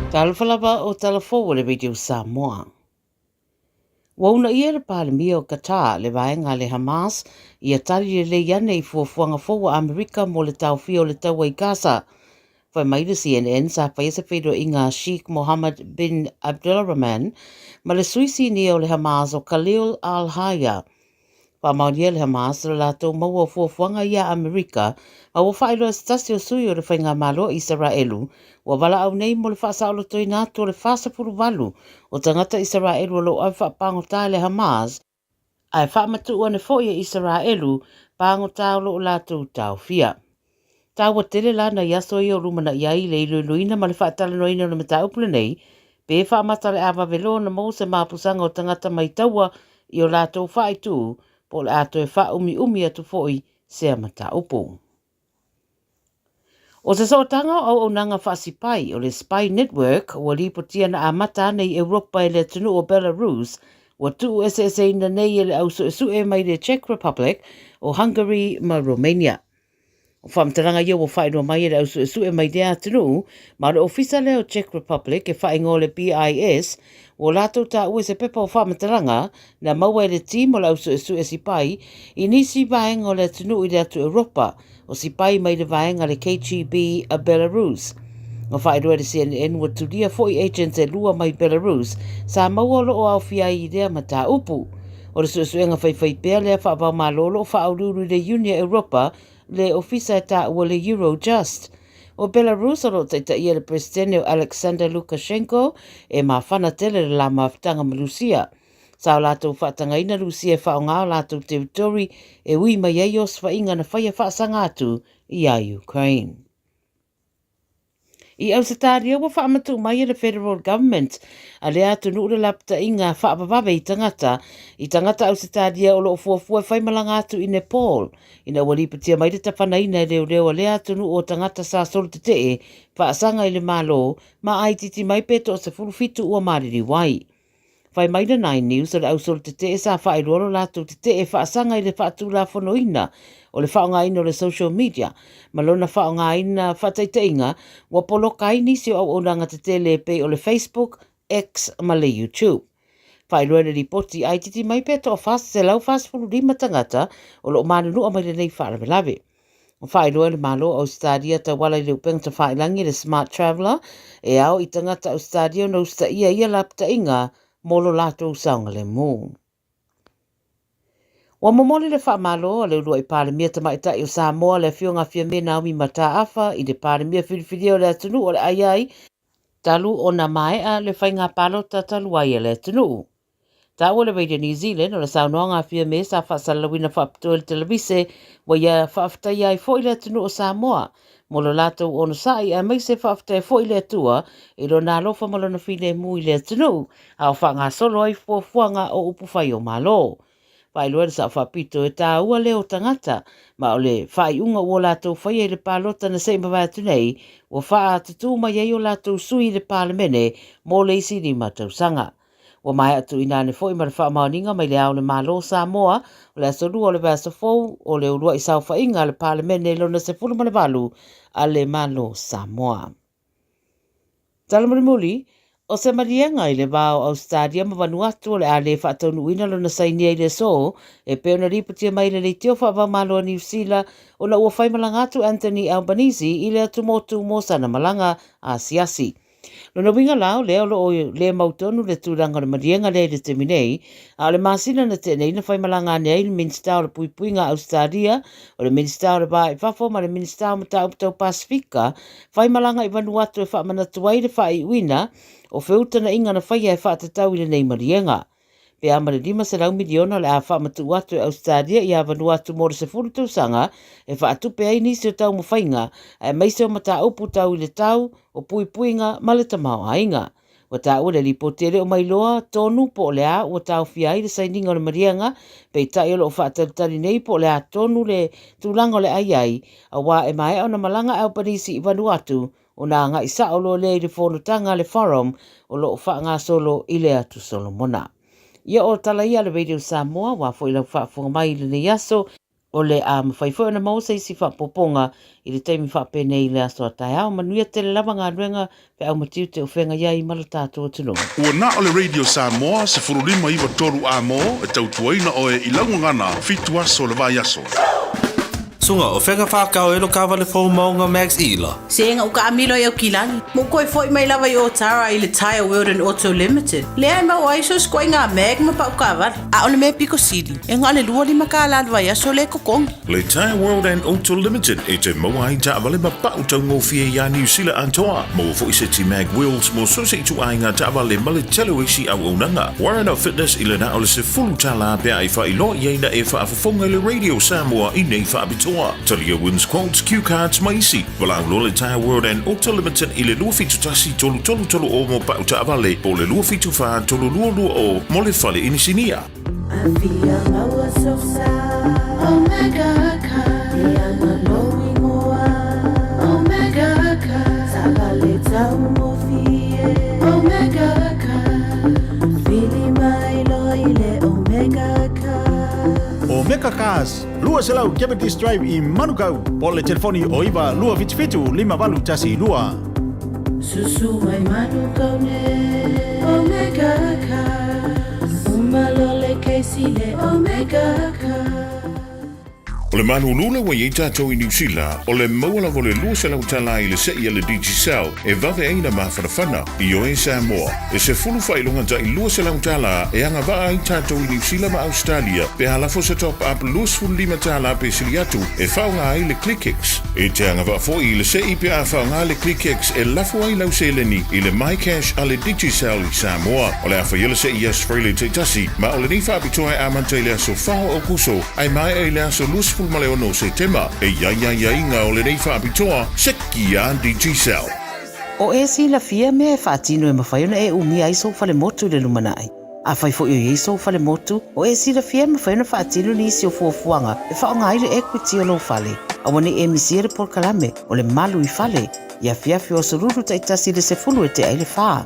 Talofa lava o tala fou a le Radio Samoa. Ua uunaia e le Palemia o Qatar le vaega a le Hamas ia tali lelei ane i fuafuaga fou a Amerika mo le taofia o le taua i Gaza. Fai mai le CNN sa faia se feiloaiga a Sheikh Mohammed bin Abdulrahman ma le sui sinia o le Hamas o Khalil al-Hayya. Faamaonia le Hamas lo latou maua o fuafuaga ia a Amerika, ma ua faailoa e se tasi o sui o le Faigamalo a Isaraelu, ua valaau nei mo le faasaolotoina atu o le 48 o tagata Isaraelu o lo o ave faapagota e le Hamas, ae faamatuu ane foi e Isaraelu pagota o lo o latou taofia. Taua tele la nai aso ia o lumanai ai le iloiloina ma le faatalanoaina o le mataupu lenei, pe faamata le a vave loa ona maua se mapusaga o tagata mai taua i o latou faaitu, po o le a toe faaumiumi atu foi sea mataupu. O se sootaga o auaunaga faasipai o le Spy Network ua lipotia na amata ane i Europa e le atunuu o Belarus, ua tuueseeseina nei e le au suesue mai le Czech Republic, o Hungary ma Romania. O faamatalaga ia ua faailoa mai e le au suesue mai lea atunuu, ma o le ofisa lea o Czech Republic e faaigoa o le BIS, ua latou taua i se pepa o faamatalaga na maua e le team o le au suesue sipai i nisi vaega o le atunuu i le atu Europa, o sipai mai le vaega le KGB a Belarus. Na faailoa e le CNN ua tulia foi agents e lua mai Belarus sa maua o lo o aofia ai i lea mataupu. O le suesuega faifaipea lea faavaomalo o lo o faauluulu i le Iuni a Europa le ofisa e taua le Eurojust. O Belarus o lo o taitaia le Peresetene o Alexander Lukashenko e mafana tele le la mafutaga ma Lusia. Sa o latou faatagaina Lusia e faaaoga o latou territory e ui mai ai osofaiga na faia faasaga atu i a Ukraine. I Ausetalia ua faamatuu mai e le Federal Government a lea atunuu le lapataiga faavavave i tagata i tagata Ausetalia o lo o fuafua e faimalaga atu i Nepal ina ua lipotia mai le tafanaina e leoleo a lea atunuu o tagata sa solo tetee faasaga i le Malo ma aaitiiti mai pe 17 ua maliliu ai. Fai mai le Nine News o le ausolo tetee sa faailoa lo latou tetee faasaga i le faatulafonoina o le faaaogaina o le social media ma lona faaaogaina faataitaiga ua poloka ai nisi o auaunaga tetele e pei o le Facebook, X ma le YouTube. Faailoa e le lipoti aaitiiti mai pe toa 445 tagata o lo o manunua mai lenei faalavelave. Ua faailoa e le Malo o Ausetalia tauala i le upega tafailangi le Smart Traveller e ao i tagata Ausetalia ona usitaia ia lapataiga mo lo latou saogalemu. Ua momoli le faamalo a le uluai Palemia Tamaitai o Samoa le Afioga Fiame Naomi Mataafa i le Palemia filifilia o le atunuu o le ai talu ona maea le faiga palota talu ai a le atunuu. Taua le Radio New Zealand o le saunoaga a Fiame sa faasalalauina faapitoa i le televise ua ia faafetaia ai foi le atunuu o Samoa mo lo latou onosai aemaise faafetaia foi le Atua i lona alofa ma lona filemu i le atunuu a o faagasolo ai fuafuaga o upufai o Malo. Faailoa le Sao Faapito e tāua leo o tagata ma o le faaiuga ua latou faia i le palota na se i mavae atu nei ua faaatutū mai ai o latou sui i le Palemene mo le isi lima tausaga. Ua maea tuuina ane foi ma le faamaoniga mai le Ao o le Malo o Samoa o le aso Lua o le vaiaso fou o le uluai saofaiga a le Palemene lona 18 a le Malo o Samoa. Tala mulimuli, o se maliega i le va o Ausetalia ma Vanuatu o le a le faataunuuina lona sainia i le aso e pei ona lipotia mai i le leitio faava-o-Malo a Niu Sila ona ua faimalaga atu Anthony Albanese i le atumotu mo sana malaga asiasi. Lona uiga la, o lea o lo o le mautonu le tulaga o le maliega lea i le taimi nei, a o le masina na tea nei na faimalaga ane ai le Minisita o le Puipuiga a Ausetalia, o le Minisita o le Va i Fafo ma le Minisita o Mataupu Tau Pasefika faimalaga i Vanuatu e faamanatu ai le faaiuina o feutanaʻiga na faia e faatatau i lenei maliega. Pe a ma le $500 miliona o le a faamatuu atu e Ausetalia ia Vanuatu mo le 10 tausaga e faatupe ai nisi o taumafaiga aemaise o mataupu tau i le tau, o puipuiga ma le tamaoaiga. Ua taua le lipoti e le o mailoa tonu po o le a ua taofia ai le sainiga o le maliega, peitai o lo o faatalitali nei po o le a tonu le tulaga o le a i ai, aua e maea ona malaga Albanese i Vanuatu ona agai sao loa lea i le fonotaga a le Forum o lo o faagasolo i le Atu Solomona. Ia o tala ia a le Radio Samoa, ua foi lau faafofoga mai i lenei aso. O le a mafai foi ona maua se isi faaopoopoga i le taimi faapenei i le aso a taeao. Manuia tele lava galuega, feau ma tiute o feagai ai ma lo tatou atunuu. Ua na o le Radio Samoa 15 9 3 A-mo e tautuaina oe i lau gagana fitu aso o le vaiaso. Suga, o fea ka whakao e lo kawale fou maunga Max Ila? Se ega uka amilo i au kilagi. Mo koe foi mai lava i Otara i le Tyre World and Auto Limited. Lea e maua ai so sikoa i ngā mag ma pau kawale. A o le mea piko sili, e nga o le 25 kālā le vaiaso le totogi. Le Tyre World and Auto Limited e te maua ai taavale ma pau taugofie iā Niu Sila atoa. Maua foi seti mag wheels mo so se ituaiga taavale ma le tele o isi auaunaga. Warren of Fitness i le na o le $10 pe a e faailoa i ai na e faafofoga i le Radio Samoa i nei faapitoa. Talia wins quotes, cue cards ma isi. Valaau loa le Tyre World and Auto Limited i le 271 3330 mo pau taavale po o le 274 3220 mo le fale inisinia. Afia maua sosa Omega car Ia na lou ingoa Omega car Taavale taugofie Omega car Vili mai loa i le Omega car. Omega Cars, 200 Cavendish Drive i Manukau, po o le telefoni o 9 277 5812. Susu mai Manukau nei Omega Cars Uma loa le kesi le Omega Cars. O le malulu ua i ai tatou i Niu Sila, o le maua lava o le $200 i le se'i a le Digicel e vave ai na mafanafana. Ioe Samoa, e sefulu faailoga tai $200 e agavaa ai tatou i Niu Sila ma Ausetalia pe a lafo se top up $25 pe sili atu e faaaoga ai le ClickX. E te agavaa foi i le se'i pe a faaaoga le ClickX e lafo ai lau seleni i le MyCash a le Digicel i Samoa. O le a faia le se'i i aso Faile taitasi, ma o lenei faapitoa e amata i le aso 4 o Aokuso ae maea i le aso 26 o Setema. E i ai aiaiga o lenei faapitoa, seki a Digicel. O e silafia mea e faatino e mafai ona e umia ai sou falemotu i le lumanai. Afai foi o i ai sou falemotu, o e silafia e mafai ona faatino nisi o fuafuaga e faaaoga ai le equity o lou fale. Aua ne i e misia le polokalame o le malu i fale i afiafi o aso lulu taitasi i le sefulu e tea i le fa.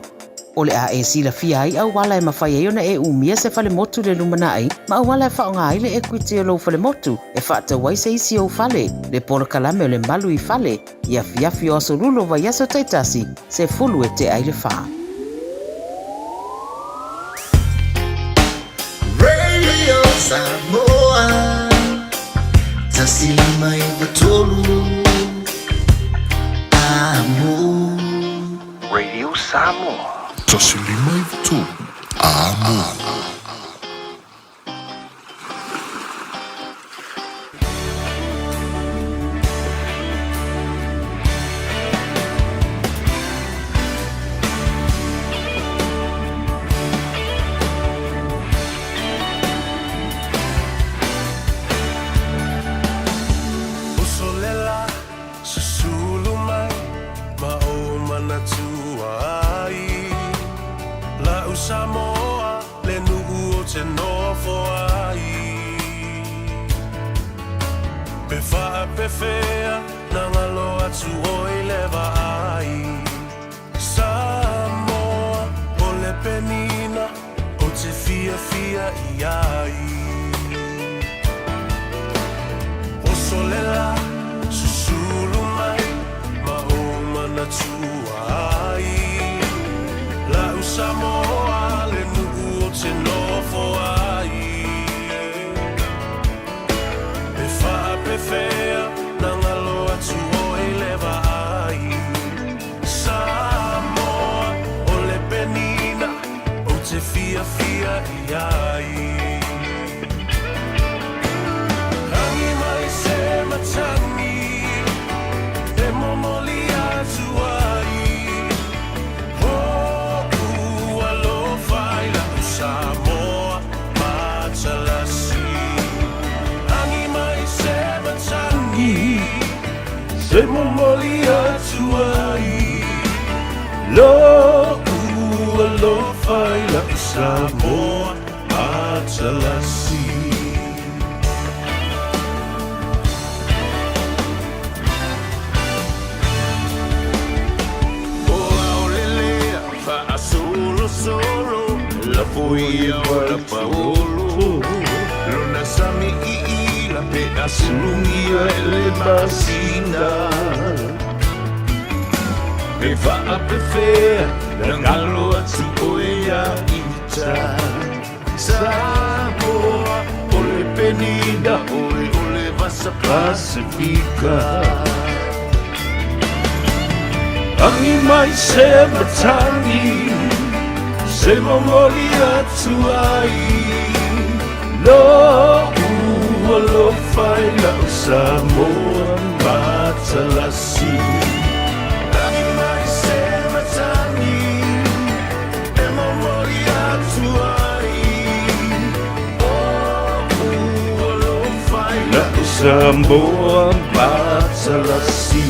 O le a e silafia ai auala e mafai ai ona e umia se falemotu i le lumanai ma auala e faaaoga ai le equity o lou falemotu e faatau ai se isi ou fale, le polokalame o le malu i fale i afiafi o aso lulu o vaiaso taitasi, sefulu e tea i le fa. Radio Samoa 1593 Amo. Radio Samoa. 1593 Amo. Uso lela, susulu mai, ma ou manatua ai. La'u Samoa, le nu'u o te nofo ai. Pe faapefea, na galo atu oi le vaai. Samoa, o le penina, o te fiafia i ai. Oso le la, susulu mai, ma ou manatua ai. La'u Samoa, le nu'u o te nofo ai. Pe faapefea, na galo atu oi le vaai. Samoa, o le penina, o te fiafia i ai. Rangi mai se matagi, e momoli atu ai. O'u alofa i la'u Samoa matalasi. Agi mai se matagi, e momoli atu ai. Lo'u alofa i la'u Samoa matalasi. O aolelea faasolosolo lafo ia o la paolo lona sami i ila pe a Sulugia e le masina E faapefea na galo atu oe ia ita Samoa o le penina oe o le vasa Pasifika Agi mai se matagi Se momoli atu ai Lo'u alofa i la'u Samoa matalasi Agi mai se matagi E momoli atu ai Lo'u alofa i la'u Samoa matalasi.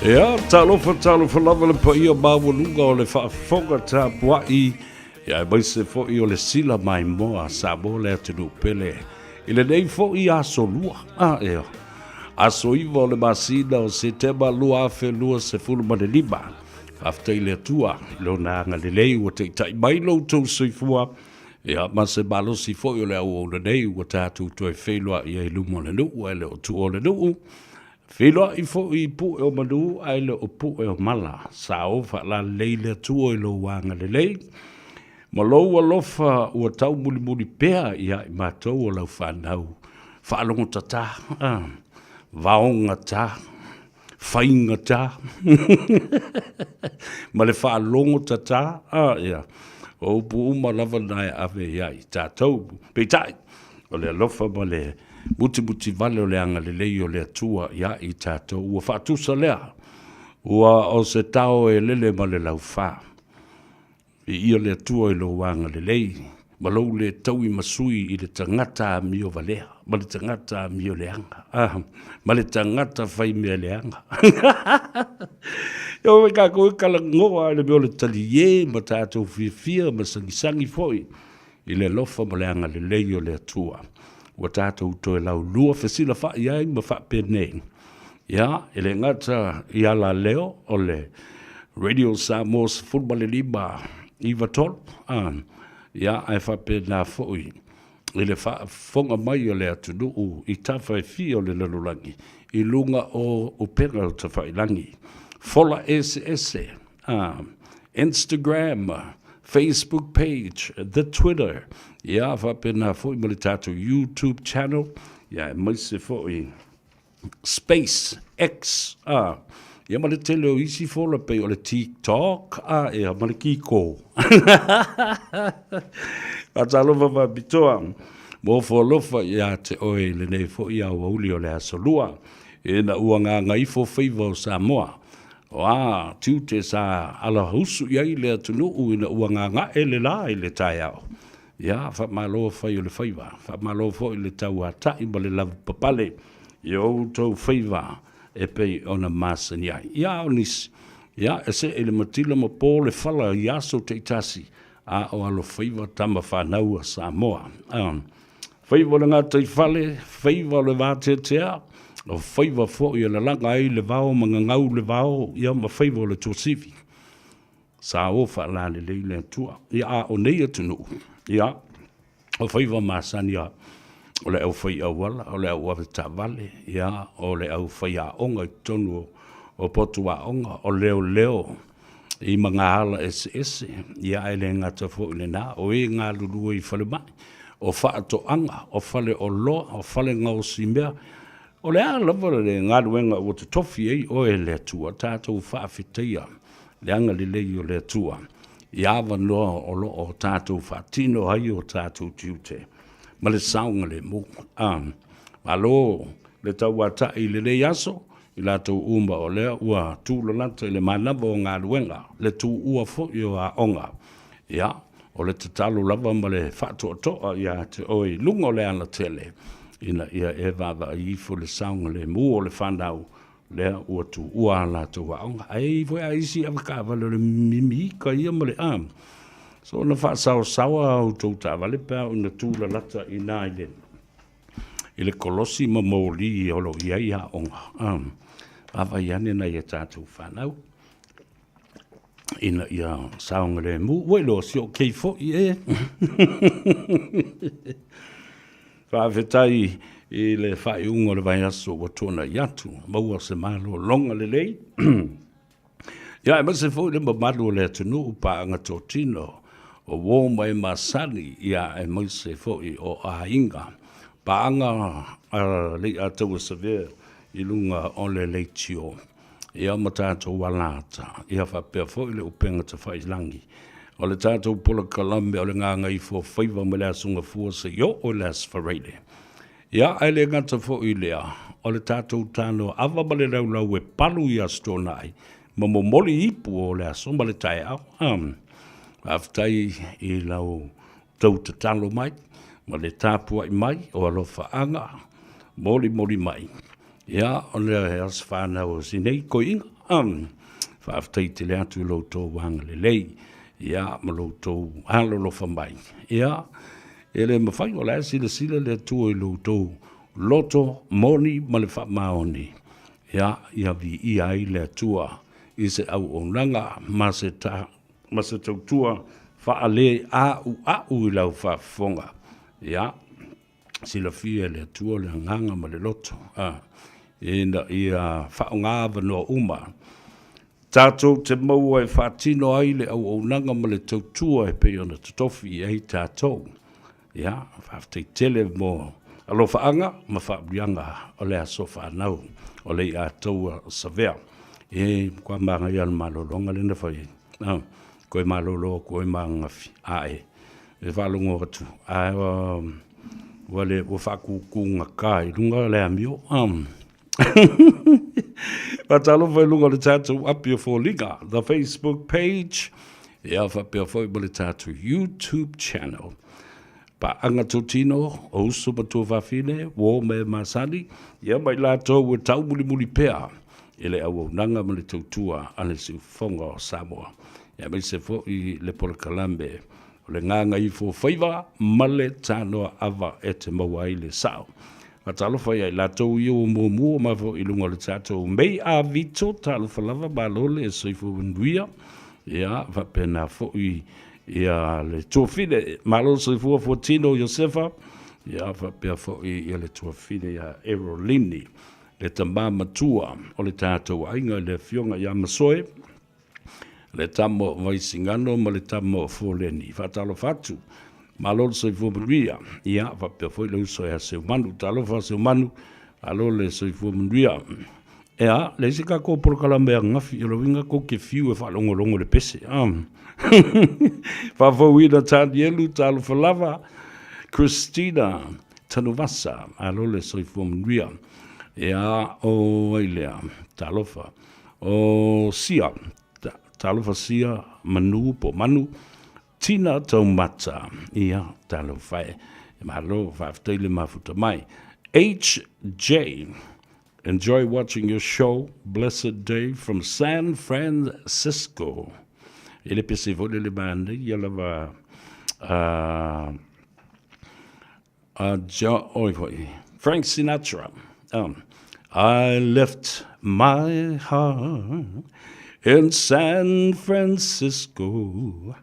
Ia, talofa, talofa lava le paia maualuga o le faafofoga tapuai, ia aemaise foi o le sila maimoa a Samoa le atunuu pele i lenei foi aso lua, a ea, aso 9 o le masina o Setema 2025. Faafetai i le Atua i Lona agalelei ua taitai mai lo outou soifua, Ia, ma se malosi foi o le auauna nei ua tatou toe feiloai ai i luma o le nuu ae le o tua o le nuu. Feiloai foi i pue o manu ae le o pue o mala. Sao faalalelei le Atua i lou agalelei ma lou alofa ua taumulimuli pea ia i matou o lau fanau faalogotata, vaogata, faigata ma le faalogo tata, a ia, o upu uma lava na e ave ia i tatou. Peitai, o le alofa ma le mutimuti vale o le agalelei o le Atua ia i tatou, ua faatusa lea, ua o se tao e lele ma le laufa. Viia le Atua i lou agalelei ma lou le taui ma sui i le tagata amio valea ma le tagata amio leaga, ah, ma le tagata fai mea leaga. Ia oi kākou e kalagoa i le mea o le taliē ma tātou fiafia ma sagisagi foi i le alofa ma le agalelei o le Atua. Ua tātou toe laulua fesilafa'i ai ma faapenei. Ia, e le gata i alaleo o le Radio Samoa 15 93, a, ia, ae faapena foi i le faafofoga mai o le atunuu i tafa e fia o le lalolagi i luga o upega o tafailagi, fola eseese, a, Instagram, Facebook page, the Twitter, ia, faapena foi ma le tatou YouTube channel, ia, aemaise foi Space X, a, ia ma le tele o isi fola pei o le TikTok, a, ia ma le Kiko. Faatalofa faapitoa, mofo alofa ia te oe i lenei foi aoauli o le aso lua, ina ua gagaifo faiva o Samoa. O a tiute sa alausu i ai le atunuu ina ua gaga'e le la i le taeao. Ia, faamalo fai o le faiva, faamalo foi le tauatai ma le lavapapale i o outou faiva e pei ona masani ai. Ia, o nisi, ia, e see i le matila ma po le fala i aso taitasi, a o alofaiva tama fanau a Samoa. Faiva o le gataifale, faiva o le vateatea, o faiva foi e lalaga ai le vao ma gagau le vao, ia ma faiva o le tuasivi. Sa o faalalelei le Atua. Ia, a o nei atunuu, ia, o faiva masani a, o le au fai auala, o le au ave taavale, ia, o le au fai aoga i totonu o, o potu aoga, o leoleo i magaala eseese, ia, ae le gata foi i lena, o e galulue i falemai, o faatoaga, o faleoloa, o fale gaosi mea, o le a lava le galuega ua totofi ai oe e le Atua, tatou faafetaia le agalelei o le Atua i avanoa o lo o tatou faatino ai o tatou tiute ma le saogalemu. A, malo le tauata'i i lenei aso i latou uma o lea ua tulalata i le manava o galuega, le tuua foi o aoga. Ia, o le tatalo lava ma le faatoatoa ia te oe i luga o le alatele ina ia e vaavaai ifo le saogalemu o le fanau lea ua tuua a latou aoga. Ae i ai foi a isi avetaavale o le mimiika ia ma le a. So ona faasaosaoa a outou taavale pe a oo ina tulalata i ina i le i le kolosi ma moli o lo o i ai aoga. Vaavaai ane nai a tatou fanau. Ina ia saogalemu. Ua iloa si o kei foi e. Faafetai i le faaiuga o le vaiaso ua tuanai atu. Maua se malologa lelei. Ia, aemaise foi le mamalu o le atunuu paaga totino o uo ma e masani, ia, aemaise foi o aiga paaga a Leiataua Savea i luga o le leitio, ia ma tatou alata, ia faapea foi le upega tafailagi. O le tatou polokalame o le Gagaifomauga mai le Aso Gafua seia oo i le Aso Faraile. Ia, ae le gata foi i lea, o le tatou tano ava ma le laulau e palu i Aso Toonai ma momoli ipu o le aso ma le taeao. Faafetai i lau tou tatalo mai ma le tapuai mai o alofaaga molimoli mai. Ia, o le aso fanau o si nei toeaina. Faafetai tele atu i lo outou agalelei, ia, ma lo outou alolofa mai. Ia, E le mafai, o la e silasila le Atua i lo outou loto moni ma le faamaoni, ia, ia viia ai le Atua i se auaunaga ma se ta, ma se tautua faaleauau i lau faafofoga. Ia, silafia e le Atua le agaga ma le loto, a, ina ia faaaoga avanoa uma Tatou te maua e faatino ai le auaunaga ma le tautua e pei ona totofi i ai tatou. Ia, faafetai tele mo alofaaga ma faauliaga o le aso fanau o Leiataua Savea. E matua manaia le malologa lea na fai ai. Ah, koe malolo atu oe ma ananafi. Ae, e faalogo atu, ae ua le, ua faatutugata i luga le amio. Ah. Faatalofa i luga o le tatou api o foliga, the Facebook page, ia faapea foi ma le tatou YouTube channel. Paaga totino, o uso ma tuafafine, uo ma e masani, ia ma i latou e taumulimuli pea i le auaunaga ma le tautua a le Siufofoga o Samoa. Ia aemaise foi le polokalame O le Gagaifofaiva ma le Tanoa Ava e te maua ai le sao. Faatalofa ia i latou ia ua muamua mai foi i luga o le tatou Mei a Vito, talofa lava, malo le soifua manuia. Ia, faapena foi ia le tuafine, malo le soifua Fuatino Iosefa, ia faapea foi ia le tuafine ia Erolini, le tama matua o le tatou aiga i le afioga ia Masoe, le tama o Vaisigano ma le tama o Foleni. Faatalofa atu, malo le soifua manuia. Ia, faapea foi le uso ia Seumanu. Talofa Seumanu, malo le soifua manuia. Ea, leai se tatou polokalame ananafi, o le uiga tou te fiu e faalogologo i le pese. Ah. Faafouina Tanielu, talofa lava. Christina Tanuvasa, malo le soifua manuia. Ea, o ai lea, talofa. O Sia, talofa Sia, Manu po o Manu, Tina Taumata, ia, talofa e. Malo, faafetai le mafuta mai. HJ, enjoy watching your show, blessed day from San Francisco. E le pese foi le le manaia lava uh, Jo, oi foi, Frank Sinatra. I left my heart in San Francisco,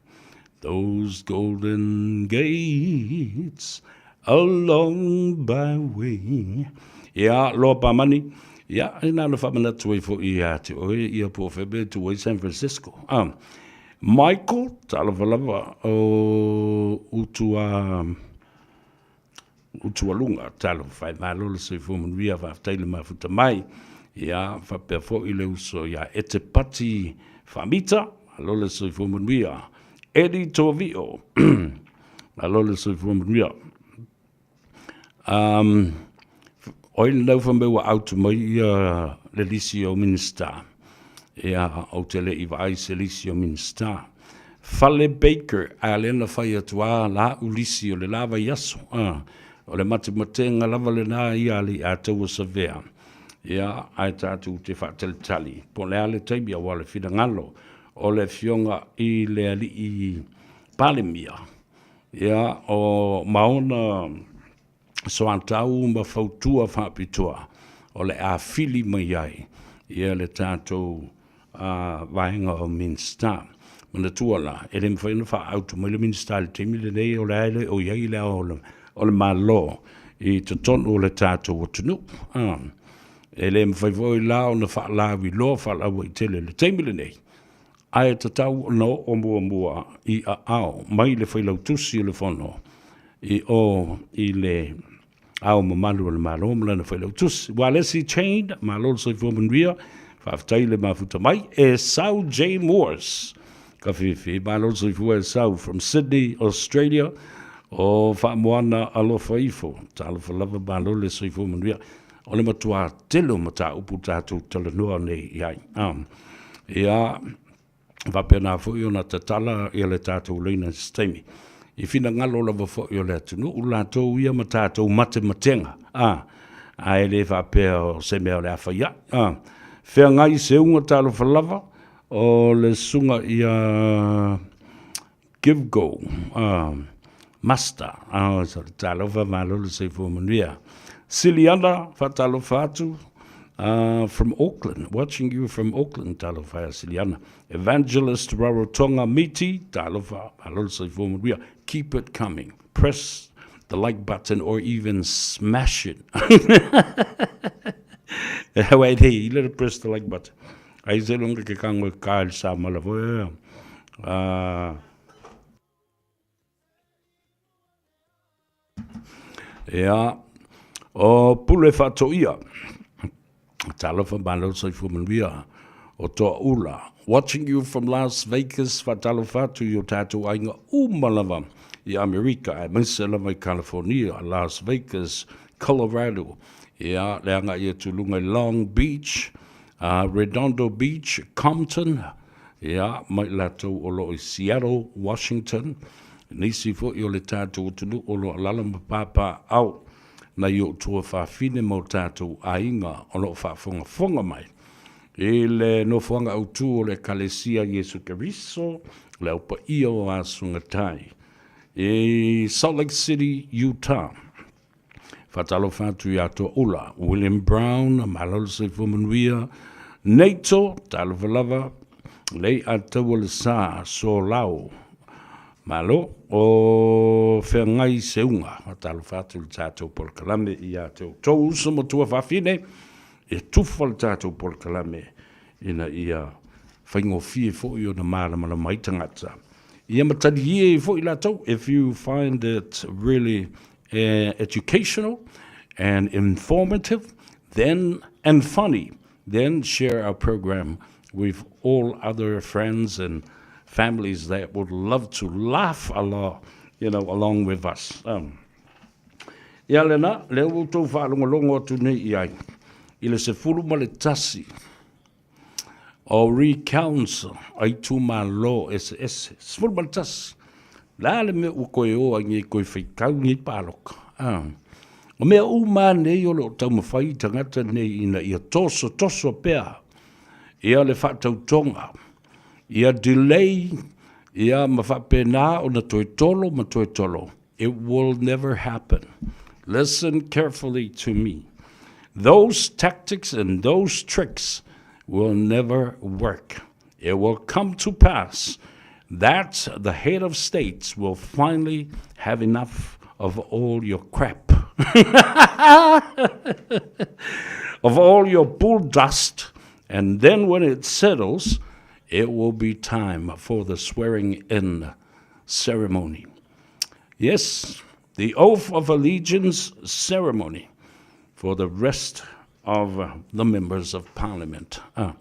those golden gates along by way. Ia, loa pamani, ia, e nā na whamanatu ai fo i a te oe, ia po whebe tu ai San Francisco. Michael, talofa lava, o utua, Utualuga, talofa e malo le soifua manuia, faafetai le mafuta mai. Ia, faapea foi le uso ia Etepati Faamita, malo le soifua manuia. Eddie Toavio, malo le soifua manuia. Um, oi le nau whameu ua autu mai ia le lisi o Minista. Ia, ou te le i vaai se lisi o Minista. Fale Baker, a lea na fai atu a la u lisi o le la vaiaso. A, o le matematenga lava lena ia le i a taua Savea. Ia, ae tatou te faatalitali. Po o le a le taimi aua le finagalo o le afioga i le alii Palemia. Ia, o ma ona soatau ma fautua faapitoa o le a fili mai ai ia le tatou vaega o Minista. Manatua la, e le mafai ona faaautu mai le Minisita i le taimi lenei o la e le o i ai le Ao o le Malo i totonu o le tatou atunuu. E le mafai foi la ona faalauiloa faalauaitele i le taimi lenei, ae tatau ona oo muamua i aao mai le Failautusi o le Fono i o i le Ao Mamalu o le Malo ma lana Failautusi. Ualesi Chain, malo le soifua manuia, faafetai le mafuta mai. Esau J. Morse, ka fifi, malo le soifua Esau from Sydney, Australia, o Faamoana alofa ifo, talofa lava malo le soifua manuia. O le matua tele o mataupu tatou talanoa nei i ai. Ia, faapena foi ona tatala ia le tatou laina i se taimi. I finagalo lava foi o le atunuu latou ia ma tatou matematega, a, ae le faapea o se mea o le a fai ai. A, feagai seuga talofa lava o le susuga ia Give go, Master, talofa malo le soifua manuia. Siliana, faatalofa atu from Auckland, watching you from Auckland, talofa ia Siliana. Evangelist Rarotonga Miti, talofa, malo le soifua manuia. Keep it coming. Press the like button or even smash it. Wait, hey, you let press the like button. Ai se longa ke kango e ka le sa mala foi. Ia, o Pule Faatoia, talofa malo soifua manuia, o Toaula, watching you from Las Vegas, faatalofa atu i o tatou aiga uma lava i Amerika, aemaise lava i California, Las Vegas, Colorado, ia, le agai atu i luga i Long Beach, Redondo Beach, Compton, ia, ma i latou o lo o i Seattle, Washington, nisi foi o le tatou atunuu o lo o alaala ma papaaao nai ou tuafafine ma o tatou aiga o lo o faafogafoga mai i le nofoaga autu o le Ekalesia Iesu Keriso, le Au Paia o Aso Gatai i Salt Lake City, Utah. Faatalofa atu ia Toaula, William Brown, malo le soifua manuia, Nato, talofa lava, lei ataua le sa, Solau, malo, o Feagai Seuga, faatalofa atu i le tatou polokalame ia te outou uso ma tuafafine, e tufa le tatou polokalame ina ia faigofie foi ona malamalama ai tagata. Ia ma talie ai foi latou, if you find it really educational and informative, then and funny, then share our program with all other friends and families that would love to laugh a lot, you know, along with us. Um, ia lena, lea ua outou faalogologo atu nei i ai, i le 11 o recounts a itumalo eseese, 11. Le a le mea ua toe o ai nei toe faitau nei paloka? Ah. O mea uma nei o lo o taumafai i tagata nei ina ia tosotoso pea ia le faatautoga, ia delay, ia ma faapena ona toe tolo ma toe tolo. It will never happen. Listen carefully to me. Those tactics and those tricks will never work. It will come to pass that the head of states will finally have enough of all your crap. of all your bull dust. And then when it settles, it will be time for the swearing in ceremony. Yes, the oath of allegiance ceremony for the rest of the members of parliament. Ah.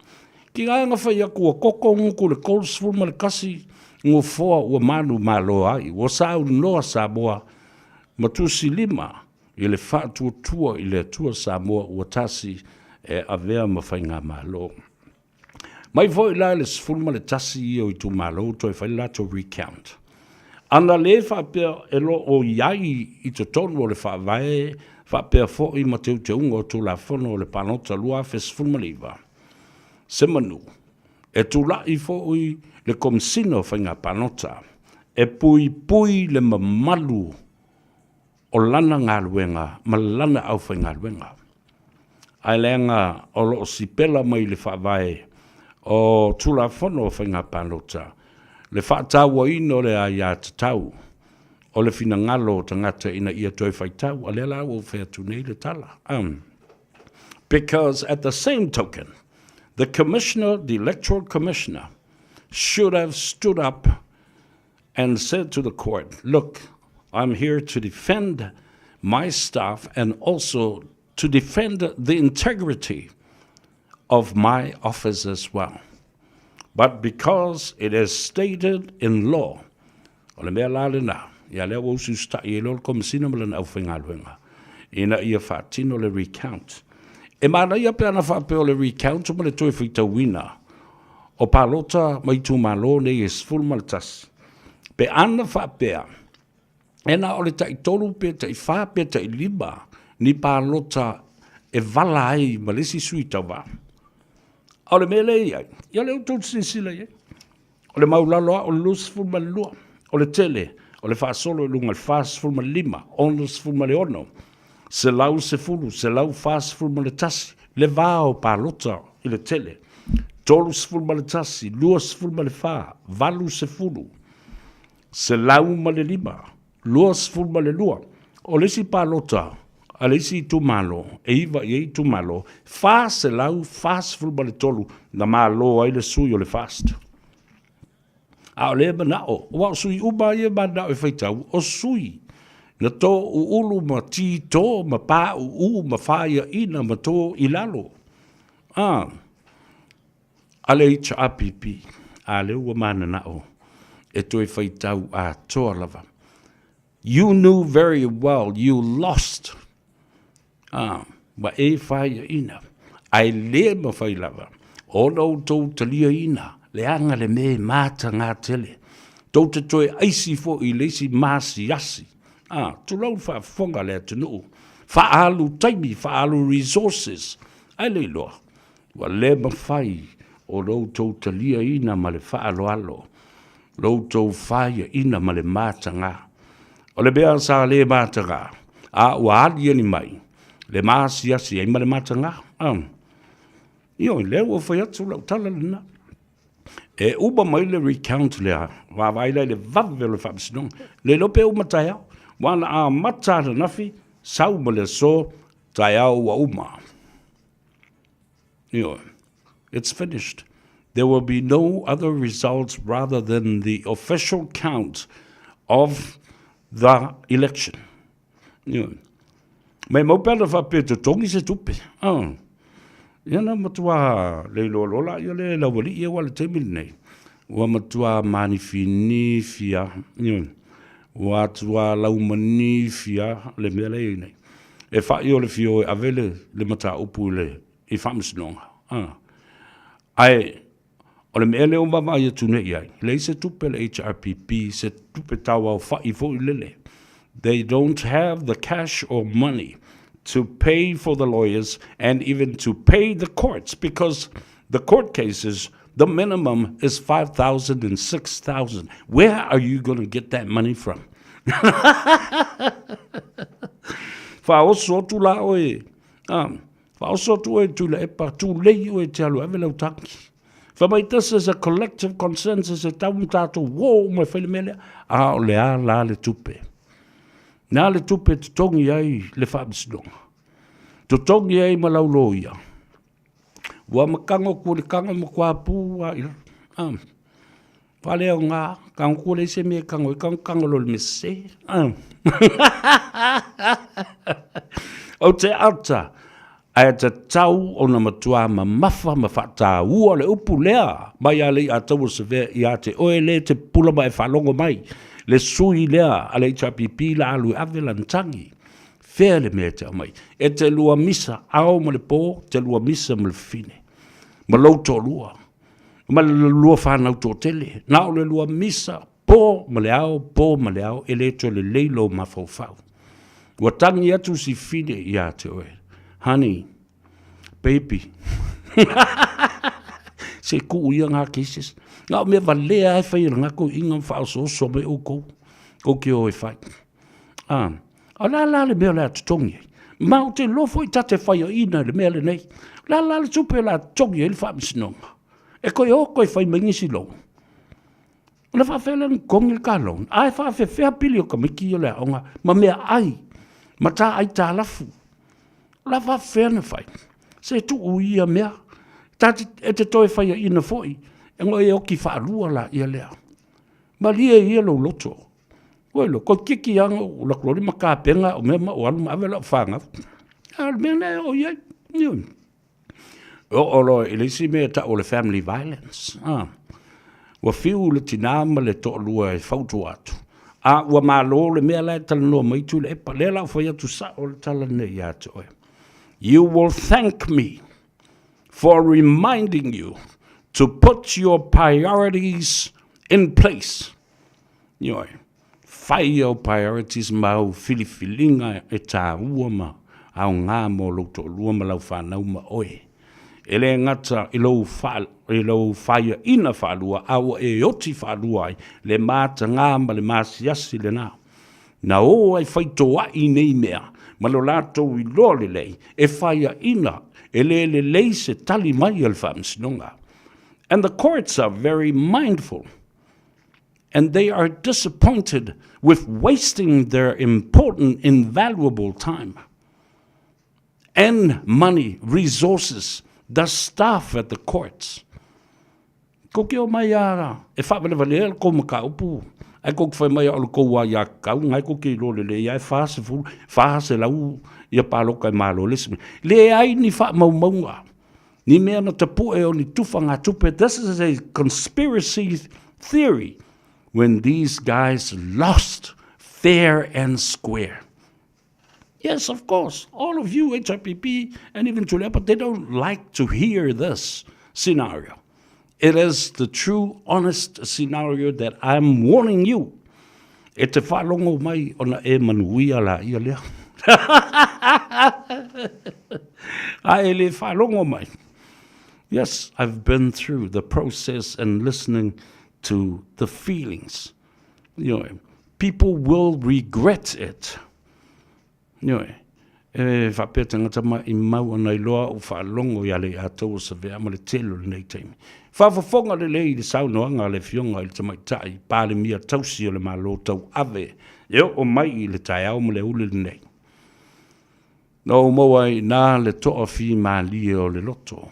Ki ngā anga whai aku a koko nguku le kol 11 ngofoa ua manu malo ai, ua sau noa Samoa, ma tusi lima i le whaatuatua i le Atua Samoa ua tasi e avea ma whainga malo. Mai foi la i le 11 ia o itumalo toe fai le latou recount. Ana lē faapea e lo o i ai i totonu o le Faavae faapea foi ma teuteuga o Tulafono o le Palota 2019, se manu, e tula'i foi le Komesina o Faiga Palota e puipui le mamalu o lana galuega ma lana aufaigaluega. Ae leaga o lo o sipela mai i le Faavae o Tulafono o Faiga Palota. Le faatauaina o le aiatatau o le finagalo o tagata ina ia toe faitau, a lea la ua ou fai atu nei le tala. Because at the same token, the commissioner, the electoral commissioner, should have stood up and said to the court, look, I'm here to defend my staff and also to defend the integrity of my office as well. But because it is stated in law, o le mea la lena, ia lea ua usiusita'i ai loa le Komesina ma lana aufaigaluega, ina ia faatino le recount. E manaia pe ana faapea o le recount ma le toe faitauina o palota ma itumalo nei e 11, pe ana faapea e na o le taitolu pe taifa pe tailima ni palota e vala ai ma le isi sui tauva. A o le mea lea e i ai, ia lea ua outou silasila i ai, o le maulalo lava o le 22, o le tele o le faasolo i luga i le 45, 66, 110, 141, le va o palota i le tele, 31, 24, 80, 105, 22. O le isi palota a le isi itumalo, e iva i ai itumalo, 443 na malo ai le sui o le FAST. A o lea e manao, aua o sui uma ia e mananao e faitau, o sui na tōuulu ma titō ma pāuū ma faiaina ma tō i lalo. A, a le HRPP, a lea ua mananao e toe faitau atoa lava. You knew very well you lost. Ah, ua e faiaina, ae le mawhai lava, ona outou taliaina leaga le mea e matagā tele. Tou te toe aisi foi i le isi maasiasi. Ah, tulou le faafofoga a le atunuu. Faaalu taimi, faaalu resources, ae le iloa, ua le mafai ona outou taliaina ma le faaaloalo lo outou faiaina ma le matagā. O le mea sa le matagā, a ua aliali mai le maasiasi ai ma le matagā. Ioe, lea ua fai atu lau tala lena. E uma mai le recount lea, vaavaai la i le vave o le faamasinoga. Le iloa pe uma taeao, aua na amata ananafi, sau ma le aso, taeao ua uma. Ioe. It's finished. There will be no other results rather than the official count of the election. Ioe. Mai mau pe ana faapea totogi se tupe. Ah. Ia na matua le iloa loa la ia le laualii aua le taimi lenei. Ua matua manifinifi a. Ioe. Ua atua laumanifi a le mea lea e i ai nei. E whai o le fio e ave le, le mataupu i le i faamasinoga. Ah. Ae o le mea lea ua vaavaai atu nei i ai, leai se tupe a le HRPP, se tupe tauaofa'i foi lele. They don't have the cash or money to pay for the lawyers and even to pay the courts because the court cases, the minimum is 5,000 and 6,000. Where are you going to get that money from? Faaoso atu la oe, ah, faaoso atu oe Tuilaepa, tulei oe te alu ave lau tangi. Fai mai, this is a collective consensus e tau ma tātou uō uma e fai le mea lea. A o le a la le tupe? Na le tupe e totogi ai le faamasinoga. Totogi ai ma lau loia. Ua makago ku le kago ma kua pū a i ah. Whale o ngā, kago ku le se me kago, i kago kago lo le mese. Ah. O te ata, ae tatau ona matua mamafa ma whaatāua le upu lea, mai a lei a taua sevea ia te oe le te pula ma e whaalongo mai, le sui lea a le HRPP la alu e ave lana tangi. Fea le mea e te aumai? E te lua misa ao ma le po, te lua misa ma le fafine. Ma lou toalua. Ma le lua whanau toatele. Na o le lua misa, po ma le ao, po ma le ao, e le toe lelei lou mafaufau. Ua tangi atu si fine ia te oe. Honey, baby. Se kuu ia ngā cases. Ngā o mea valea e whai e ngā kou inga whaososo mai o kou. Kou ke o e whai. Ah, o le a la le mea o le a totogi ai? Ma ou te iloa foi ta te faiaina i le mea lenei. O le a la le tupe o le a totogi ai le faamasinoga? E koe o koe fai mai nisi lou. Ona faafefea lea ona totogi le car loan? A e faafefea pili o tamaiti ia o le aoga ma meaai ma ta aitalafu? O le a faafefea ona fai? Se tuu ia mea. Ta te, e te toe faiaina foi, e no e oti faalua laia lea. Malie ia lou loto. Ua iloa, toeitiiti lava na ou alu atu loa ma tapena au mea ma ou alu ma ave lau fanau. A o le mea lea e oo i ai. Ioe. Oo loa i le isi mea e tau o le family violence. Ah. Ua fiu le tinā ma le toalua e fautua atu, a ua malo le mea la e talanoa mai Tuilaepa. Lea la ua fai atu sao le tala lenei ia te oe. You will thank me for reminding you to put your priorities in place. Ioe. Fai au priorities ma au filifiliga e tāua ma aoga mo lou toalua ma lau fanau ma oe. E le gata i lou, fa, i lou faiaina faalua, a ua e oti faalua ai le matagā ma le masiasi lena. Na o ai faitoai nei mea ma lo latou iloa lelei e faiaina e le lelei se tali mai a le Faamasinoga. And the courts are very mindful and they are disappointed with wasting their important, invaluable time and money, resources, the staff at the courts. Ko ke o mai a e whawelewale le kou mataupu, ai ko whai mai o le kou a ia kau, ngai ko ke ilo le le ia e wha se fulu, wha se lau ia pāloka e malo le simi. Le ai ni wha maumaunga, ni mea na tapu'e o ni tufa ngā tupe. This is a conspiracy theory when these guys lost fair and square. Yes, of course, all of you, HIPP, and even Tuilaepa, they don't like to hear this scenario. It is the true, honest scenario that I'm warning you. E te whalongo mai ona e manuia la ia lea. A e le whalongo mai. Yes, I've been through the process and listening to the feelings. You know, people will regret it. Ioe, e faapea tagata ma i mau ana i loa o faalogo ia le atou o Savea ma le tele o lenei taimi. Faafofoga lelei i le saunoaga a le Afioga i le Tamaitai Palemia tausi o le Malo tauave e oo mai i le taeao ma le aoauli lenei. Na ou maua ai i ina le toafimalie o le loto.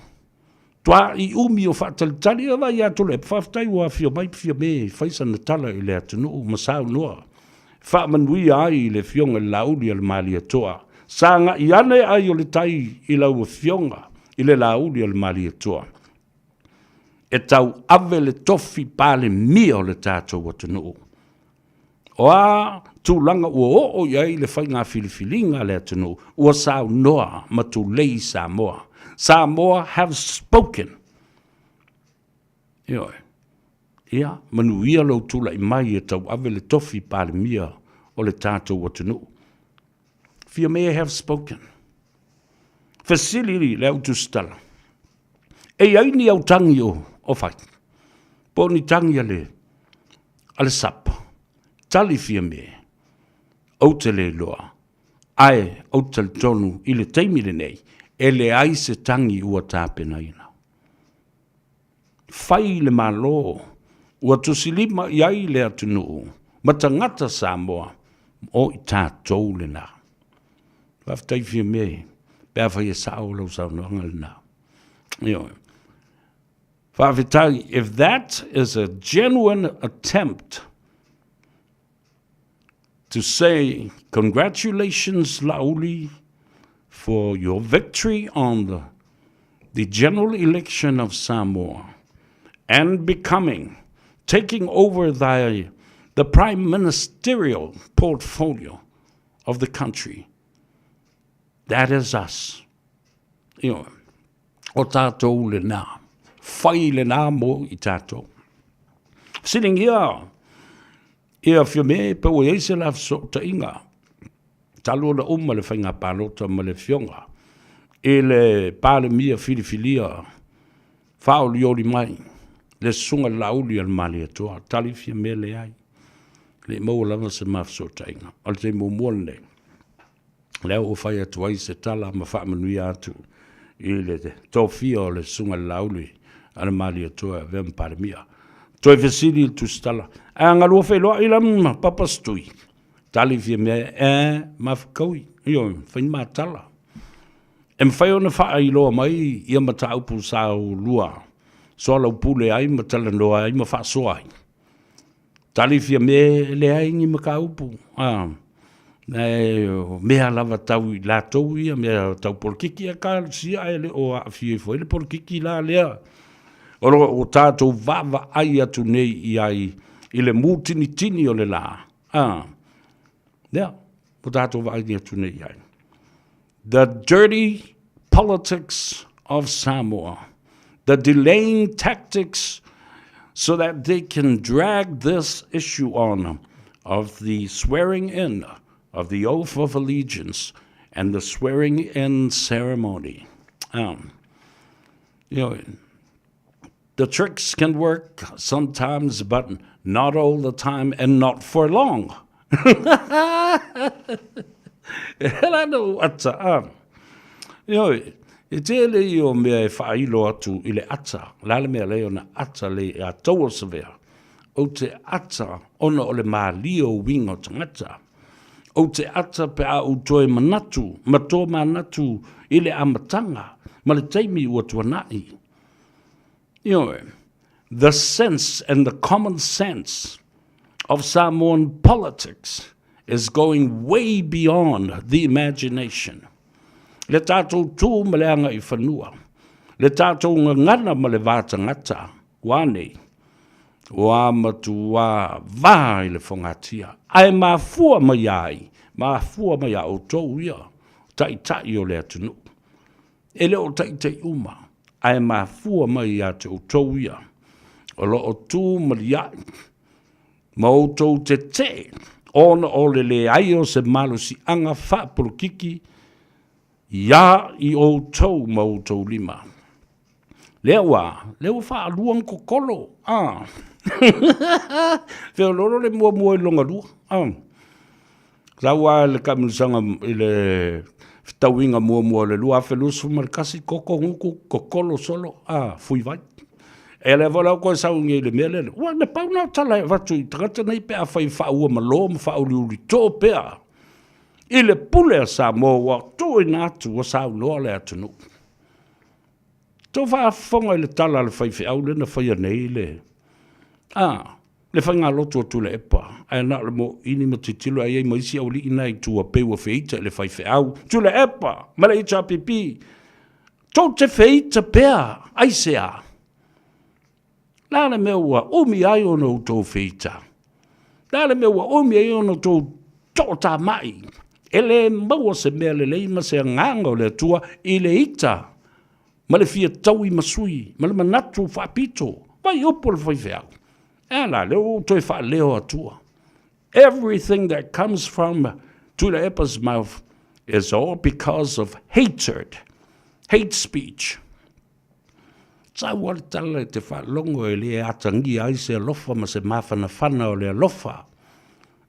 Tua'i umi o faatalitali a vai atu le faafetai ua afio mai Fiame e fai sana tala i le atunuu ma saunoa e faamanuia ai i le Afioga i le Laauli a le Malietoa. Sagai ane ai o le tai i lau Afioga i le Laauli a le Malietoa e tau ave le tofi Palemia o le tatou atunuu. O a tulaga ua oo i ai le faiga filifiliga a le atunuu, ua saunoa ma tulei Samoa. Samoa have spoken. Ioe. Ia, manuia lou tulai mai e tauave le tofi Palemia o le tatou atunuu. Fiamē have spoken. Fesili le au tusitala. E i ai ni autagi o, o fai? Po o ni tagi a le, a le sap? Tali Fiamē, Ou te le iloa, ae ou te talitonu i le taimi lenei, e leai se tagi ua tapenaina. Fai le Malo ua tusilima i ai le atunuu ma tagata Samoa, o i tatou lena. Faafetai Fiamē, pe afai e sao lau saunoaga lena. Ioe. Faafetai, if that is a genuine attempt to say congratulations Laauli for your victory on the, the general election of Samoa and becoming, taking over the, the prime ministerial portfolio of the country. That is us. Ioe. O tātou lenā. Whai lenā mō i tātou. Silingia ia Fiamē pe ua i ai se la fesootaiga talu ona uma le faiga palota ma le Afioga i le Palemia filifilia faaolioli mai le Susuga i le Laauli a le Malietoa. Tali Fiamē, Leai, le i maua lava se ma fesootaiga. O le taimi muamua lenei lea ua fai atu ai se tala ma faamanuia atu i le tofia o le Susuga i le Laauli a le Malietoa e avea ma Palemia. Toe fesili i le tusitala, A galua feiloai la ma Papa Setui? Tali Fiamē, E, mafakaui, ioe, fai ni matala. E mafai ona faailoa mai ia mataupu sa oulua soalaupule ai ma talanoa ai ma faasoa ai? Tali Fiamē, E leai ni mataupu, a, ae o mea lava tau i latou ia, mea tau polokiki, Ekalesia ae le o aafia ifo ai le polokiki la lea. O lo o tatou vaavaai atu nei i ai i le mutinitini o le la, a, lea, ua tatou vaai atu nei i ai. The dirty politics of Samoa, the delaying tactics so that they can drag this issue on of the swearing in of the oath of allegiance and the swearing in ceremony. You know, the tricks can work sometimes, but not all the time and not for long. E hela ana ou ata, a. Ioe, e tele ia o mea e whaailo atu i le ata, la le mea lei ona ata lei a taua savea, ou te ata ona o le mālie o uiga o tagata. Ou te ata pe a ou toe manatu ma tō manatu i le amataga ma le taimi ua tuanai. Ioe, the sense and the common sense of Samoan politics is going way beyond the imagination. Le tātou tū ma le aga i whanua, le tātou ngangana ma le vā tangata, wā nei, wā matuā vā i le whangatia, ae mafua mai ai, mafua mai a outou ia, taitai o le atunuu. E le o taitai uma, ae mafua mai ia te outou ia, o lo o tū maliaʻi ma outou tetee ona o le leai o se malosiaga faapolokiki iā i outou ma outou lima. Lea ua, lea ua faalua ona kokolo, a. Feoloolo le muamua i lona lua, a. Sau lava i le taamilosaga i le fetauiga muamua o le 2021, koko gutu, kokolo solo, a, fui vai. E lea foi la ua toe sau nei i le mea lea, ua na pau na o tala e avatu i tagata nei pe afai e faaua malo ma faauliuli too pea i le pule a Samoa ua tuuina atu ua saunoa le atunuu. Tou faafofoga i le tala a le faifeau lea na faia nei le, a, le faigalotu a Tuilaepa, ae na o le moini ma tilotilo ae i ai ma isi aualii na i tua pei ua feita i le faifeau. Tuilaepa ma le HRPP, tou te feita pea, aisea? Le a le mea ua umi ai ona outou feita? Le a le mea ua umi ai ona outou tootama'i? E le maua se mea lelei ma se agaga o le Atua i le ita ma le fia taui ma sui ma le manatu faapito. Vai upu a le faifeau. E a la, lea ua ou toe faaleo atua. Everything that comes from Tuilaepa's mouth is all because of hatred, hate speech. Sau a le tala i te faalogo e le atagia ai se alofa ma se mafanafana o le alofa.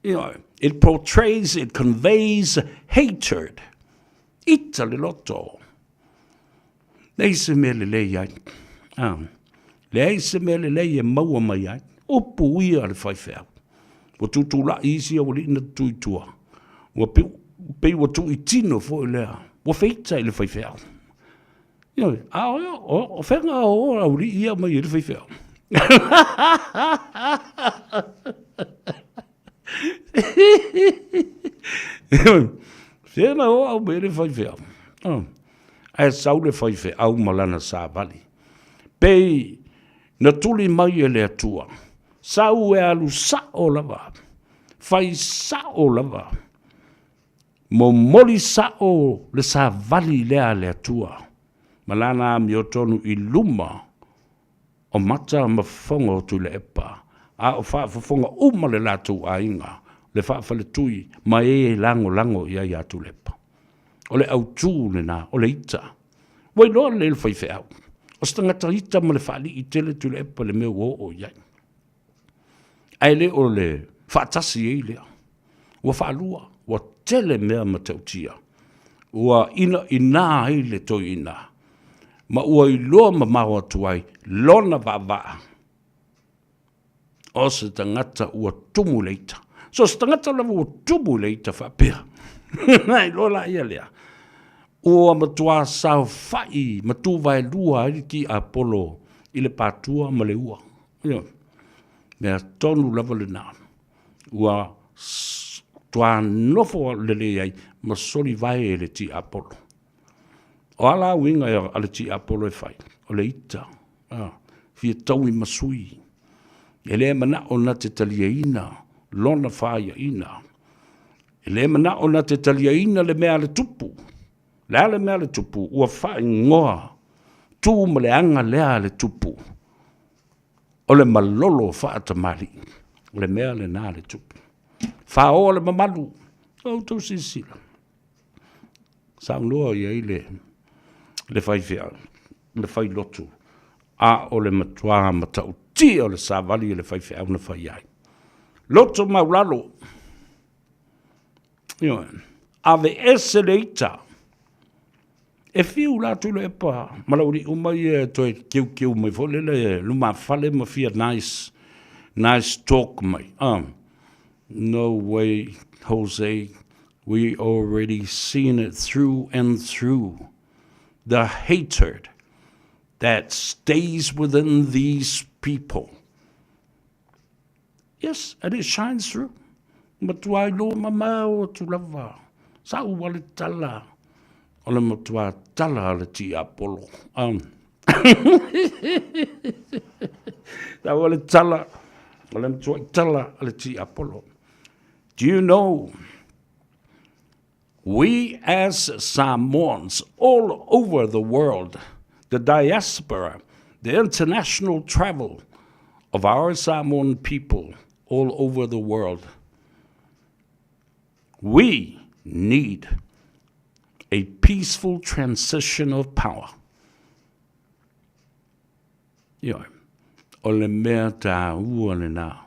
You know, it portrays, it conveys hatred. Ita le loto. Leai se mea lelei ai. Ah. Leai se mea lelei e maua mai ai. Upu ia a le faifeau. Ua tutulai isi aualii na tutū i tua. Ua pei ua tuu i tino foi lea. Ua feita i le faifeau. Ioe, a o fea o aualii ia mai ai le faifeau. Fea na o au mai ai le faifeau. Ae sau le faifeau ma lana savali. Pei na tuli mai e le Atua. Sau e alu sao lava. Fai sao lava. Momoli sao le savali lea a le Atua ma lana amiotonu i luma o mata ma fofoga o Tuilaepa, a o faafofoga uma le latou aiga, le faafaletui ma e lagolago i ai a Tuilaepa. O le autū lena, o le ita. Ua iloa lelei le faifeau, o se tagata ita ma le faalii tele Tuilaepa i le mea ua oo i ai. Ae le o le faatasi ai lea. Ua faalua, ua tele mea matautia. Ua inaina ai le toeaina, ma ua iloa mamao atu ai lona vaavaa. O se tagata ua tumu i le ita. So se tagata lava ua tumu i le ita faapea. Na iloa laia lea. Ua matuā saofai ma tuvaelua ai le tiapolo i le patua ma le ua. Ioe. Mea tonu lava lena. Ua toa nofo lelei ai ma solivae e le tiapolo. O a la uiga a le tiapolo e fai? O le ita. A, fia taui ma sui. E le manao na te taliaina lona faiaina. E le manao na te taliaina le mea a le tupu. Le a le mea a le tupu, ua faaigoa tu ma le aga lea a le tupu, o le malolo faatamalii. O le mea lena a le tupu. Faoa le mamalu, o outou silasila. Saunoa i ai le, le faifeau, le failotu, a o le matua matautia o le savali a le faifeau na fai ai. Loto maulalo, ioe, aveese le ita, e fiu la Tuilaepa ma Laulii uma ia e toe keukeu mai foi lele lumafale ma fia nice, nice talk mai. No way, Jose, we already seen it through and through. The hatred that stays within these people. Yes, and it shines through. Matua iloa mamao atu lava. Sa ua le tala. O le matua tala a le tiapolo. Sa ua le tala. O le matua tala a le tiapolo. Do you know we as Samoans all over the world, the diaspora, the international travel of our Samoan people all over the world, we need a peaceful transition of power. Ioe, o le mea taua lena.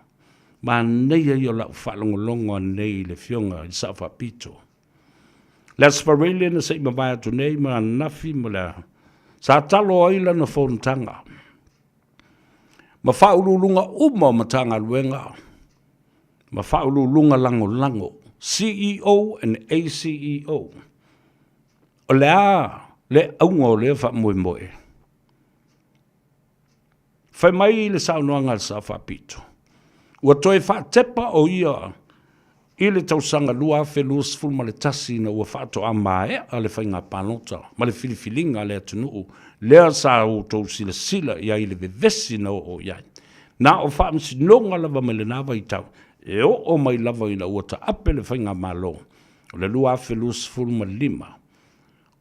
Manaia ia o lau faalogologo anei i le Afioga i le Sao Faapito. Le Aso Faraile na se i mavae atu nei ma ananafi ma le sa talo ai lana fonotaga ma faauluuluga uma o Matagaluega ma faauluuluga lagolago, CEO and ACEO. O le a le auga o lea faamoemoe? Fai mai le saunoaga a le Sao Faapito, ua toe faatepa o ia i le tausaga 2021 ina ua faatoa maea le faiga palota ma le filifiliga a le atunuu lea sa outou silasila i ai i le vevesi na oo i ai. Na o faamasinoga lava mai lena vaitau e oo mai lava ina ua taape le faigamalo o le 2025,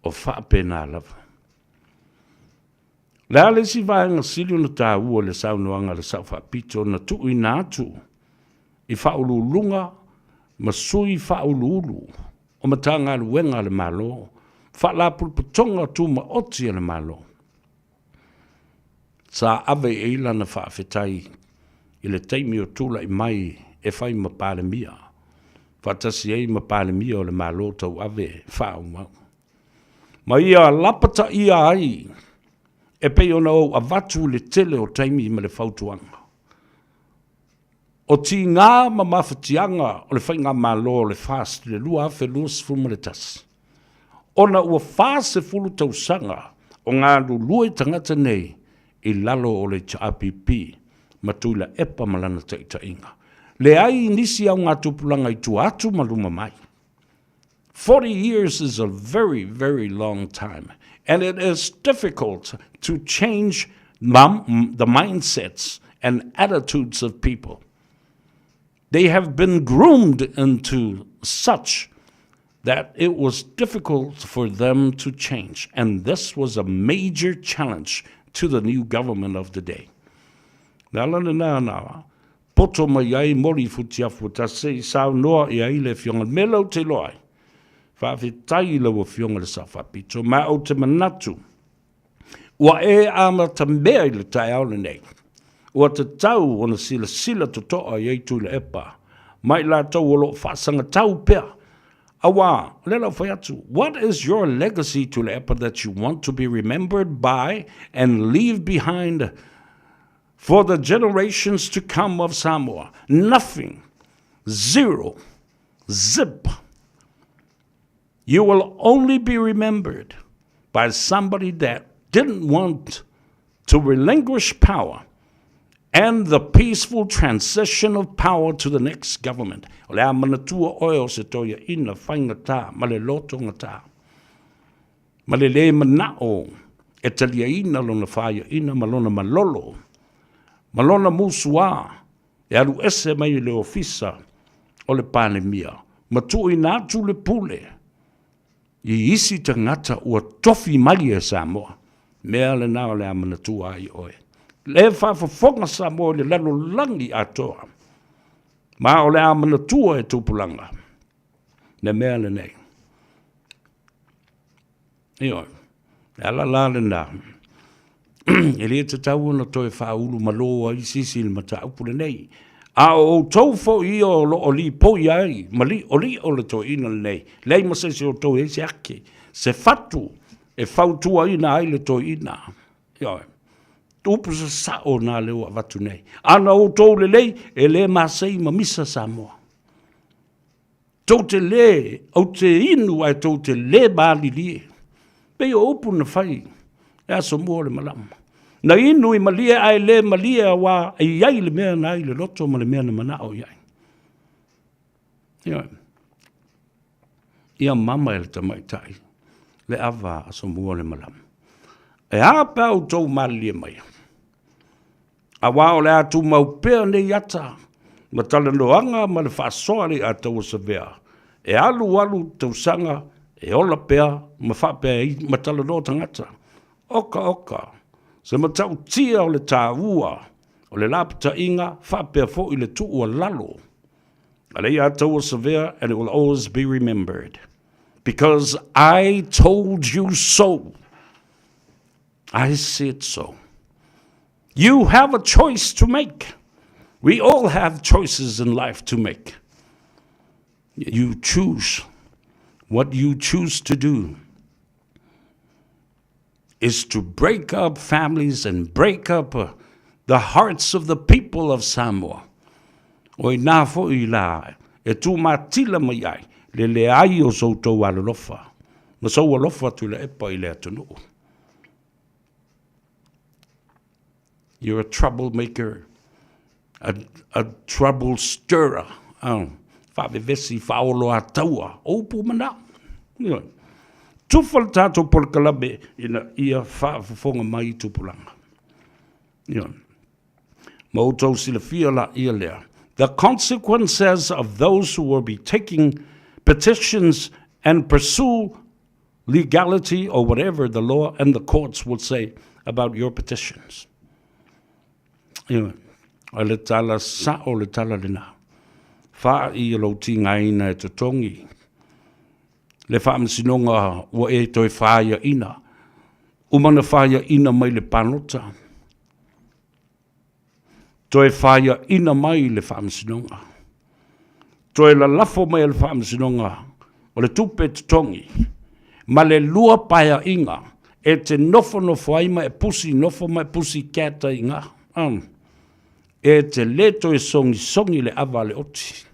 o faapena lava. O le a le isi vaega sili ona taua i le saunoaga a le Sao Faapito na tuuina atu i faauluuluga ma sui faauluulu o Matagaluega a le Malo, Faalapotopotoga Tumaoti a le Malo, sa ave i ai lana faafetai i le taimi o tulai mai e fai ma Palemia, faatasi ai ma Palemia o le Malo Tauave Faaauau. Ma ia lapataia ai e pei ona ou avatu i le tele o taimi ma le fautuaga. O tiga ma mafatiaga o le Faigamalo o le FAST i le 2021, ona ua 40 tausaga o galulue tagata nei i lalo o le HRPP ma Tuilaepa ma lana taitaiga. Leai nisi augatupulaga i tua atu ma luma mai. 40 years is a very, very long time, and it is difficult to change the mindsets and attitudes of people. They have been groomed into such that it was difficult for them to change, and this was a major challenge to the new government of the day. Le ala lena na poto mai ai moli futiafu tasi i saunoa i ai le Afioga. Le mea lea ou te iloa ai, faafetai i lau Afioga i le Sao Faapito, ma ou te manatu, ua e amatamea i le taeao lenei, ua tatau ona silasila totoa i ai Tuilaepa ma i latou o lo o faasagatau pea. Aua, o lea la ua fai atu, what is your legacy, Tuilaepa, that you want to be remembered by and leave behind? for the generations to come of Samoa. Nothing. Zero. Zip. You will only be remembered by somebody that didn't want to relinquish power and the peaceful transition of power to the next government. O le a manatua oe o se toeaina faigata ma le loto gata. Ma le lē mana'o e taliaina lona faiaina ma lona malolo ma lona musuā e alu ese mai i le ofisa o le Palemia ma tuuina atu le pule i isi tagata ua tofi mai e Samoa. Mea lena o le a manatua ai oe. Le faafofoga Samoa i le lalolagi atoa, ma o le a manatua e tupulaga le mea lenei. Ioe, le ala la lena, e le tatau ona toe faaulu malo ai se isi i le mataupu lenei. A o outou foi ia o lo o lipoi ai ma liʻoliʻo le toeaina lenei, leai ma se isi o outou e i ai se ake, se fatu e fautuaina ai le toeaina. Ioe, upu sasao na lea ua avatu nei. Ana outou lelei, e le masei ma misa Samoa. Tou te lē, ou te inu ae tou te lē malilie. Pei o upu na fai e Asomua o le malama. Na inu i malie ae lē malie auā e i ai le mea na ai le loto ma le mea na manao i ai. Ioe. Ia mama e le tamaitai le ava a Asomua o le malama. E a pe a outou malilie mai? Aua o le a tumau pea nei ata ma talanoaga ma le faasoa le Ataua Savea, e alualu tausaga e ola pea ma faapea ai ma talanoa tagata. Oka oka, se matautia o le taua o le lapataiga faapea foi le tuualalo a Leiataua Savea and it will always be remembered because I told you so. I said so. You have a choice to make. We all have choices in life to make. You choose what you choose to do is to break up families and break up uh, the hearts of the people of Samoa. O inā foi la e tūmatila mai ai le leai o so outou alolofa ma sou alofa Tuilaepa i le atunuu. You're a troublemaker, a, a trouble stirrer. Oh, faavevesi, faaoloataua, o upu manao. Ioe. Tufa le tatou polokalame ina ia faafofoga mai tupulaga. Ioe. Ma outou silafia laia lea. The consequences of those who will be taking petitions and pursue legality or whatever the law and the courts will say about your petitions. Ioe, o le tala sa'o le tala lena. Faa'i o lou tigaina e totogi le faamasinoga ua e toe faiaina, uma na faiaina mai le palota. Toe faiaina mai le Faamasinoga. Toe lalafo mai e le Faamasinoga o le tupe totogi ma le lua paeaiga e te nofonofo ai ma e pusi nofo ma e pusi keta i ngā. Um, e te le toe sogisogi le ava a le oti.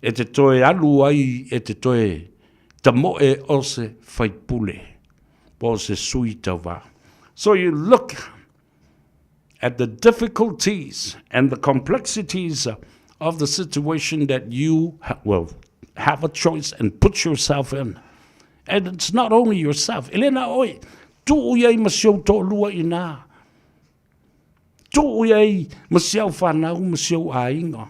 E te toe alu ai, e te toe tamoe o se faipule, po o se sui tauva. So you look at the difficulties and the complexities of the situation that you will have a choice and put yourself in. And it's not only yourself. E le na oe, tuu i ai ma si ou toalua i nā. Tuu i ai ma si au whanau ma si ou aiga.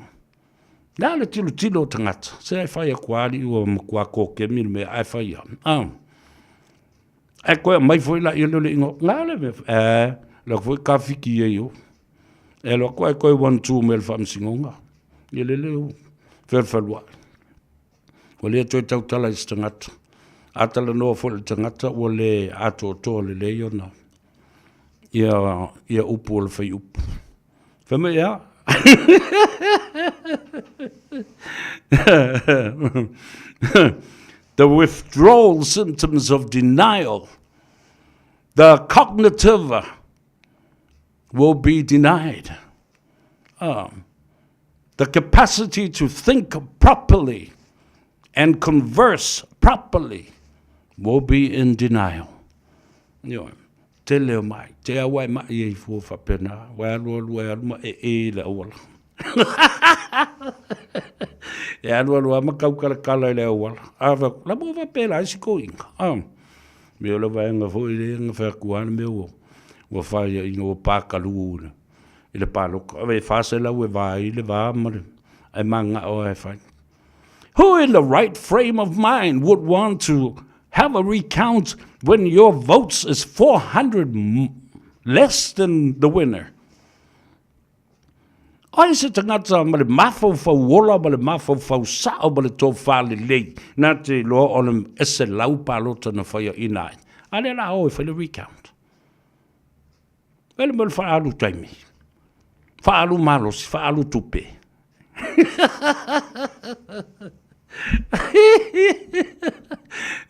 Nā le tilotilo o tagata. Se ai whai aku ali ua makua kōkemi le mea ai whai a. Ah. Ae koe aumai foi laia lea o le igoa, nga le mea, e, le aku foi kafiki ai o. E lo aku ai koe one two me le faamasinoga. Ia lele o felufeluai. Ua le toe tautala i se tagata. A talanoa foi le tagata ua le atoatoa lelei ona ia, ia upu o le faiupu. Fai mai ea? The withdrawal symptoms of denial, the cognitive. will be denied. The capacity to think properly and converse properly will be in denial. Ioe, tele o mai, te aua e mai e i fua whapena, wa alu alu e alu ma e e i le auala. e alu alu a ma kau kala kala i le auala. A wa, la mo wa pela ai si ko inga. A, me o le vaenga fo i le nga whea kuana me ua, ua whaia inga ua pākalu ina. I le pāloka. Ave e whāselau e vā i le vā ma le, ai mā ngā o e whai. Who in the right frame of mind would want to have a recount when your votes is 400 less than the winner? Ai se tagata ma le mafaufau ola ma le mafaufau sao ma le tofa lelei na te iloa o le ese lau palota na faia ina ai. A lea la o e fai le recount. Ele mo le faaalu taimi, faaalu malosi, faaalu tupe.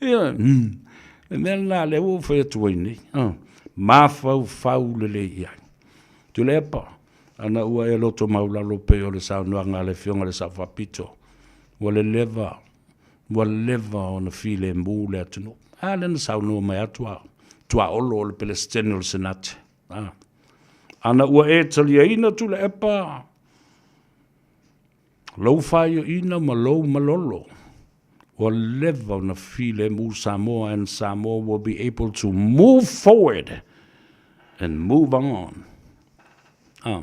Ia, le mea lena lea ua ou fai atu ai nei, mafaufau lelei i ai. Tuilaepa, ana ua e loto maulalo pei o le saunoaga a le Afioga i le Sao Faapito, ua leleva, ua leva ona filemu le atunuu. A lea na saunoa mai atu a tuaolo o le Pelesitene o le Senate. A. Ana ua e taliaina Tuilaepa, lou faioina ma lou malolo, ua leva ona filemu Samoa and Samoa will be able to move forward and move on. A.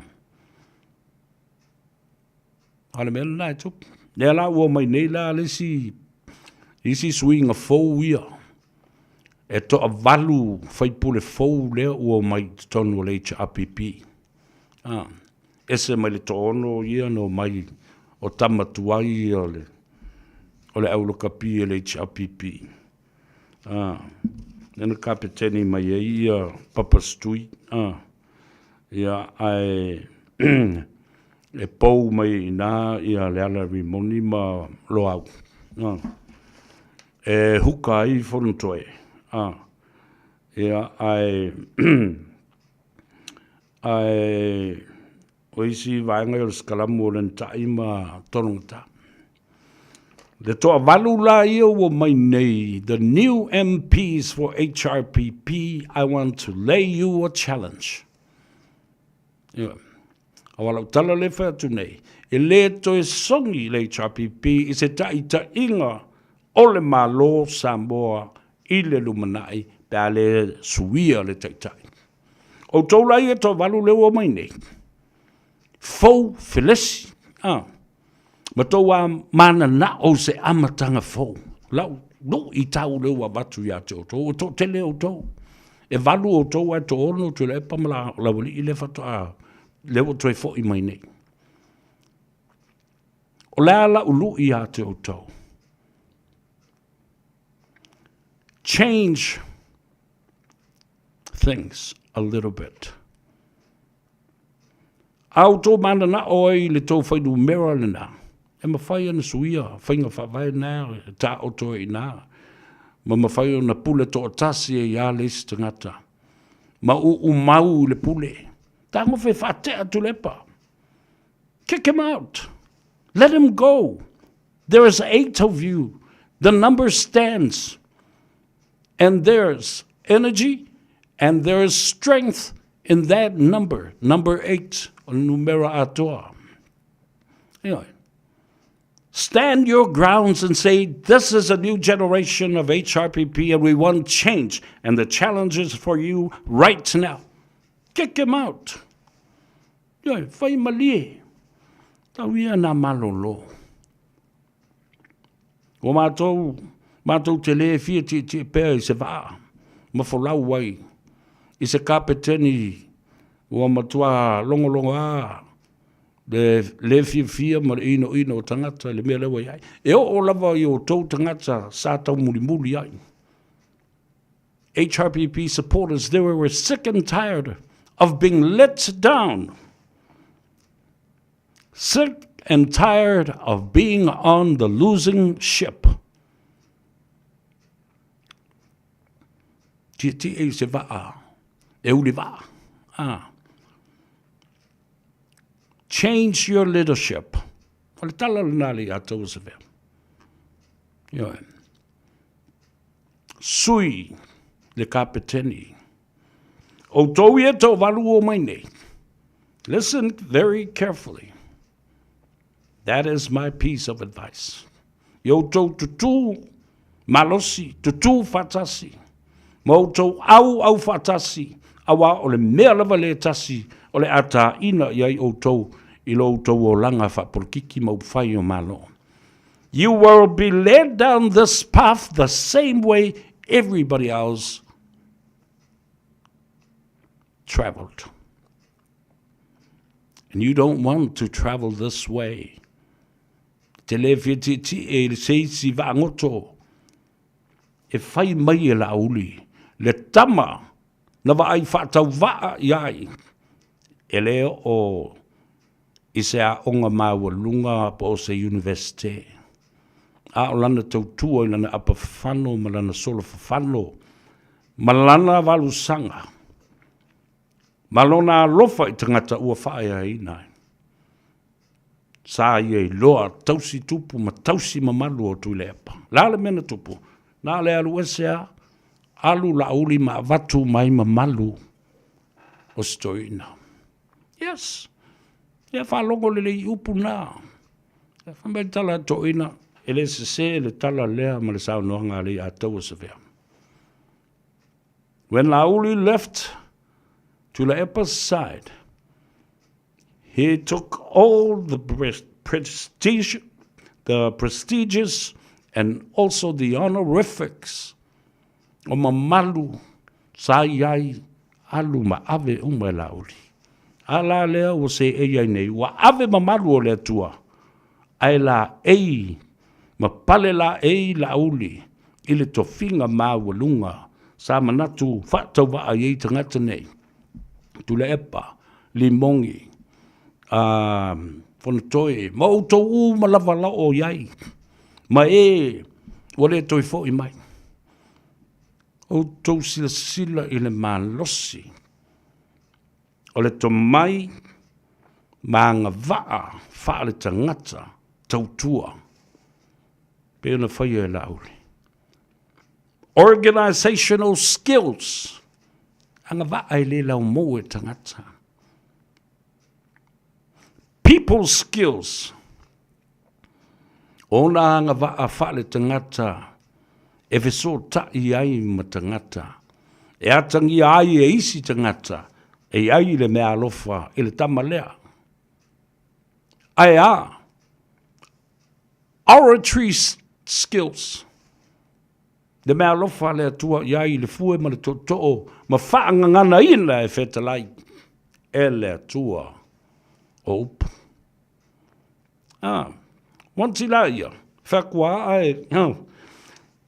A le mea lena e tupu. Lea la ua mai nei la le isi, isi suiga fou ia. E toavalu faipule fou lea ua omai i totonu o le HRPP. A, ese mai le toaono ia na omai o tama tuai ia o le, o le aulakapi e le HRPP. A, lea na kapeteni mai ai ia Papa Stui. A, ia, ae e pou mai i ina ia Leala Rimoni ma Loau. A, e huka ai Fonotoe. A, ia, ae ae o isi vaega o le sikalamu o Lenatai ma Tologata. Le toavalu la ia ua mai nei, the new MPs for HRPP, I want to lay you a challenge. Ia. Aua lau tala le fai atu nei, e le toe sogi le HRPP i se taitaiga o le Malo Samoa i le lumanai pe a le suia le taitai. Outou la ia toavalu lea ua omai nei, fou felesi, a, ma tou a mananao i se amataga fou. Lau luitau lea ua avatu ia te outou, ua toatele outou. E valu outou ae toaono Tuilaepa ma Laualii lea faatoa, lea ua toe foi mai nei. O le a lau lui ia te outou? Change things a little bit. A outou mananao ai i le tou fuainumera lena, e mafai ona suia faiga faavae na e taoto ai i ina, ma mafai ona pule toatasi ai lava le isi tagata, ma uumau i le pule. Tagofe e faatea Tuilaepa. Kick him out. Let him go. There is eight of you. The number stands. And there's energy and there is strength in that number, number eight, o le numera atoa. Anyway, stand your grounds and say, this is a new generation of HRPP and we want change. And the challenge is for you right now. Kick him out. Ioe, fai malie. Tau ia nā malolo. Ua mātou, mātou te lē fia tietie pea i se vaa, ma folau ai, i se kapeteni ua matua logologo a le lē fiafia ma le inoino o tagata i le mea lea ua i ai. E oo lava i o outou tagata sa taumulimuli ai. HRPP supporters, they were sick and tired of being let down. Sick and tired of being on the losing ship. Tietie i se vaa, e uli vaa. Ah. Change your leadership. O le tala lena le ia tau Savea. Ioe. Sui le kapeteni. Outou ia toavalu ua omai nei. Listen very carefully. That is my piece of advice. Ia outou tutū malosi, tutū faatasi, ma outou auau faatasi, auā o le mea lava lea e tasi o le a tāina i ai outou i lo outou olaga faapolokiki ma upufai o Malo. You will be led down this path the same way everybody else traveled. And you don't want to travel this way. Te le whitiiti e le seisi vaangoto e whai mai e la uli. Le tama na vaai whaatauvaa i ai e le o i se aoga maualuga po o se Iunivesite, a o lana tautua i lana apafafano ma lana solofafano ma lana valusaga ma lona alofa i tagata ua faaeaina ai. Sa ia iloa tausi tupu ma tausi mamalu o Tuilaepa. O le a le mea na tupu? Na o le alu ese a, alu Laauli ma avatu mai mamalu o si toeaina. Yes. Ia faalogo lelei i upu na. Fai mai le tala a toeaina, e le sese le tala lea ma le saunoaga a Leiataua Savea. When Laauli left Tuilaepa's side, he took all the prestige, the prestigious and also the honorifics o mamalu sa i ai alu ma ave uma e Laauli. A la lea ua seei ai nei, ua ave mamalu o le Atua, ae laei ma pale laei Laauli i le tofiga maualuga sa manatu faatauvaa i ai tagata nei, Tuilaepa, Limogi, Fonotoe, ma outou uma lava la o i ai, ma e ua le toe foi mai. Outou silasila i le malosi o le tomai ma agavaa faale-tagata tautua pei ona faia e Laauli. Organizational skills, agavaa e le laumou e tagata. People skills, Ona agavaa faale-tagata e fesootai ai ma tagata, e atagia ai e isi tagata e i ai le meaalofa i le tama lea. Ae a? Oratory skills, le meaalofa a le Atua i ai i le fue ma le tootoo ma faagaganaina e fetalai e le Atua o upu. Ah, once la ia, whakua ae, oh,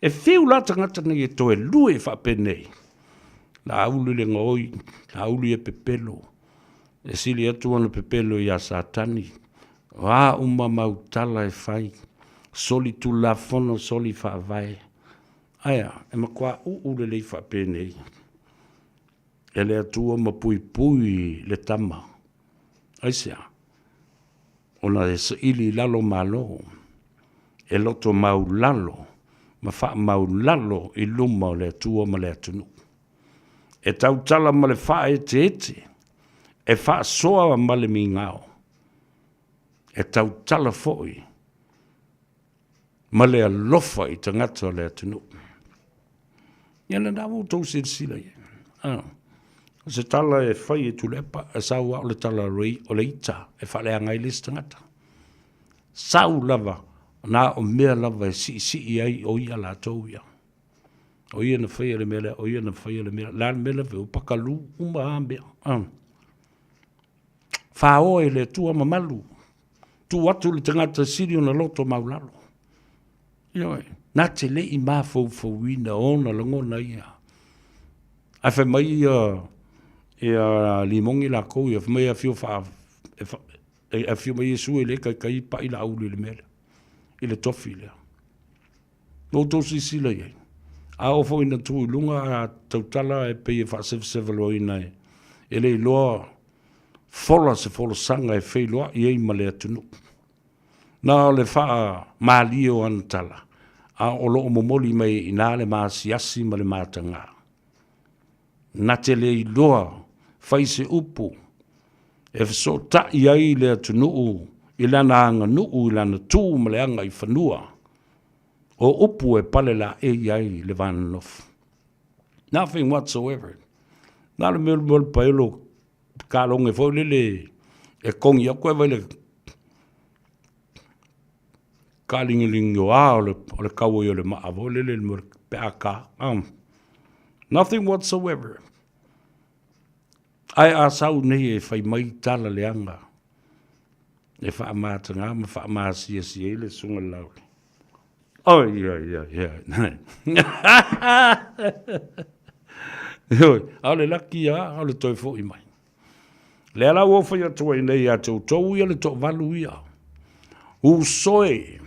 e whiu la tangata nei e toe lue whaapenei. La ulu le ngoi, la ulu e pepelo. E sili atu ona pepelo i a Satani. O a uma mau tala e whai. Soli tulafono, soli whaavae. Aia, e makuā uu le lei whaapenei. E le Atua ma puipui le tama. Aisea? Ona e saili i lalo malo, e loto maulalo ma faamaulalo i luma o le Atua ma le atunuu. E tautala ma le faaeteete, e faasoa ma le migao, e tautala foi ma le alofa i tagata o le atunuu. Ia lena ua outou silasila i ai. Ah. O se tala e fai e Tuilaepa, e sau a o le tala o le ita e faaleaga ai le isi tagata. Sau lava, na o mea lava e siisii ai o ia latou ia. O ia na faia le mea lea, o ia na faia le mea. La le mea lea, o pakalu uma a mea. Ah. Faaoa i le Atua mamalu. Tuu atu le tagata sili ona loto maulalo. Ioe, na te le i mafaufauina ona lagona ia. Ae fai mai ia, ia Limogi lakou ia, fai mai e afio faa, e, fa, e afio mai Iesu e le kaikai paʻi Laauli i le mea lea, i le tofi lea. Na outou silasila i ai. A oo foi ina tu i luga a tautala e pei e faasevasevaloaina e, e le iloa. fola se folasaga e feiloai ai ma le atunuu. Na o le faamalie o ana tala, a o lo o momoli mai ai i ina le maasiasi ma le matagā. Na te le iloa fai se upu e fesootai ai le atunuu i lana aganuu, i lana tu ma le agaifanua, o upu e palelaei ai le va nonofo. Nothing whatsoever. Na o le mea o le paelo kaloge foi lele e kogi atu e vai le kaaligiligioa o le kau ai o le maa foi lele le mea pe a ka. Nothing whatsoever. Ae a sau nei e fai mai tala leaga e faamataga ma faamasiasi ai le susuga i le Laauli. Oi, oi, oi, oi. Oi, a o le laki lava o le toe foi mai. Lea la ua ou fai atu ai nei ia te outou ia le toavalu ia. Usoe,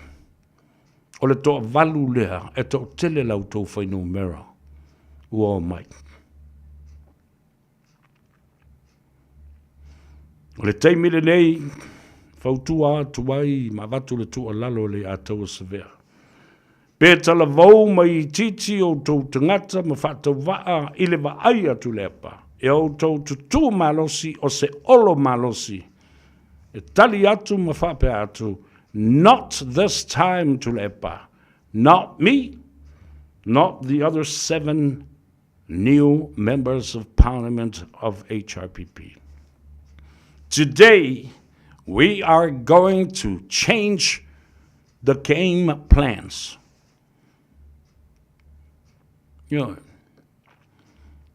o le toavalu lea e toatele la outou fuainumera ua omai. O le taimi lenei, fautua atu ai ma avatu le tuualalo i le Alataua Savea. Pe talavou ma itiiti outou tagata ma faatauvaa i le vaai a Tuilaepa, e outou tutū malosi o se olo malosi, e tali atu ma faapea atu, Not this time Tuilaepa, not me, not the other 7 new members of parliament of HRPP. Today, we are going to change the game plans. Ioe.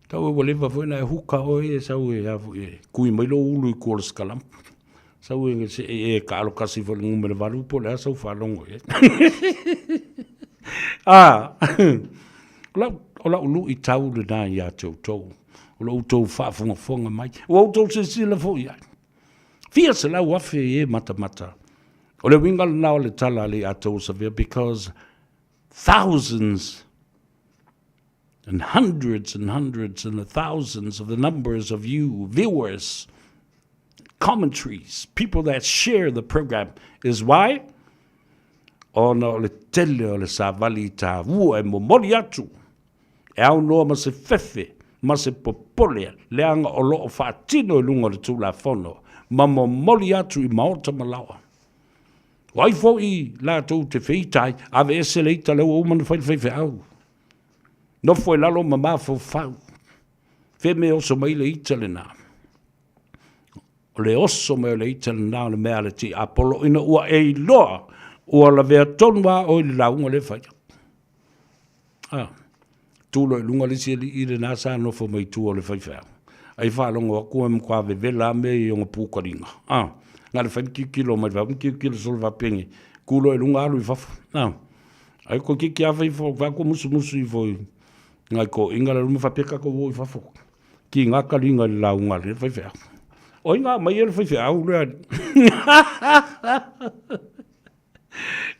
Tau e ua leva foi na e huka oe e sau e a foi e kui mai lou ulu i kua o le sikalam. Sau e se e, e kaalo kasi foi le ngumele valu po le a sau faalogo i ai. Ah, o lau, o lau luʻi tau lena ia te outou. O lo outou faafogafoga mai. Ua outou silasila foi i ai. Fia 100,000 e matamata. O le uiga lena o le tala a le Alataua Savea because thousands and hundreds and hundreds and the thousands of the numbers of you viewers, commentaries, people that share the program is why ona o le tele o le savali tāua e momoli atu e aunoa ma se fefe ma se popole leaga o lo o faatino i luga o le Tulafono ma momoli atu i maota ma laoa. O ai foi latou te feita ai, aveese le ita lea ua uma ona fai le faifeau. Nofo i lalo ma mafaufau. Fea mea e oso mai le ita lena? O le oso mai o le ita lena o le mea a le tiapolo ina ua e iloa ua lavea tonu lava oe i le lauga lea e fai. Ah, tu loa i luga le isi alii lena sa nofo mai tua o le faifeau. Ai faalogo atu e matua vevela lava mea i ona pukaliga. Ah, na o le fai ma tilotilo mai le ma tilotilo solo faapea tu loa i luga alu i fafo. Ah, ai toeitiiti lava fai ifo, vaai atu musumusu ifo i nai toeaiina la ma faapea tatou o i fafo. Kiga kaliga i le lauga a le faifeau. O ai na aumaia le faifeau lea?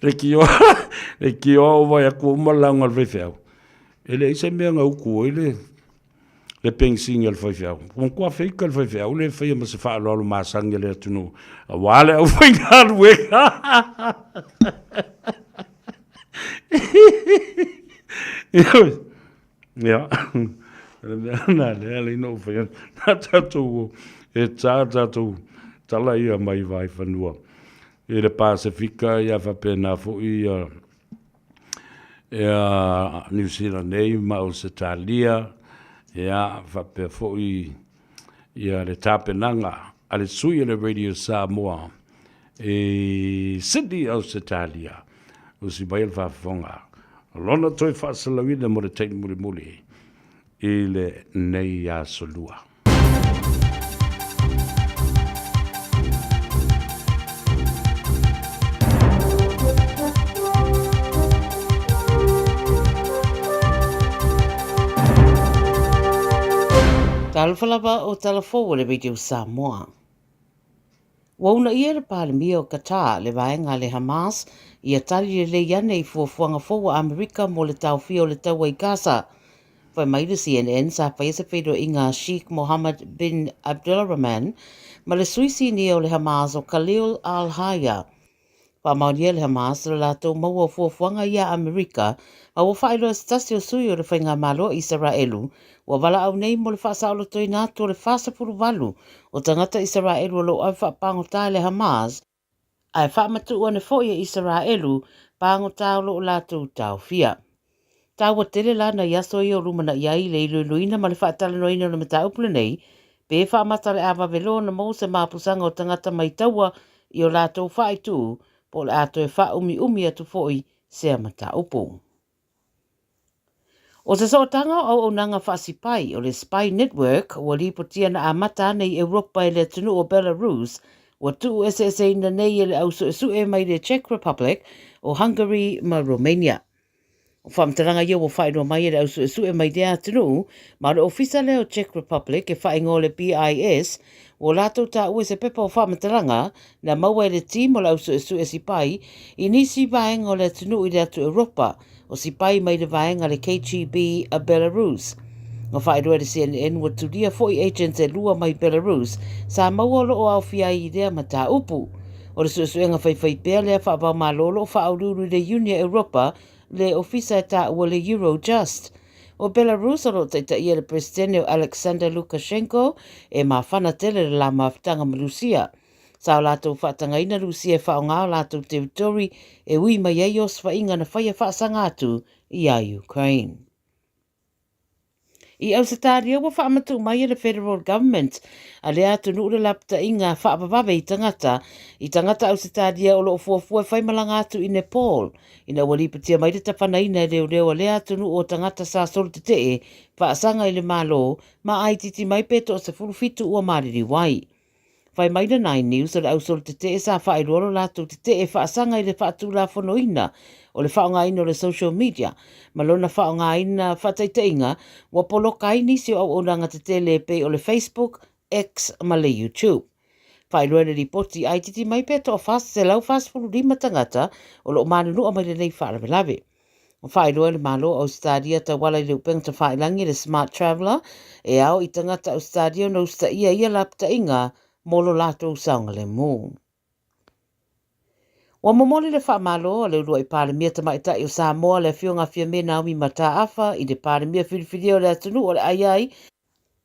Le kioa, le kioa o vai atu uma le lauga a le faifeau. E leai se mea na utu ai le, le penisini a le faifeau. Ua matua feika le faifeau le faia ma se faaaloalo masani a le atunuu aua le aufaigaluega. Ia, o le mea lena lea e ala ai ona ou fai atu, na tatou e tā tatou tala ia mai Vaifanua i le Pasefika ia faapena foi ia ia Niu Sila nei ma Ausetalia, ia faapea foi ia le tapenaga a le sui o le Radio Samoa i Sydney, Ausetalia. Usi mai le faafofoga lona toe faasalauina mo le taimi mulimuli i lenei aso lua. Talofa lava o tala fou o le Radio Samoa. Ua uunaia e le Palemia o Qatar le vaega a le Hamas ia tali lelei ane i fuafuaga fou a Amerika mo le taofia o le taua i Gaza. Fai mai le CNN sa faia se feiloaiga a Sheikh Mohammed bin Abdulrahman ma le sui sinia o le Hamas o Khalil al-Hayya. Faamaonia le Hamas lo latou maua o fuafuaga ia a Amerika ma ua faailoa e se tasi o sui o le Faigamalo a Isaraelu ua valaau nei mo le faasaolotoina atu o le 48 o tagata Isaraelu o lo o ave faapagota e le Hamas ae faamatuu ane foi e Isaraelu pagota o lo o latou taofia. Taua tele la nai aso ia o lumanai ai le iloiloina ma le faatalanoaina o le mataupu lenei, pe faamata o le a vave loa ona maua se mapusaga o tagata mai taua i o latou faaituu po o le a toe faaumiumi atu foi sea mataupu. O se sootaga o auaunaga faasipai o le Spy Network ua lipotia na amata ane i Europa e le atunuu o Belarus, ua tuueseeseina nei e le au suesue mai le Czech Republic, o Hungary ma Romania. O faamatalaga ia ua faailoa mai e le au suesue mai lea atunuu, ma o le ofisa lea o Czech Republic e faaigoa o le BIS, ua latou taua i se pepa o faamatalaga na maua e le team o le au suesue sipai i nisi vaega o le atunuu i le atu Europa, o sipai mai le vaega le KGB a Belarus. Na faailoa e le CNN ua tulia foi agents e lua mai Belarus sa maua o lo o aofia ai i lea mataupu. O le suesuega faifaipea lea faavaomalo o lo o faauluulu i le Iuni a Europa le ofisa e taua le Eurojust. O Belarus o lo o taitaia e le Peresetene o Alexander Lukashenko e mafana tele le la mafutaga ma Rusia. Sa o latou faatagaina Rusia e faaaoga o latou territory e ui mai ai osofaiga na faia faasaga atu i a Ukraine. I Ausetalia ua faamatuu mai e le Federal Government a lea atunuu le lapataiga faavavave i tagata i tagata Ausetalia o lo o fuafua e faimalaga atu i Nepal ina ua lipotia mai le tafanaina e leoleo a lea atunuu o tagata sa solotetee faasaga i le Malo ma aaitiiti mai pe toa 17 ua maliliu ai. Fai mai le Nine News o le ausolotetee sa faailoa lo latou tetee faasaga i le faatulafonoina o le faaaogaina o le social media ma lona faaaogaina faataitaiga ua poloka ai nisi o auaunaga tetele e pei o le Facebook, X ma le YouTube. Faailoa e le lipoti aaitiiti mai pe toa 445 tagata o lo o manunua mai lenei faalavelave. Ua faailoa e le Malo o Ausetalia tauala i le upega tafailangi le Smart Traveller e ao i tagata Ausetalia ona usitaia ia lapataiga mo lo latou saogalemu. Ua momoli le faamalo a le uluai Palemia Tamaitai o Samoa le Afioga Fiame Naomi Mataafa i le Palemia filifilia o le atunuu o le ai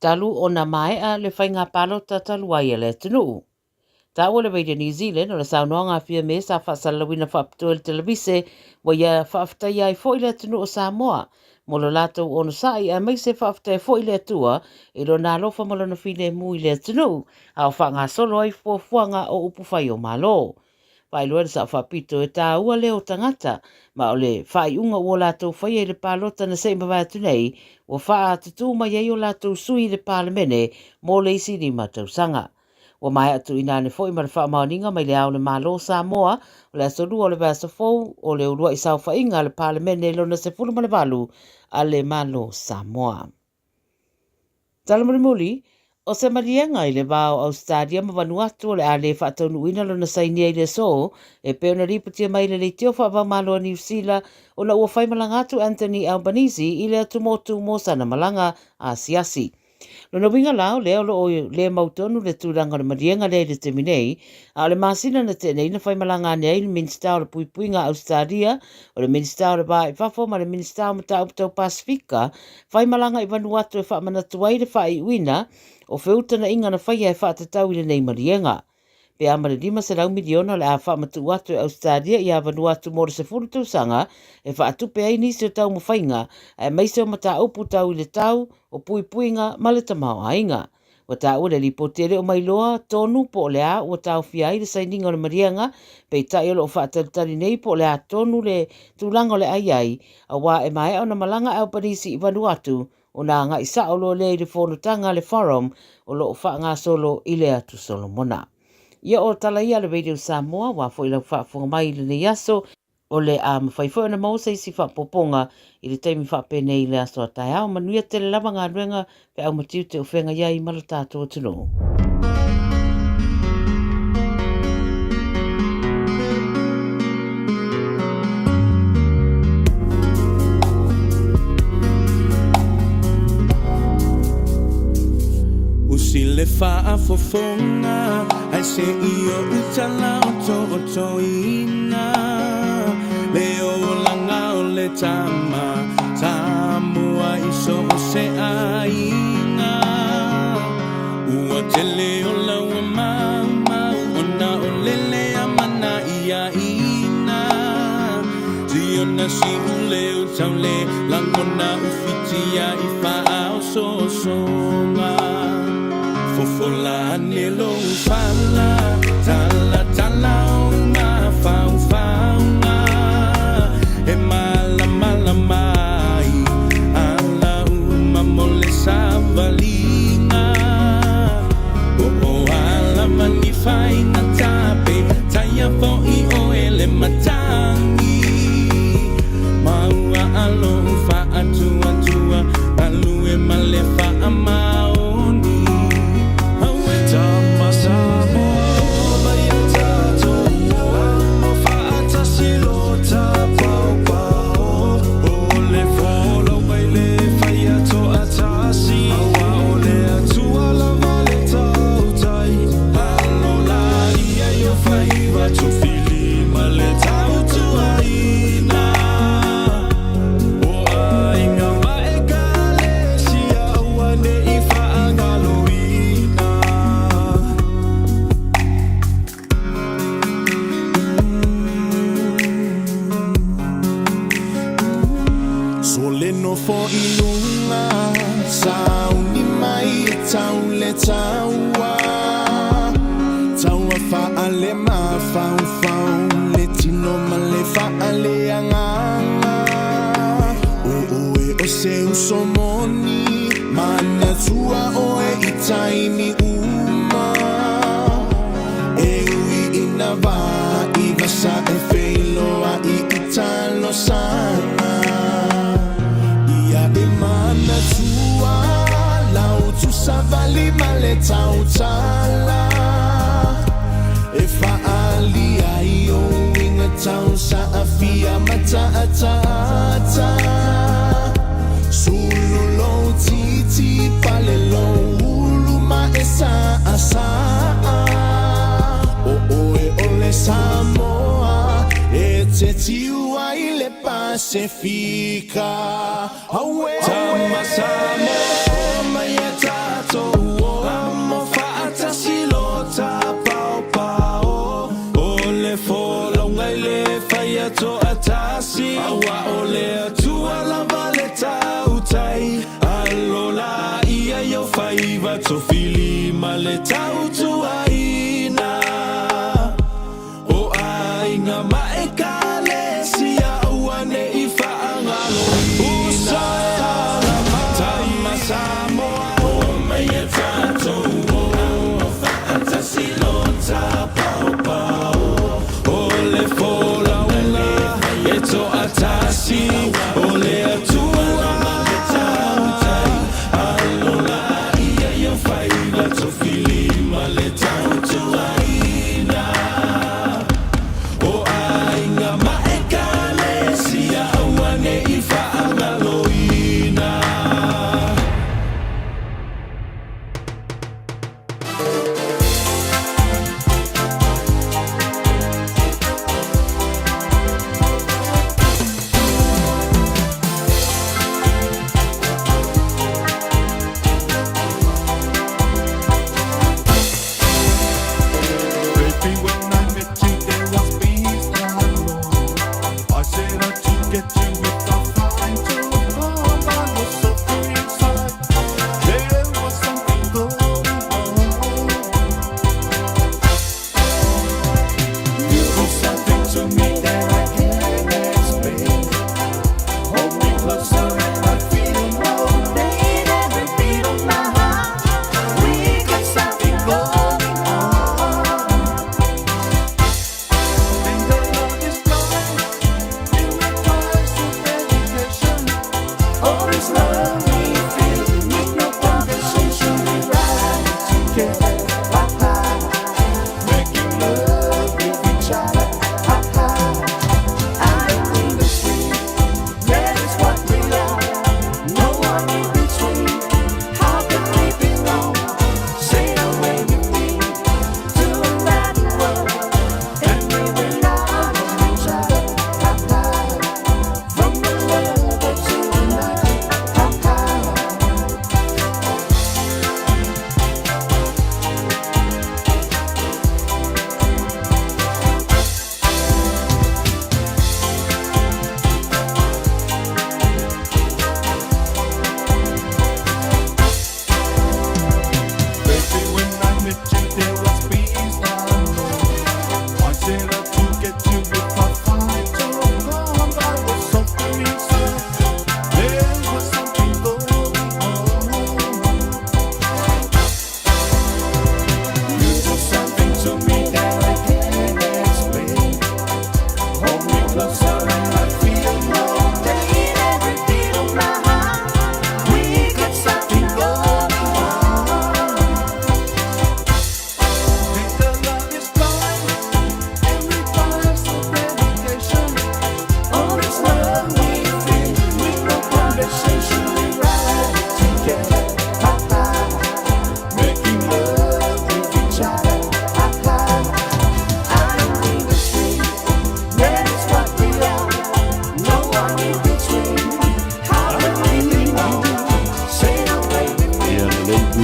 talu ona maea le faiga palota talu ai a le atunuu. Taua le Radio New Zealand o le saunoaga a Fiame sa faasalalauina faapitoa i le televise ua ia faafetaia ai foi le atunuu o Samoa mo lo latou onosai aemaise faafetaia foi le Atua i lona alofa ma lona filemu i le atunuu a o faagasolo ai fuafuaga o upufai o Malo. Faailoa le Sao Faapito e tāua leo o tagata ma o le faaiuga ua latou faia i le palota na se i mavae atu nei ua faaatutū mai ai o latou sui i le Palemene mo le isi lima tausaga. Ua maea tuuina ane foi ma le faamaoniga mai le Ao o le Malo o Samoa o le aso Lua o le vaiaso fou o le uluai saofaiga a le Palemene lona 18 a le Malo o Samoa. Tala mulimuli, o se maliega i le va o Ausetalia ma Vanuatu o le a le faataunuuina lona sainia i le aso e pei ona lipotia mai i le leitio faava-o-Malo a Niu Sila ona ua faimalaga atu Anthony Albanese i le atumotu mo sana malaga asiasi. Lona uiga la, o lea o lo o le mautonu le tulaga o le maliega lea i le taimi nei, a o le masina na tea nei na faimalaga ane ai le Minisita o le Puipuiga a Ausetalia, o le Minisita o le Va i Fafo ma le Minisita o Mataupu Tau Pasefika, faimalaga i Vanuatu e faamanatu ai le faaiuina o feutanaʻiga na faia e faatatau i lenei maliega. Pe a ma le $500 miliona o le a faamatuu atu e Ausetalia i Vanuatu mo le 10 tausaga e faatupe ai nisi o taumafaiga aemaise o mataupu tau i le tau, o puipuiga ma le tamaoaiga. Ua taua le lipoti e le o mailoa tonu po o le a ua taofia ai le sainiga o le maliega, peitai o lo o faatalitali nei po o le a tonu le tulaga o le a i ai, aua e maea ona malaga Albanese i Vanuatu ona agai sao loa lea i le fonotaga a le Forum o lo o faagasolo i le Atu Solomona. Ia o tala ia a le Radio Samoa, ua foi lau faafofoga mai i lenei aso, o le a mafai foi ona maua se isi faaopoopoga i le taimi faapenei i le aso a taeao. Manuia tele lava galuega feau ma tiute o feagai ai ma lo tatou atunuu. Tusi le faafofoga ae se i ou talaoto'otoina le olaga o le tama Samoa i so o se aiga. Ua tele o laua maumau ona o le le amanaiaina. Siona si'u leo taule lagona ufitia i faaosoosoga. Fofola ane lou fala, talatala ou mafaufauga. E malamalama ai ala uma mo le savaliga. Po o a lava ni faiga tape, taia fo'i oe le matagi. Ma ua alou faatuatua, galue ma le faamaoni. Auē. Tama Samoa o mai a tatou amo faatasi lo tapaopao o le folauga i le faia toatasi aua o le Atua lava le tautai alo laia i o faiva tofilima le tautuaina o aiga ma ekalesia aua ne i faagaloina. So le nofo i luga, sauni mai e tau le taua. Taua faale mafaufau, le tino ma le faale agaga. O oe o se uso moni, manatua oe i taimi uma. E ui ina vaai vasa e feiloai i talosaga. Ia e manatua, lau tusavali ma le tautala. E faalia ai ou uiga tau saafia ma taataata. Sulu lou titi, pale lou ulu ma e saasaa. O oe o le Samoa, e te tiu ai le Pasefika. Auē. Tama Samoa mai e tatou o amo faatasi lo tapaopao o le folauga i le faia toatasi aua o le Atua lava le tautai alo laia i o faiva tofilima le tautuaina o aiga ma ekalesia aua ne i faagaloina. Uso e ala mai. Tama Samoa o mai e tatou o amo faatasi lo tapaopao o le folauga e toatasi o le Atua lava le tautai alo laia i o faiva tofilima.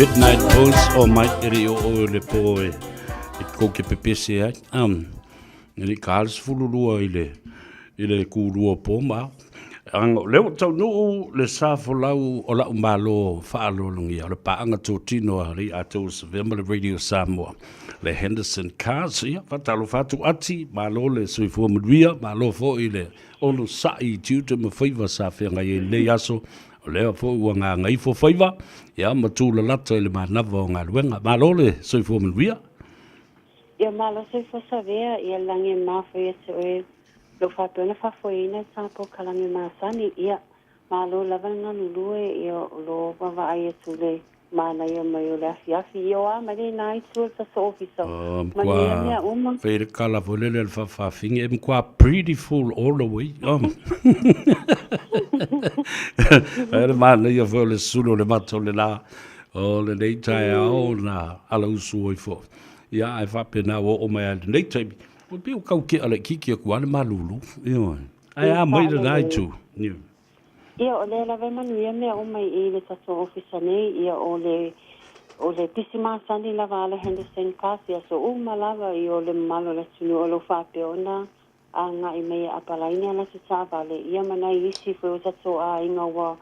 Midnight Post o mai e le i oo i le po e kou ke pepese ai. E le i ka le 12 i le i le kulua o po ma ao. Leaga o lea ua taunuu le sa folau o la'u Malo faaaloalogia, o le paaga totino a Alii Atoa Savea ma le Radio Samoa, le Henderson Cars. Ia, faatalofa atu Ati, malo le soifua manuia, malo foi le onosai i tiute ma faiva sa feagai ai i lenei aso. O lea foi ua gagaifo faiva, ia ma tūlalata i le manava o galuega. Malo le soifua manuia. Ia malo soifua Savea, ia lagi e mafua ia te oe Lou faapea ona faafoeina le sa polokalame masani, ia, malo lava le galulue, ia, o lo vaavaai atu le manaia mai o le afiafi, ia, o a mai lena itu o le tatou ofisa, Oh, manuia mea uma. Fai le kala foi lele le faafaafine, e matua prettyful all the way. Oh. Ai le manaia foi o le sulu o le mata o le la, o lenei taeao na alausu ai foi. Ia, ae faapena ua oo mai lava i lenei taimi. Ua pei ua tau kea laitiiti atu lava le malulu, ioe. Ae a mai lena itu? Ioe. Ia, o lea lava e manuia mea uma i i le tatou ofisa nei, ia o le o le pisi masani lava a le Henderson Pass i aso uma lava, ia o le mamalu o le atunuu o lo o faapea ona agai mai e apalaina a latou taavale, ia ma nai isi foi o tatou aiga ua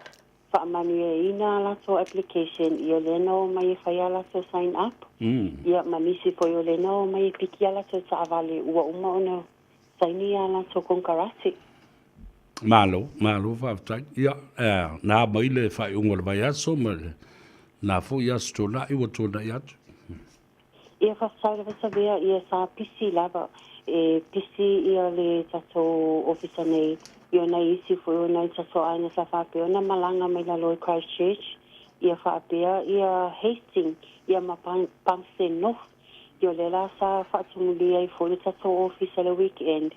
faamanuiaina a latou application, ia lea na omai e fai a latou sign up, ia ma nisi foi o lea na omai e piki a latou taavale ua uma ona saini a latou konekarate. Malo, malo faafetai. Ia, na mai le faaiuga o le vaiaso ma le na foi aso tuanai ua tuanai atu. Ia faafetai lava Savea, ia sa pisi lava, e pisi ia le tatou ofisa nei i ona isi foi o nai tatou aiga sa faapea ona malaga mai lalo i Christchurch, ia faapea ia Hastings ia ma Palmerston North, ia o lea la sa faatumulia ai foi le tatou ofisa le weekend,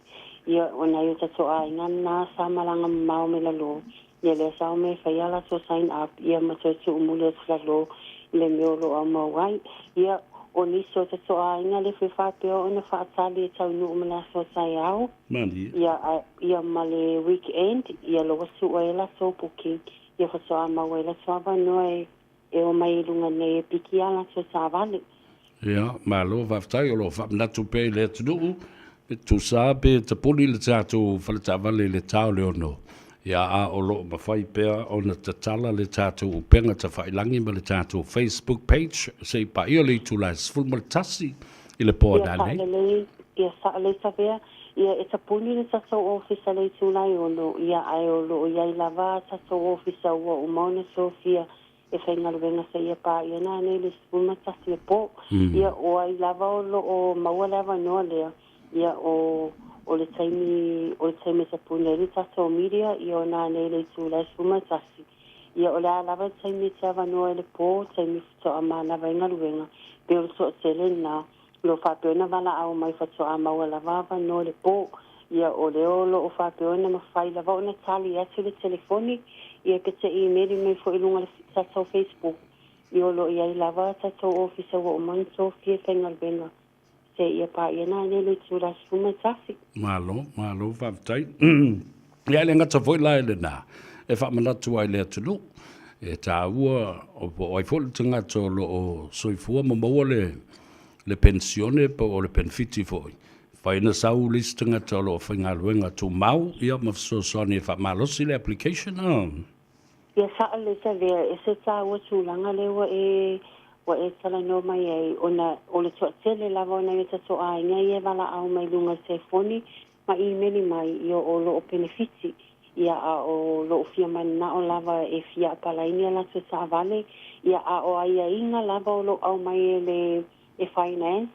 ia o nai o tatou aiga na sa malaga mamao mai lalo. Ia lea sa omai e fai a latou sign up ia ma toe tuumuli atu lalo i le mea o lo o aumau ai. Ia, o nisi o tatou aiga le fia faapea ona faatali e taunuu ma le aso taeao, Malie. ia, a, ia ma le weekend, ia lo ua sua ai latou booking, ia faatoa mau ai latou avanoa e e omai i luga nei e piki a latou taavale. Ia, malo faafetai o lo o faamanatu pea i le atunuu, pe tusa pe tapuni le tatou faletaavale i le ta o le 6. Ia, a o lo o mafai pea ona tatala le tatou upega tafailagi ma le tatou Facebook page se i paia le itula e 11 i le po Ia nanei. saolelei, ia saolelei Savea, ia e tapuni le tatou ofisa i le itula e 6, ia ae o lo o i ai lava tatou ofisa ua uma ona sofia e faigaluega seia paia nanei le 11 le po. Ia, o ai lava o lo o maua le avanoa lea, ia, o, o le taimi, o le taimi e tapuni ai le tatou media, ia o nanei le itula e 11. Ia, o le a lava le taimi e te avanoa ai le po, taimi faatoa manava ai galuega, pei o le toatele lena, O lo o faapea ona valaau mai faatoa maua lava avanoa i le po. Ia, o lea o lo o faapea ona mafai lava ona tali atu le telefoni, ia pe te imeli mai foi i luga o le tatou Facebook. Ia, o lo o i ai lava tatou ofisa ua uma ona tofia e faigaluega seia paia nanei le itula 11. Malo, malo faafetai. Ia e le gata foi la i lena, e faamanatu ai i le atunuu, e taua po o ai foi le tagata o lo o soifua ma maua le le penisione po o le penefiti foi. Fai ona sau le isi tagata o lo o faigaluega tumau ia ma fesoasoani e faamalosi le application. Ia sao lelei Savea, e se taua tulaga lea ua e ua e talanoa mai ai ona o le toatele lava o nai o tatou aiga ia e valaau mai luga o le telefoni ma imeli mai ia o lo o penefiti ia a o lo o fia mananao lava e fia apalaini a latou taavale ia a o aiaiga lava o lo o aumai e le e finance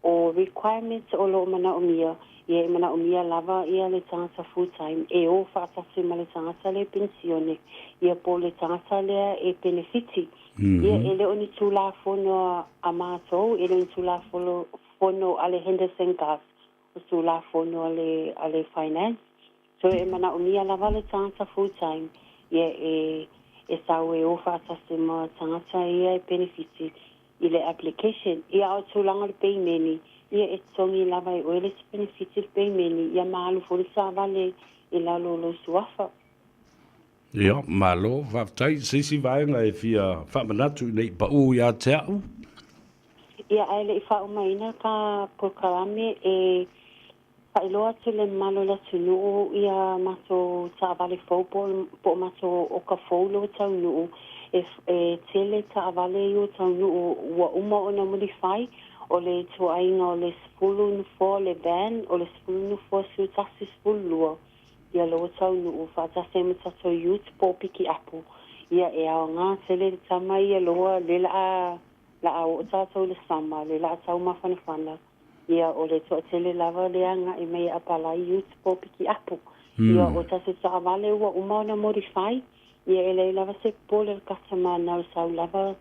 o requirements o lo o manaomia ia e manaomia lava ia le tagata full time e o faatasi ma le tagata lea e penisione ia po o le tagata lea e penefiti ia e le o ni Tulafono a matou e le o ni Tulafono fono a le Henderson Gov o Tulafono a le a le Finance. So e manaomia lava le tagata full time ia e e sau e o faatasi ma tagata ia e penefiti i le application. Ia a o tulaga o le peimeni, ia e totogi lava e oe le isi penefiti le peimeni ia ma alu foi le taavale i lalo o lou suafa. Ia, malo, faafetai. Se isi vaega e fia faamanatu ina i paū ia te au? Ia, ae le i faaumaina ka polokalame e faailoa atu i le mamalu o le atunuu ia matou taavale fou po o matou oka fou lea ua taunuu. E, e tele taavale ia ua taunuu ua uma ona mulifai, o le ituaiga o le 10 nofoa o le van, o le 10 nofoa, 11, 12. Ia lea ua taunuu faatasi ai ma tatou ute po o pikiapu. Ia e aoga tele le tama ia loa lea la a la a oo tatou i le summer lea la a tau mafanafana. Ia o le toatele lava lea agai mai e apalai ute po o pikiapu. Ia o tatou taavale ua uma ona modify. Ia e leai lava se popole o le customer na o le sau lava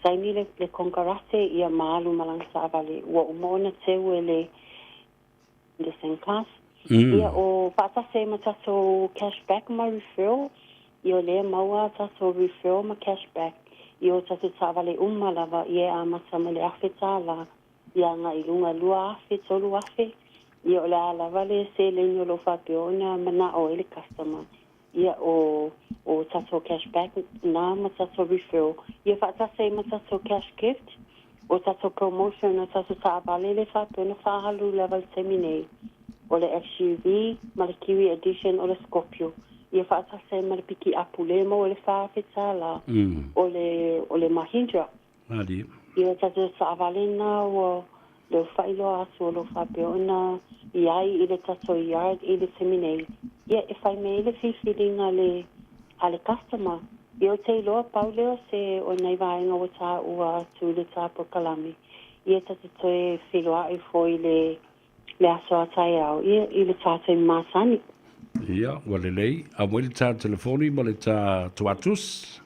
saini le le konekarate ia ma alu ma lana taavale ua uma ona teu e le the same class. Ia o faatasi ai ma tatou cash back ma referral, ia o lea maua tatou referral ma cash back i o tatou taavale uma lava, ia e amata mai le $1,000 ia agai i luga $2,000, $3,000, ia o le a lava le seleni o lo o faapea ona manao ai le customer. Ia o o tatou cash back na ma tatou referral ia faatasi ai ma tatou cash gift o tatou promotion o tatou taavale le faapea ona faaalu lava i le taimi nei o le XUV ma le Kiwi Edition o le Scorpio ia faatasi ai ma le pikiapu lea e maua i le $4,000 o le o le Mahindra. Malie. Ia tatou taavale na ua leu faailoa atu o lo o faapea ona i ai i le tatou yard i le taimi nei, ia e fai mai ai le filifiliga a le, a le customer. Ia ou te iloa pau lea o se o nai vaega ua taua atu i le ta polokalame, ia ta te toe feiloai foi i le, le aso a taeao, ia i le ta taimi masani. Ia, ua lelei. Aumai le ta telefoni ma le ta tuatus.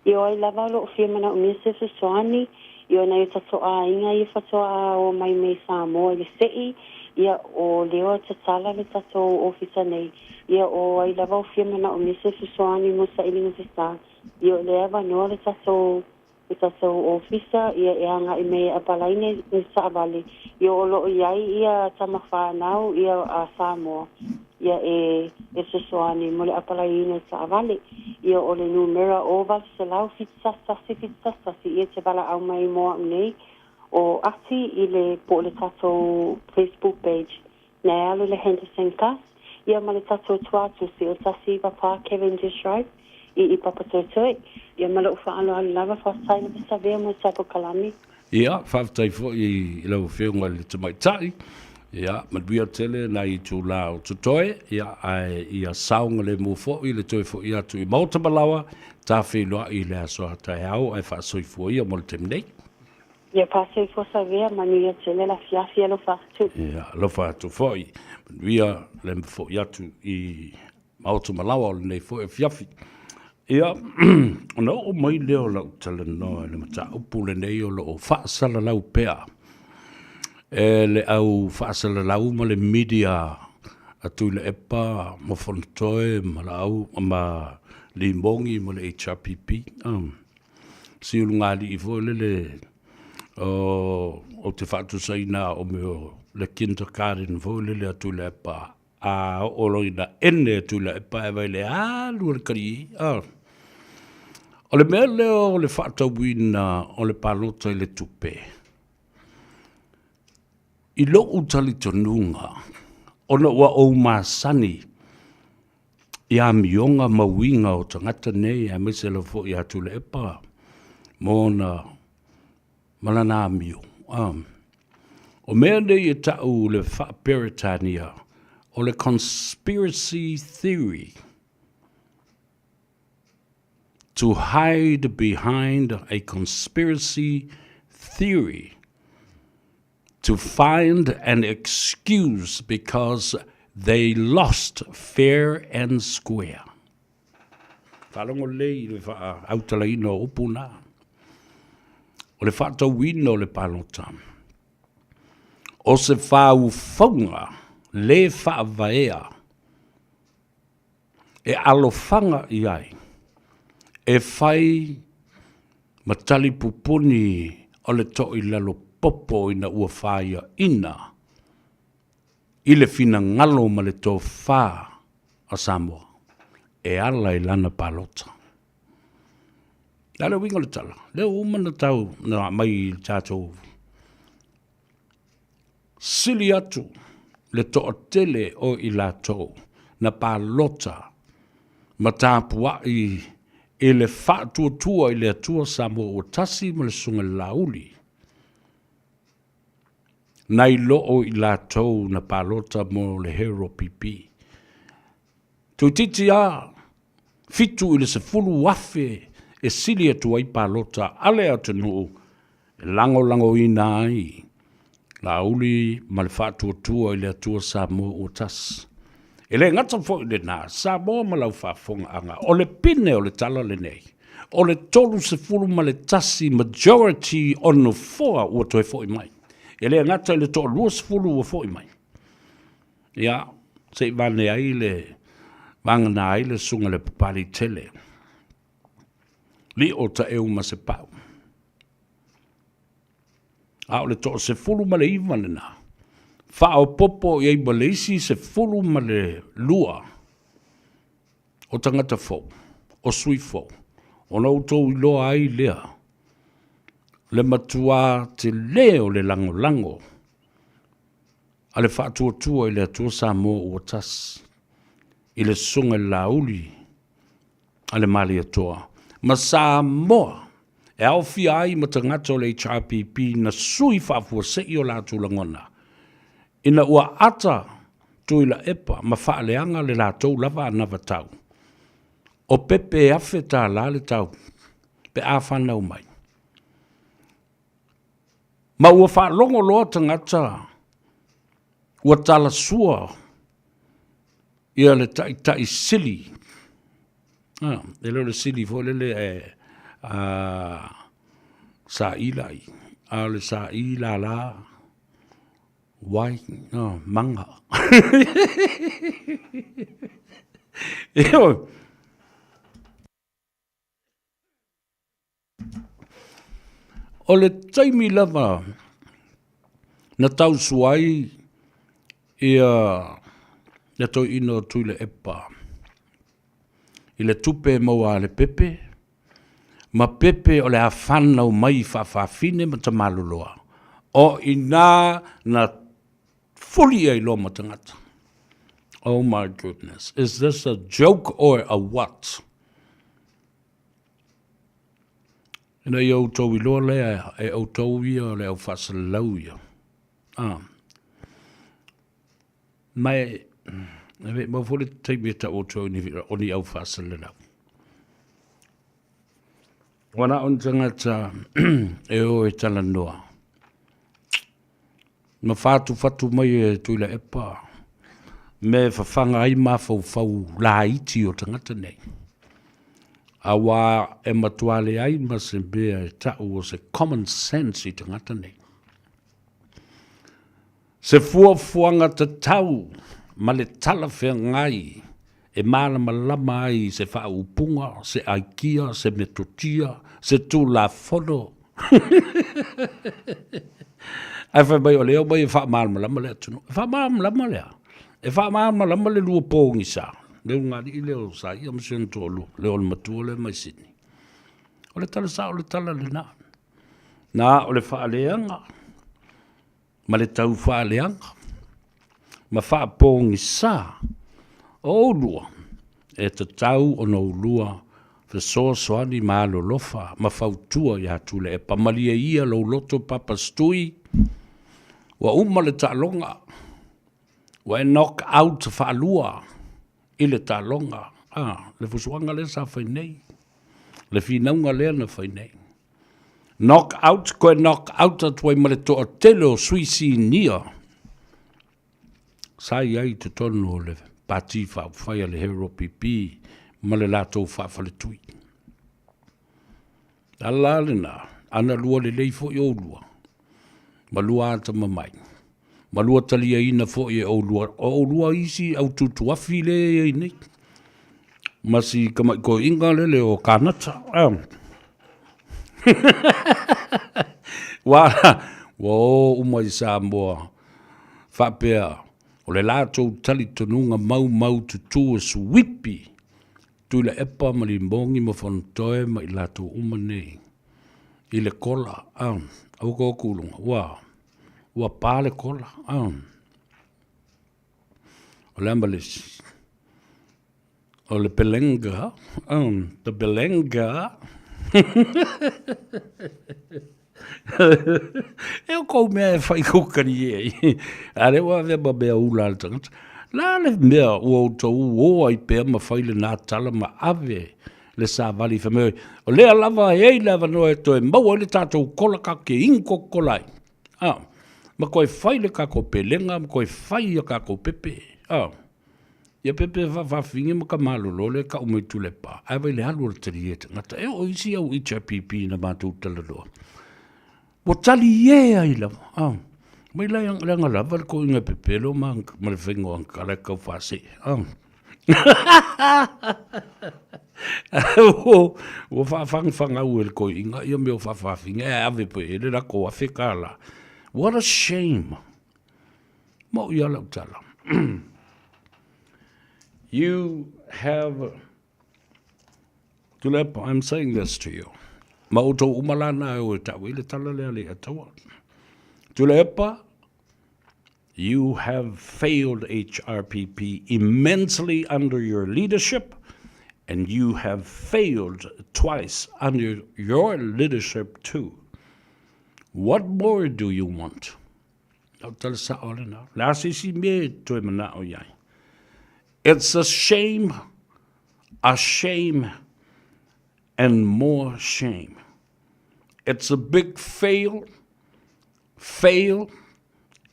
I o ai lava o loo fia manaomia se fesoani i o nai o tatou aiga ia fatoa o mai mei Samoa i le sei, ia o lea o tatala le tatou ofisa nei, ia o ai lava o fia manaomia se fesoani mo sailiga sesa, ia o lea e avanoa le tatou le tatou ofisa ia e agai mai e apalai nei ni taavale, ia o loo iai ia tama fanau ia a Samoa ia e e fesoani mo le apalaiina o taavale. Ia o le numera o 871 11 ia e te valaau mai mo au nei o Ati i le po o le tatou Facebook page na e alu le Henderson Cars ia ma le tatou tuatusi o 194 Cavendish Drive i i Papatoetoe. Ia ma lou faaaloalo lava faafetai lava Savea mo le tatou kalame. Ia, faafetai foi i lau Afioga i le Tamaitai. Ia, manuia tele nai itulā o totoe, ia, ae ia saogalemu foi le toe foi atu i Maota Malawa, ta feiloai i le aso a taeao, ae faasoifua ia mo le taimi nei. Ia, faasoifua Savea, manuia tele le afiafi, alofa atu. Ia, alofa atu foi. Manuia le foi atu i Maota Malawa o lenei foi afiafi. Ia, ona oo mai lea o lau talanoa i le mataupu lenei o lo o faasalalau pea e le au faasalalau ma le media a Tuilaepa ma Fonotoe ma Laau ma Limogi ma le HRPP. Si ulugalii foi lele o ou te faatusaina o mea o le kindergarten foi lele a Tuilaepa A oo loa ina ene atu i Laepa e vai le alu a le kalii, a. O le mea lea o le faatauina o le palota i le tupe, i lou talitonuga, ona ua ou masani i amioga ma uiga o tagata nei, aemaise lava foi ia Tuilaepa ma ona ma lana amio. O mea nei e ta'u le faa-Peretania o le conspiracy theory, to hide behind a conspiracy theory to find an excuse because they lost fair and square. Faalogo lelei i le faautalaina o upu na. O le faatauina o le palota, o se faufauga le faavaea e alofaga i ai, e fai ma talipupuni o le toilalo popo ina ua faiaina i le finagalo ma le tofa a Samoa. e ala i lana palota. A le uiga o le tala, lea ua uma ona tau na aumai i le tatou sili atu le toatele o i latou na palota ma tapuai i le faatuatua i le Atua Samoa ua tasi ma le Susuga i le Laauli, nai lo o i latou na palota mo le Hero PP. Toeitiiti lava 7 i le 10,000 e sili atu ai palota a le atunuu e lagolagoina ai Laauli ma le faatuatua i le Atua Samoa ua tasi. E le gata foi i lena, Samoa ma lau faafofogaaga, o le pine o le tala lenei, o le 31 majority o nofoa ua toe foi mai. E le gata i le toa 20 ua foi mai. Ia, se i vane ai le vagana ai le susuga i le Papaliitele, Lio Taeu ma Sepau. A o le toa 19 lena, faaopoopo i ai ma le isi 12 o tagata fou, o sui fou, ona outou iloa ai lea le matuā tele o le lagolago a le Faatuatua i le Atua Samoa ua tasi, i le Susuga i le Laauli a le Malietoa ma Samoa e aofia ai ma tagata o le HRPP na sui faafuasei o latou lagona ina ua ata Tuilaepa ma faaleaga le latou lava anavatau o pepe e $1,000 le tau pe a fanau mai. Ma ua faalogo loa tagata ua talasua ia le taitai sili, ah, e le o le sili foi lele e sa'i lai, a o le sa'i lala wai, no, maga. Ioe. O le taimi lava na tausua ai ia le toeaina o Tuilaepa i le tupe e maua a le pepe, ma pepe o le a fanau mai faafafine ma tamaloloa, o i ina na fuli ai loa ma tagata. Oh my goodness, is this a joke or a what? Ina ia outou iloa lea e outou ia o le au faasalalau ia. Ah. Ma e, e ve mau foi le taimi e tau atu au ni, o ni au faasalalau. Ua na o ni tagata e o e talanoa. Na whātuwhatu mai e Tuilaepa me whawhanga ai mafaufau laiti o tagata nei. Auā e matua leai ma se mea e ta'u o se common sense i tagata nei. Se fuafuaga tatau ma le talafeagai e malamalama ai i se faaupuga, se aikia, se metotia, se tulafono. Ae fai mai o lea omai e faamalamalama le atunuu. E faamalamalama le a? E faamalamalama le lua pogisa, le ulugalii lea o Saia ma si ona toalua, le o le matua lea mai Sydney. O le tala sao o le tala lena. Na o le faaleaga ma le tau faaleaga ma faapogisa o oulua e tatau ona oulua fesoasoani ma alolofa ma fautua iā Tuilaepa. Malie ia lou loto Papa Stui, ua uma le taaloga, ua e knock out faalua i le taaloga, a, le fusuaga lea sa fai nei, le finauga lea na fai nei. Knock out, koe knock out atu ai ma le toatele o sui sinia sa i ai i totonu o le Pati Faaupufai a le Hero PP ma le latou faafaletui. Ala lena, ana lua lelei foi oulua, ma lua atamamai, ma lua taliaina foi e oulua, o oulua isi au tutuafi le e i ai nei, ma si tama'i toeaina lele o Kanata. Ua ua o uma i Samoa faapea o le latou talitonuga maumaututu e suipi. Tuilaepa ma Limogi ma Fonotoe ma i latou uma nei i le kola, a, aua ka o kuluga, ua, ua pa le kola, a. O le a ma le isi? O le pelenga, a, the pelenga. E o kou mea e fai kou kalie ai. A lea ua avea ma mea ula a le tagata. La le mea ua outou ō ai pea ma fai lenā tala ma ave le savali fai mai, o lea lava e ai le avanoa e toe maua ai le tatou kola ka ke inu kokola ai. A, ma koe fai le kakou pelega ma koe fai ia kakou pepe. A, ia pepe faafafine ma ka malolo le kau mai Tulepa, ae vai le alu o le talie tagata. E oo isi au HRPP na matou talanoa. Ua talie ai lava. A, mai la leaga lava le koiga e pepelo ma, ma le faiga o ankala e kau faasee. A. Ua faafagafagau e le koiga ia mea o faafafine ae ave pea i ai le lako $1000. What a shame. Maʻu ia lau tala. You have Tuilaepa, I'm saying this to you. Ma outou uma la na e o e tau i le tala lea le ataua. Tuilaepa, you have failed HRPP immensely under your leadership and you have failed twice under your leadership too. What more do you want? Lau tala sao lena. Le a se isi mea e toe manao i ai. It's a shame, a shame, and more shame. It's a big fail, fail,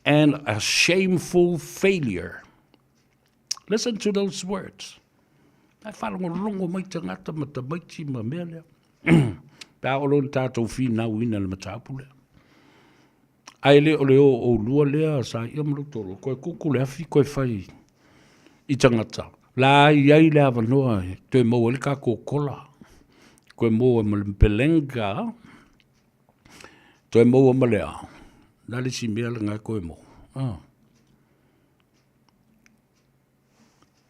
and a shameful failure. Listen to those words. Ai whalongolongo mai tangata ma tamaiti ma mea lea. Pe a olo ni tātou whinau ina le mataupu lea. Ae le o le o ʻolua lea sa ia ma lou toalua, koe kuku le afi koe fai i tagata. La i ai le avanoa e toe maua ai le kakou kola, koe maua ma le pelenga, toe maua ma le a, le a le isi mea lena e koe maua. Ah.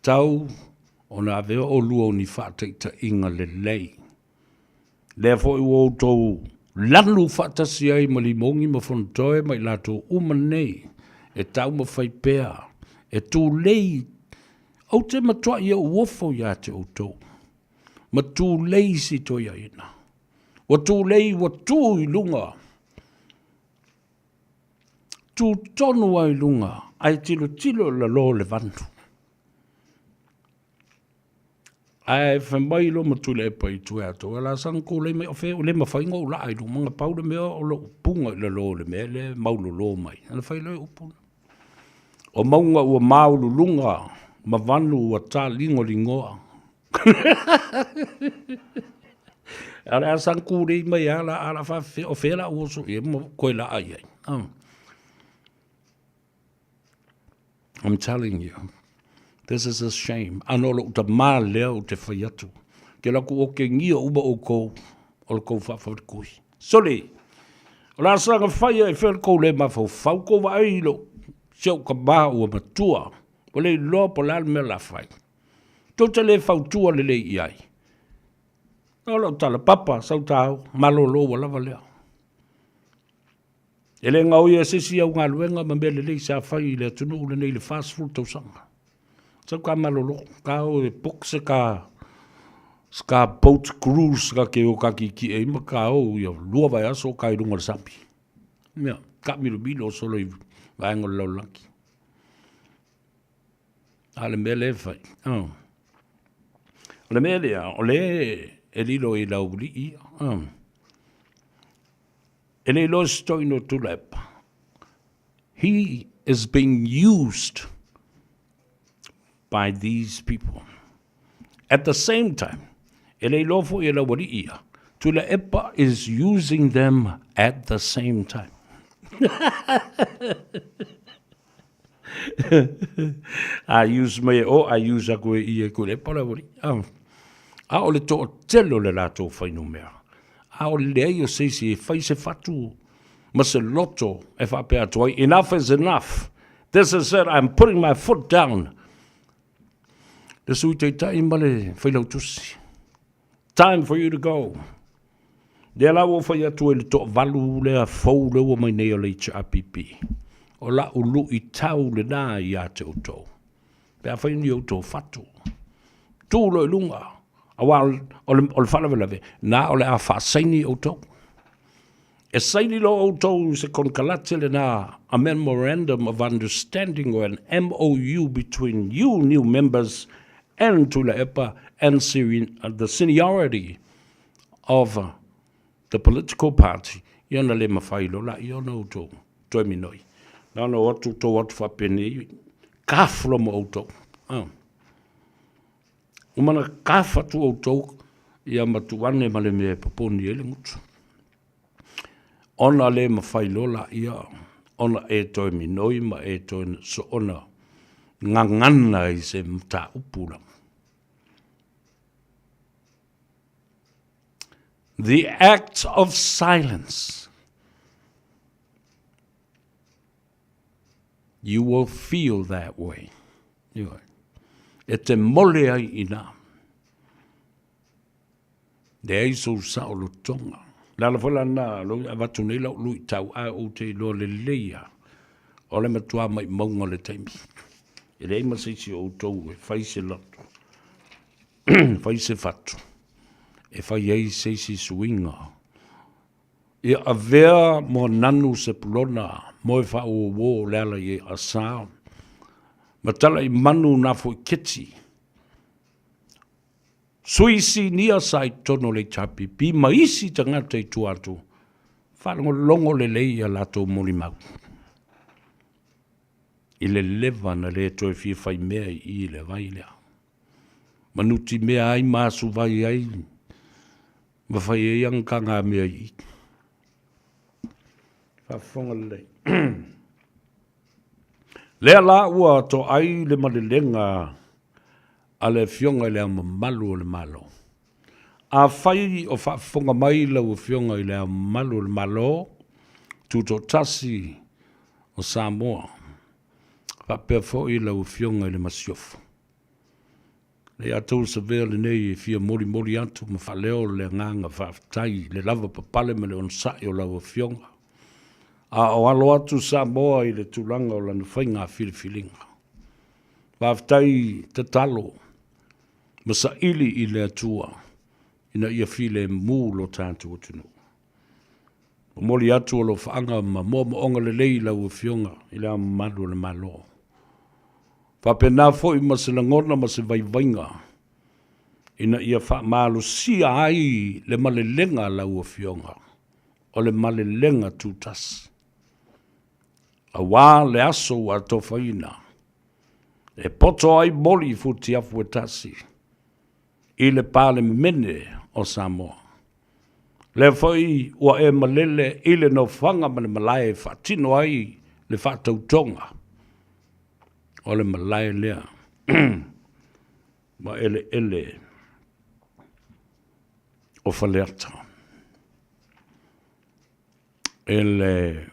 Tau ona avea ʻolua o ni faataitaiga lelei. Lea foi ua outou lanu faatasi ai ma Limogi ma Fonotoe ma i latou uma nei e taumafai pea e tulei. Ou te matuai ou ofo ia te outou, ma tulei si toeaina. Ua tulei, ua tu i luga, tu tonu ai i luga, ae tilotilo i lalo o le vanu. Ae fai mai lo ma Tuilaepa i tua atu, o la sana kūlei mai o fea o le mawhai ngō la ai lunga pau le mea o lo punga i lalo o le mea le maulolo mai. Ana fai loe upu. O maunga ua maululunga ma vanu ua tā lingo lingoa. A le asan kūlei mai ala ala whawhea o fea la uoso i e mo koe la ai ai. I'm telling you, this is a shame. Ano lou tamā lea ou te fai atu. Ke laku okengia uma oukou o le kou whaawhalikui. Sole, o la sanga whaia e whea kou le mafaufau kou vaai i lo si au ka mā ua matua. O le iloa po le a le mea la fai. Tou te le fautua lelei i ai. O lau tala, papa, sau tāu, malolo ua lava lea. E le gaoia e se isi au galuega ma mea lelei sa fai i le atunuu lenei i le 40 tausaga. Sau ka malolo, ka o e book se ka se ka boat cruise ka ke o ka kiki e ma ka o ia lua vaiaso ka i lunga o le sami. Ia, ka milomilo solo i vaega o le lalolagi. A le mea lea e fai. Oh. O le mea lea, o le e lilo i lau ulii ia. Oh. E le iloa se toeaina o Tuilaepa. He is being used by these people. At the same time, e le iloa foi e laualii ia, Tuilaepa is using them at the same time. A use mai e o, a use aku e ia e Tuilaepa laualii. A o le toatele o le latou fuainumera. A o le leai o se isi e fai se fatu ma se loto e faapea atu ai, enough is enough, this is it, I'm putting my foot down. Le Sui Taitai ma le Failautusi. Time for you to go. Lea la ua ou fai atu ai i le toavalu lea fou lea ua mai nei o le HRPP. O la'u lu'itau lena ia te outou. Pe afai ni outou fatu, tu loa i luga, aua o le faalavelave, na o le a faasaini outou. E saini loa outou i se konekarate lena, a Memorandum of Understanding or an MOU between you new members and Tuilaepa and the seniority of the political party, ia ona le mafai loa laia ona outou toe minoi. Na ona o atu outou o atu faapenei, caf loa ma outou. Ah. Uma na caf atu outou, ia ma tuu ane ma le mea e poponi ai le gutu. Ona le mafai loa laia ona e toe minoi ma e toe soona gagana i se mataupu lava. The act of silence. You will feel that way. E te mole ai ina. Leai sou saolotoga. O le ala foi la lena o lea e avatu nei lau luitau, ae ou te iloa lelei lava, o le matua maumauga o le taimi. E leai ma se isi o outou e fai se loto, fai se fatu, e fai ai se isi suiga. Ia avea moananu Sepulona, moe faauouo o le ala i Asa, ma talaimanu Nafoiketi, Sui sinia sa i totonu o le HRPP ma isi tagata i tua atu, faalogologo lelei i a latou molimau i le leva na le toe fia fai mea i i le vai lea. Ma nutimea ai ma asuvai ai ma fai ai ana tagamea i i. Faafofoga lelei. Lea la ua toai le malelega a le Afioga i Le Ao Mamalu o le Malo. Afai o faafofoga mai lau Afioga i Le Ao Mamalu o le Malo Tutoatasi o Samoa, faapea foi lau Afioga i le Masiofo, Le ia tou savea lenei e fia molimoli atu ma faaleo le agaga faafetai i le lavapapale ma le onosai o lau Afioga, a o alo atu Samoa i le tulaga o lana faiga filifiliga. Faafetai tatalo ma saili i le Atua ina ia filemu lo tatou atunuu. Momoli atu alofaaga ma moomooga lelei i lau Afioga i Le Ao Mamalu o le Malo. Faapena foi ma se lagona ma se vaivaiga ina ia faamalosia ai le malelega a lau Afioga, o le malelega tutasi, aua le aso ua atofaina e poto ai moli i futiafu e tasi i le Palemene o Samoa. Lea foi ua e malele i le nofoaga ma le malae e faatino ai le faatautoga o le malae lea ma eleele o Faleata. E le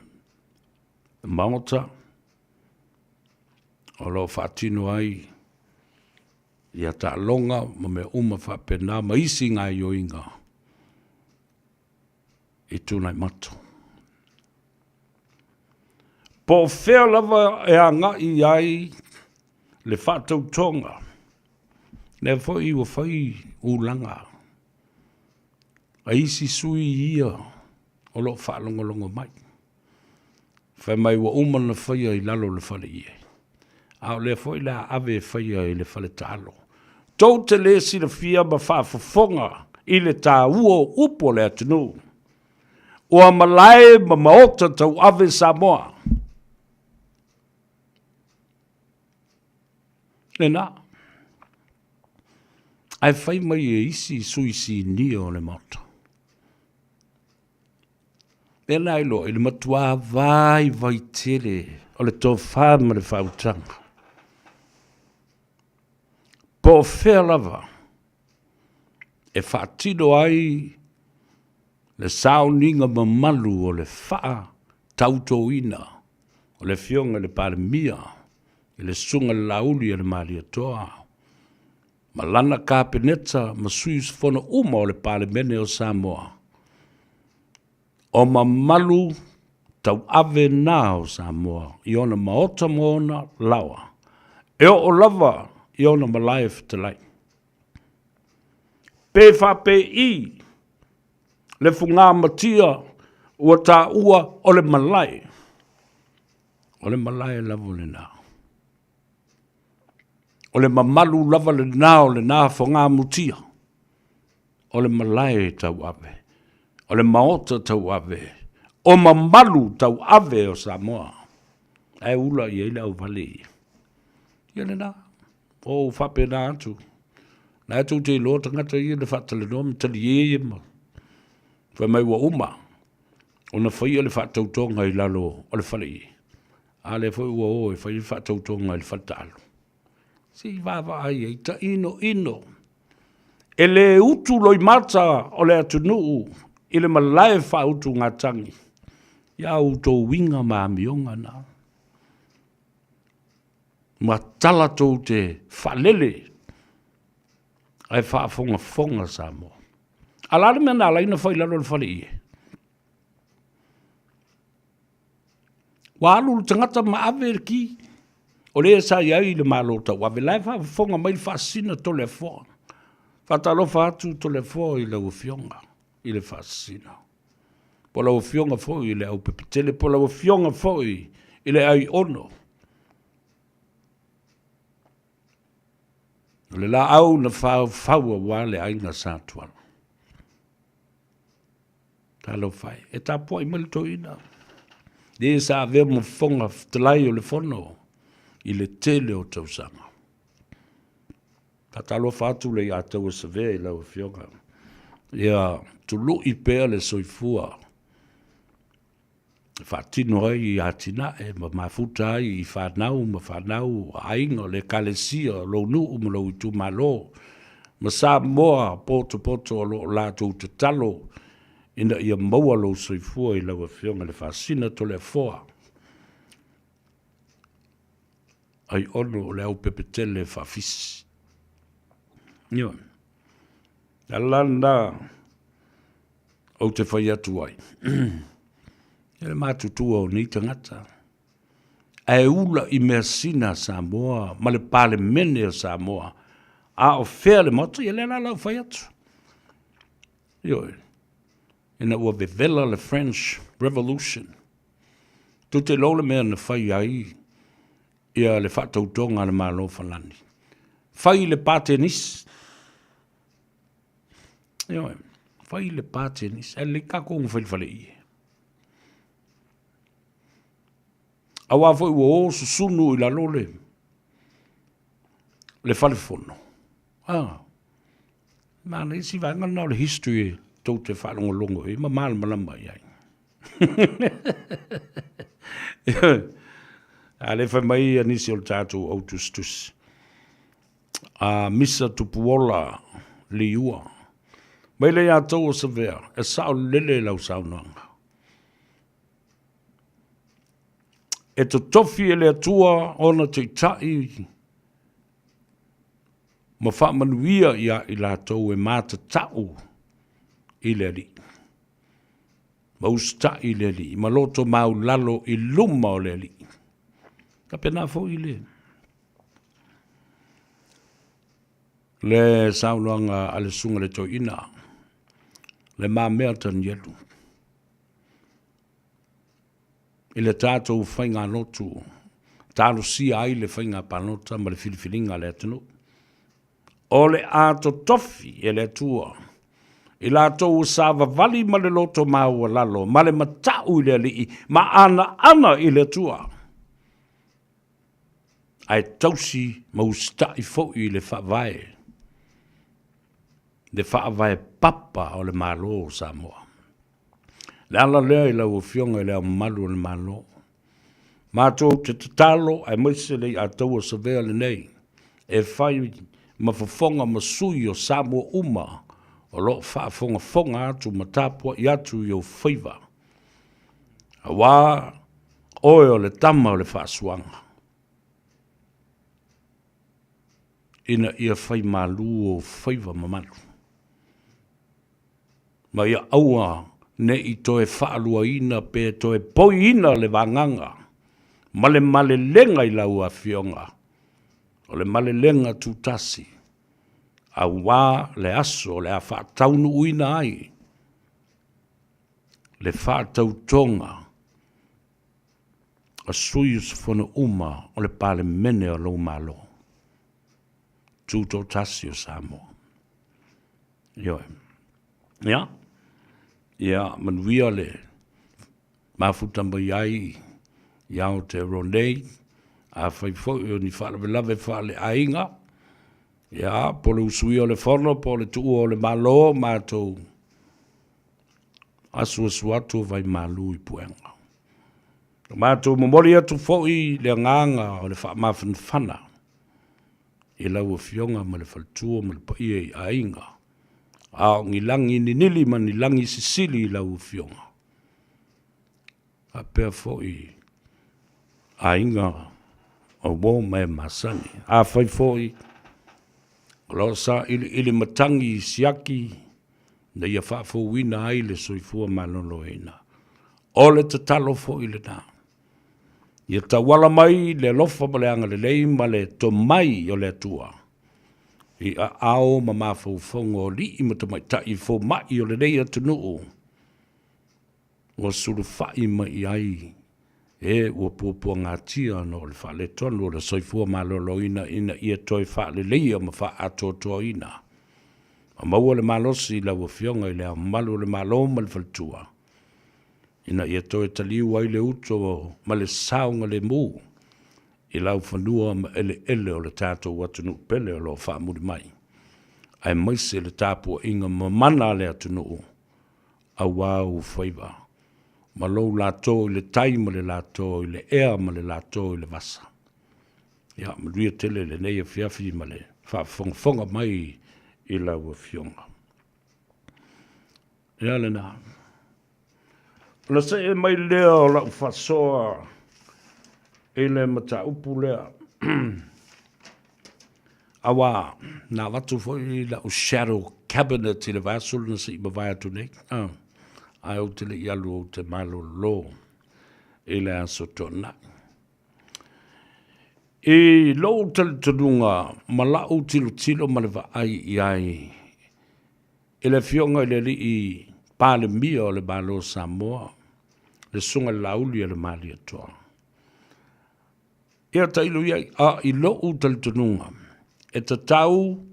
Maota o lo o faatino ai ia taaloga ma mea uma faapena ma isi gaoioiga i Tuanaimato. Po o fea lava e agai ai le faatautoga, lea foi ua fai ulaga a isi sui ia o lo o faalogologo mai. Fai mai ua uma ona faia i lalo o le fale ie, a o lea foi o le a ave e faia i le fale taalo. Tou te le silafia ma faafofoga i le taua o upu a le atunuu. Ua malae ma maota tauave Samoa. Lena. Ae fai mai e isi sui sinia o le Maota. Pēlā ai loa i le matuā vaivai tele o le tofa ma le faautaga. Po o fea lava e faatino ai le sauniga mamalu o le faatautoina o le Afioga i le Palemia i le Susuga i le Laauli a le Malietoa. Ma lana Kapeneta ma sui usufono uma o le Palemene o Samoa. O mamalu tauave na o Samoa i ona maota ma ona laoa, e oo lava i ona malae fetalai. Pe faapei le fugamatia ua taua o le malae, o le malae lava lena. O le mamalu lava lena o lena fogamutia, o le malae tauave, o le maota tauave, o mamalu tauave o Samoa. Ae ula i ai le auvale ia. Ia lena, o ou faapena atu. Na e tou te iloa tagata ia na faatalanoa ma talie ia ma fai mai ua uma ona faia le faatautoga i lalo o le fale ie. A lea foi ua o e fai le faatautoga i le faletaalo. Se i vaavaai ai, tainoino. E le utu loimata o le atunuu i le malae faautugatagi i a outou uiga ma amioga na. Ma tala tou te faalele ae faafogafoga Samoa. A la le mea na ala ai ona fai i lalo o le fale ie? Ua alu le tagata ma ave le ki. O lea sa i ai le Malo tauave. La e faafofoga mai le Faasisina Toleafoa. Faatalofa atu Toleafoa i lau Afioga i le Faasisina. Po o lau Afioga foi i le Aupepetele, po o lau Afioga foi i le Aiono. O le laau na faufau aua le aiga Sa Tuala. Talofa e, e tapuai mai le toeaina. Le sa avea ma fofoga fetalai o le fono i le tele o tausaga. Faatalofa atu le ia Taua Savea i lau Afioga. Ia tului pea le soifua e faatino ai i atinae ma mafuta ai i fanau ma fanau, aiga o le Ekalesia, o lou nuu ma lou itumalo, ma Samoa potopoto o lo o latou tatalo ina ia maua lou soifua i lau Afioga i le Faasina Toleafoa Aiono o le Aupepetele Faafisi. Ioe. Le ala lena ou te fai atu ai, e le matutua o nei tagata, ae ula i measina a Samoa ma le Palemene o Samoa, a o fea le Maota, ia lea la lau fai atu. Ioe, ina ua vevela le French Revolution, tou te iloa le mea na fai ai ia le faatautoga a le Malo Falani. Fai le pa tennis. Ioe, fai le pa tennis, ae lelei tatou na fai le faleie. Aua foi ua o susunu i lalo le, le falefono. Ah, manaia si vaega lena o le history e tou te faalogologo i ai ma malamalama i ai. A lea fai mai ia nisi o le tatou au tusitusi. A Misa Tupuola Liua. Mai le ia tou o Savea, e sao lele lau saunoaga. E totofi e le Atua ona taitai ma faamanuia ia i latou e matatau i le Alii. Ma usitai i le Alii, ma loto maulalo i luma o le Alii. Faapena foi le le saunoaga a le susuga i le toeaina, le mamea Tanielu, i le tatou faigalotu, talosia ai le faiga palota ma le filifiliga a le atunuu. O le a totofi e le Atua i latou ua savavali ma le loto maualalo ma le matau i le Alii ma anaana i le Atua, ae tausi ma usitai foi i le Faavae, le Faavae papa o le Malo o Samoa. Le ala lea i lau Afioga i Le Ao Mamalu o le Malo, matou te tatalo aemaise le iataua savea lenei e fai ma fofoga ma sui o Samoa uma o lo o faafogafoga atu ma tapuai atu i ou faiva, aua oe o le tama o le faasuaga. ina ia fai malū ou faiva mamalu, ma ia aua ne i toe faaluaina pe toe poiina le vagaga ma le malelega i lau Afioga, o le malelega tutasi, auā le aso o le a faataunuuina ai le faatautoga a sui usufono uma o le Palemene o lou Malo Tutoatasi o Samoa. Ioe. Ia, ia manuia le mafuta mai ai i Aotearoa nei, afai foi o ni faalavelave faaleaiga, ia, po o le usuia o le fono, po o le tuua o le Malo, matou asuasu atu o vaimalu i puega. Na matou momoli atu foi le agaga o le faamafanafana i lau Afioga ma le faletua ma le paia i aiga, a o ni lagi ninili ma ni lagi sisili i lau Afioga, faapea foi aiga o uo ma e masani. Afai foi o lo o sailiili matagi i siaki ina ia faafouina ai le soifua maloloina. O le tatalo foi lena, ia tauala mai le alofa ma le agalelei ma le tomai o le Atua i aao ma mafaufauga o alii ma tamaitai fomai o lenei atunuu ua sulufai mai i ai e ua puapuagatia ona o le faaletonu o le soifua maloloina ina ia toe faaleleia ma faaatoatoaina ma maua le malosi i lau Afioga i Le Ao Mamalu o le Malo ma le Faletua ina ia toe taliu ai le uto ma le saogalemu i laufanua ma eleele o le tatou atunuu pele o lo o faamuli mai, aemaise le tapuaiga mamana a le atunuu aua ou faiva ma lou lato i le tai ma le lato i le ea ma le lato i le vasa. Ia, manuia tele lenei afiafi ma le faafogafoga mai i lau Afioga. Ia lena. Ona see mai lea o lau faasoa i le mataupu lea. Aua na avatu foi lau shadow cabinet i le vaiaso lena se i mavae atu nei, ae ou te le i alu ou te malolo i le aso Toonai. I lou talitonuga ma lau tilotilo ma le vaai i ai i le Afioga i le Alii Palemia o le Malo o Samoa, le Susuga i le Laauli a le Malietoa, Ia tailo i ai, a i lou talitonuga, e tatau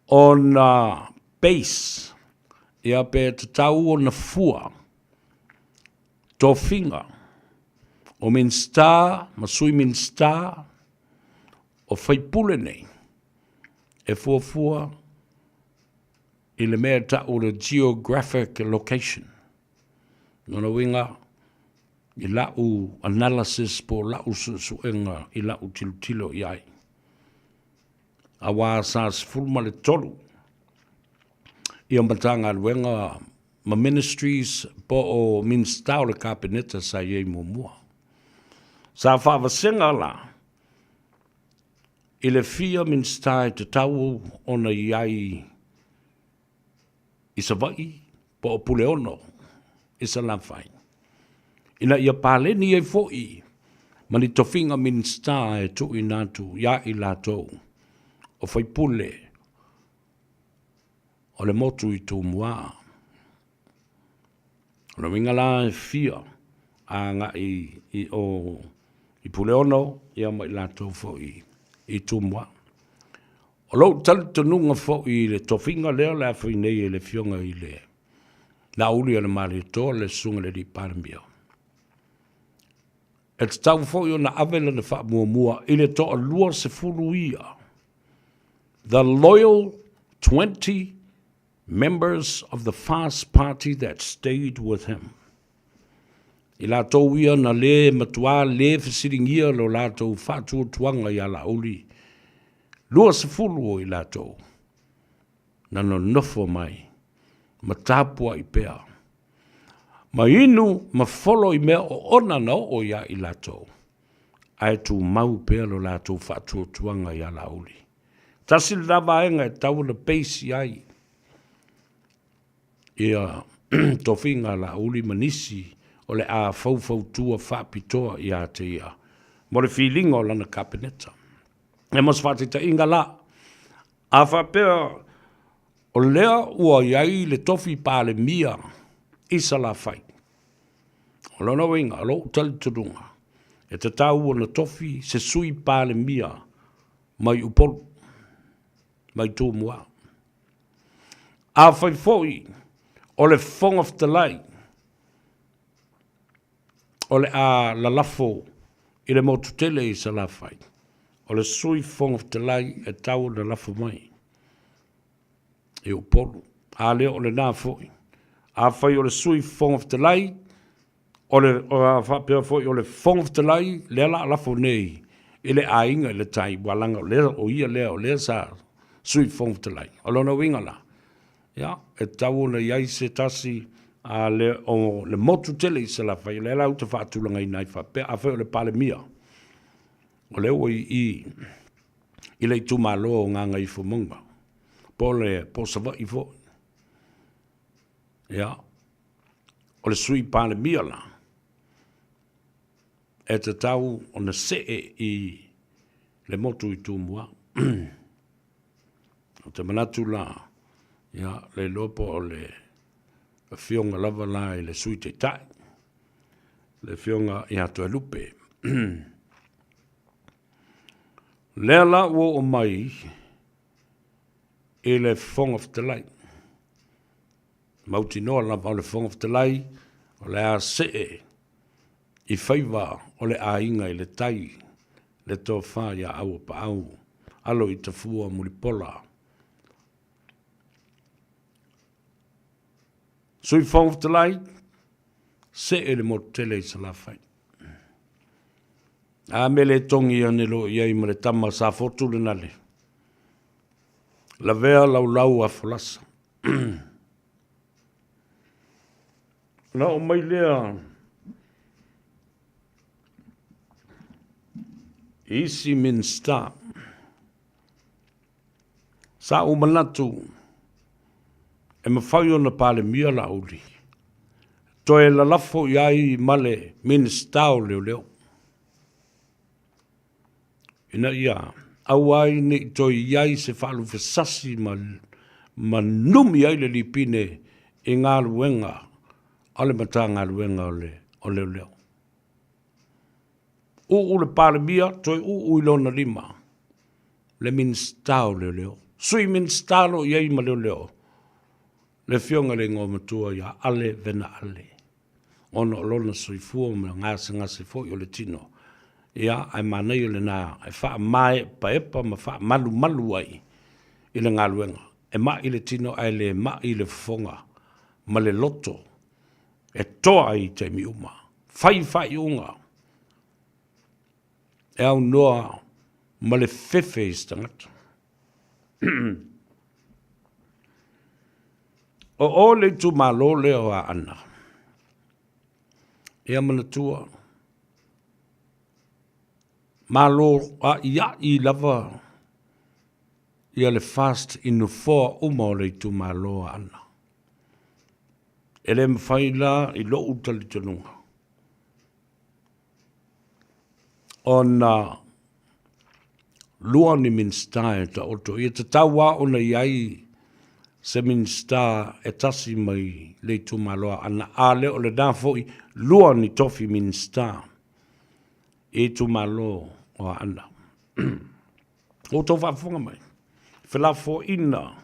ona base, ia pe tatau ona fua tofiga o Minisita ma Sui Minisita o faipule nei e fuafua i le mea e tau o le geographic location. Lona uiga, i lau analysis po o lau suesuega i lau tilotilo i ai, aua sa 13 ia Matagaluega ma Ministries po o Minisita o le Kapeneta sa i ai muamua. Sa faavasega la i le fia Minisita e tatau ona i ai i Savaii po o Puleono i Salafai, ina ia paleni ai foi ma ni tofiga Minisita e tuuina atu ia i latou o faipule o le motu i Tumua. O le uiga la e fia agai i o i Puleono ia ma i latou foi i Tumua. O lou talitonuga foi i le tofiga lea o le a fai nei e le Afioga i le Laauli a le Malietoa, le Susuga i le Alii Palemia, e tatau foi ona ave lana faamuamua i le toalua sefulu ia, the loyal 20 members of the FAST party that stayed with him. I latou ia na lē matuā lē fesiligia lo latou faatuatuaga iā Laauli, 20 o i latou na nonofo mai ma tapuai pea, ma inu ma folo i mea oona na oo iā i latou, ae tumau pea lo latou faatuatuaga iā Laauli. Tasi lena vaega e tatau ona base i ai ia tofiga a Laauli ma nisi o le a faufautua faapitoa ia te ia mo le filiga o lana Kapeneta. E mo se faataitaiga la, a faapea o lea ua i ai le tofi Palemia i Salafai, o lona uiga, o lou talitonuga, e tatau ona tofi se Sui Palemia mai Upolu, mai Tumua. Afai foi o le Fofoga Fetalai o le a lalafo i le motu tele i Salafai, o le Sui Fofoga Fetalai e tatau ona lafo mai i Upolu. A lea o lena foi. Afai o le Sui Fofoga Fetalai, o le faapea foi o le Fofoga Fetalai lea la a lafo nei i le aiga i le tai, ua leaga o lea o ia lea o lea sa Sui Fofoga Fetalai. O lona uiga la, ia, e tatau ona i ai se tasi a le, o le motu tele i Salafai, o lea la ou te faatulagaina ai faapea, afai o le Palemia, o lea ua i i i le itumalo o Gagaifomauga, po o le po o Savaii foi. Ia, o le Sui Palemia la, e tatau ona see i le motu i Tumua. Ou te manatu la, ia, le iloa po o le afioga lava la i le Sui Taitai, le afioga ia Toelupe. Lea la ua oo mai i le Fofoga Fetalai. Mautinoa lava o le Fofoga Fetalai o le a see i faiva o le aiga i le tai, le tofa ia Auapaau, alo i Tafua Mulipola. Sui Fofoga Fetalai, see le motu tele i Salafai. A mea le togi ane loa i ai ma le tama Safotu le nale. Lavea laulau a folasa. Ona oo mai lea i isi Minisita. Sa ou manatu e mafai ona Palemia Laauli, toe lalafo i ai ma le Minisita o Leoleo, ina ia aua ai ne i toe i ai se faalufesasi ma, ma numi ai le lipine i galuega a le Matagaluega o le o Leoleo. Uu le Palemia, toe uu i lona lima le Minisita o Leoleo. Sui Minisita lo i ai ma Leoleo, le Afioga i le Igoamatua ia Ale Vena Ale, ona o lona soifua ma gasegase foi o le tino. Ia, ae manaia lena e faamaepaepa ma faamalumalu ai i le galuega. E mai le tino ae le mai le fofoga ma le loto e toa ai i taimi uma. Fai faaiuga e aunoa ma le fefe i se tagata. O o le itumalo lea o Aana. Ia manatua, malo a'ia'i lava ia le FAST i nofoa uma o le itumalo o Aana. E le mafai la i lo'u talitonuga ona lua ni Minisita e taoto ia tatau lava ona i ai se Minisita e tasi mai le itumalo Aana, a le o lena foi lua ni tofi Minisita i itumalo o Aana. Ua outou faafofoga mai, felafoaiga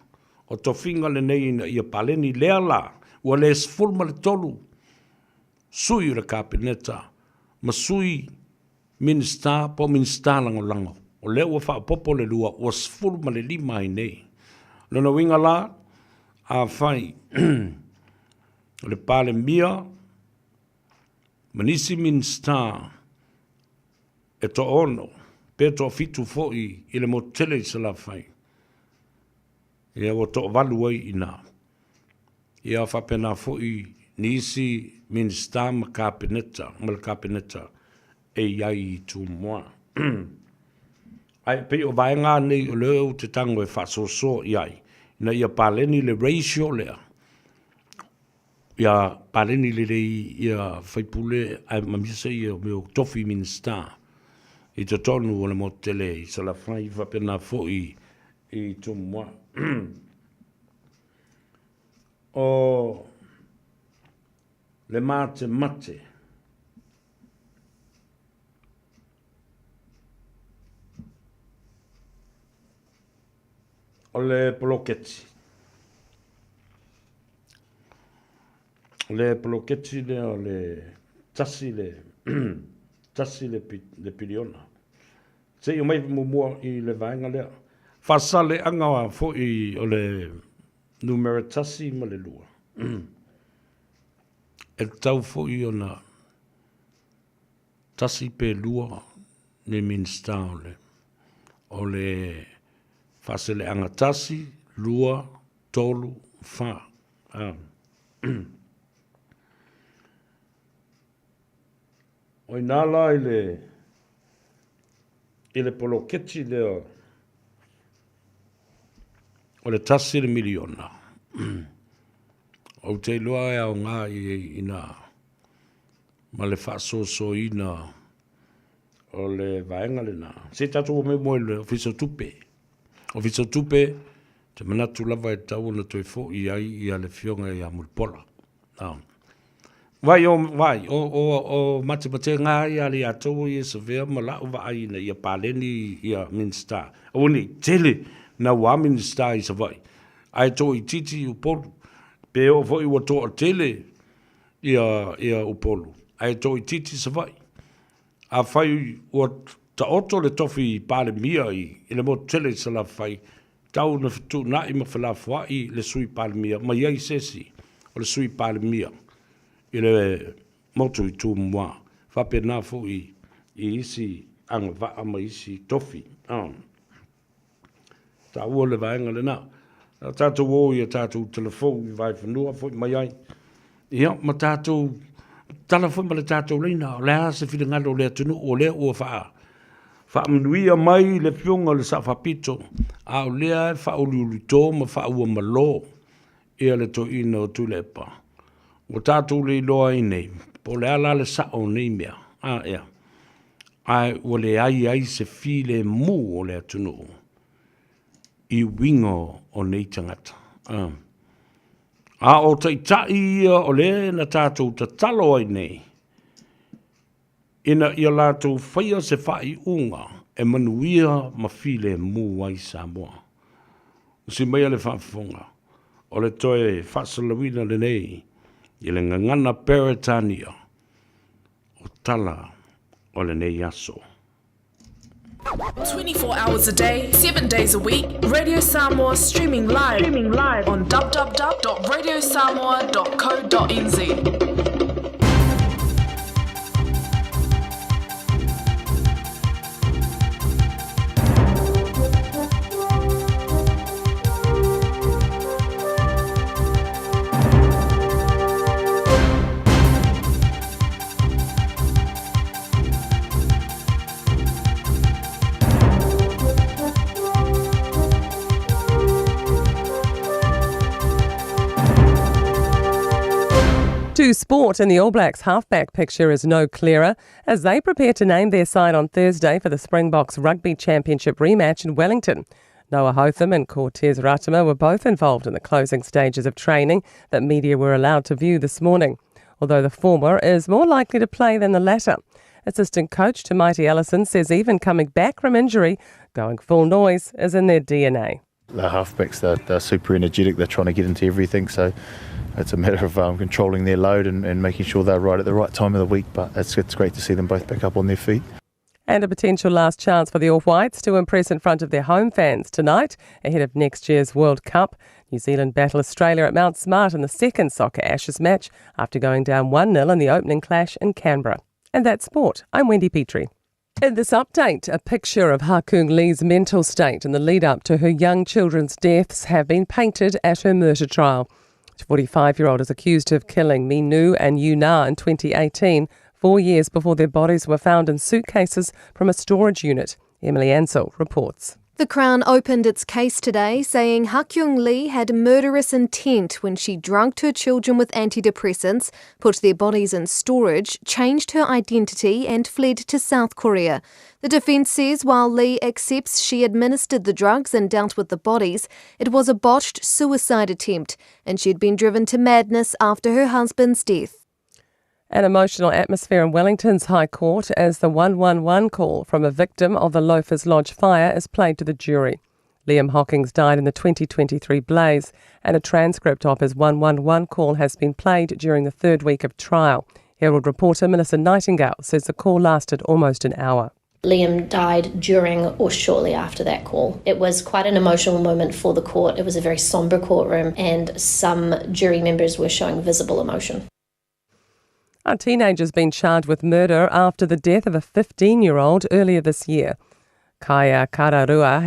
o tofiga lenei ina ia paleni lea la ua le 13 sui o le Kapeneta ma sui Minisita po o Minisita Lagolago. O lea ua faaopoopo le lua, ua 15 ai nei. O lona uiga la, afai o le Palemia ma nisi Minisita e toaono pe toafitu foi i le motu tele i Salafai, ia ua toavalu ai i ina. Ia faapena foi nisi Minisita ma Kapeneta, ma le Kapeneta e i ai i Tumua. Ae pei o vaega nei o lea ou te tago e faasoasoa i ai, ina ia paleni le ratio lea, ia paleni lelei ia faipule ae aemaise ia mea o tofi Minisita i totonu o le motu tele i Salafai faapena foi i Tumua. O le matemate. O le poloketi. O le poloketi lea o le tasi le tasi le, le piliona. Se i omai muamua i le vaega lea. Faasaleaga foi o le numera tasi ma le lua. E tatau foi ona tasi pe lua ni Minisita o le o le faaseleaga tasi, lua, tolu, fa. O ina la i le i le poloketi lea o le tasi le miliona, ou te iloa e aoga i ina ma le faasoasoaina o le vaega lena. Se i tatou omai mo le Ofisa o Tupe. Ofisa o Tupe, te manatu lava e tatau ona toe foi ai ia le Afioga ia Mulipola. Ah. Vai o vai o o o matematenga ia le atou ia savea ma la'u vaai ina ia paleni ia Minista. Aua nei tele na ua Minista i Savaii ae toaitiiti i Upolu. Pe oo foi ua toatele ia ia Upolu ae toaitiiti Savaii. Afai ua taoto le tofi Palemia i le motu tele i Salafai, tau na fetuunai ma felafoai le Sui Palemia ma i ai se isi o le Sui Palemia i le motu i Tumua, faapena foi i isi agavaa ma isi tofi. Taua le vaega lena. A tatou o i a tatou telefou i Vaefanua foi mai ai, ia ma tatou tala foi ma le tatou laina, o le a se finagalo o le atunuu o lea ua faa faamanuia mai le Afioga i le Sao Faapito, a o lea e faauliulito ma faauamalo ia le toeaina o Tuilaepa. Ua tatou le iloa ai nei po o le a la le sao o nei mea, a ea, ae ua leai ai se filemu o le atunuu i uiga o nei tagata. A, a o taitai ia o le na tatou tatalo ai nei, ina ia latou faia se faaiuga e manuia ma filemu ai Samoa. Usi maia le faafofoga, o le toe faasalalauina lenei i le gagana Peretania o tala o lenei aso. 24 hours a day, 7 days a week, Radio Samoa streaming live, streaming live on www.radiosamoa.co.nz. To sport, and the All Blacks halfback picture is no clearer as they prepare to name their side on Thursday for the Springboks Rugby Championship rematch in Wellington. Noah Hotham and Cortez Ratima were both involved in the closing stages of training that media were allowed to view this morning, although the former is more likely to play than the latter. Assistant coach Mighty Ellison says even coming back from injury, going full noise is in their DNA. The halfbacks, they're, they're super energetic, they're trying to get into everything, so it's a matter of um, controlling their load and, and making sure they're right at the right time of the week. But it's, it's great to see them both back up on their feet. And a potential last chance for the All Whites to impress in front of their home fans tonight ahead of next year's World Cup. New Zealand battle Australia at Mount Smart in the second Soccer Ashes match after going down 1 0 in the opening clash in Canberra. And that's sport. I'm Wendy Petrie. In this update, a picture of Hakung Lee's mental state in the lead up to her young children's deaths have been painted at her murder trial. The 45 year old is accused of killing Minu and Yuna in 2018, four years before their bodies were found in suitcases from a storage unit. Emily Ansell reports. The Crown opened its case today, saying Hakyung Lee had murderous intent when she drugged her children with antidepressants, put their bodies in storage, changed her identity, and fled to South Korea. The defence says while Lee accepts she administered the drugs and dealt with the bodies, it was a botched suicide attempt, and she'd been driven to madness after her husband's death. An emotional atmosphere in Wellington's High Court as the 111 call from a victim of the Loafers Lodge fire is played to the jury. Liam Hockings died in the 2023 blaze, and a transcript of his 111 call has been played during the third week of trial. Herald reporter Melissa Nightingale says the call lasted almost an hour. Liam died during or shortly after that call. It was quite an emotional moment for the court. It was a very sombre courtroom, and some jury members were showing visible emotion. A teenager's been charged with murder after the death of a 15-year-old earlier this year. Kaya Kararua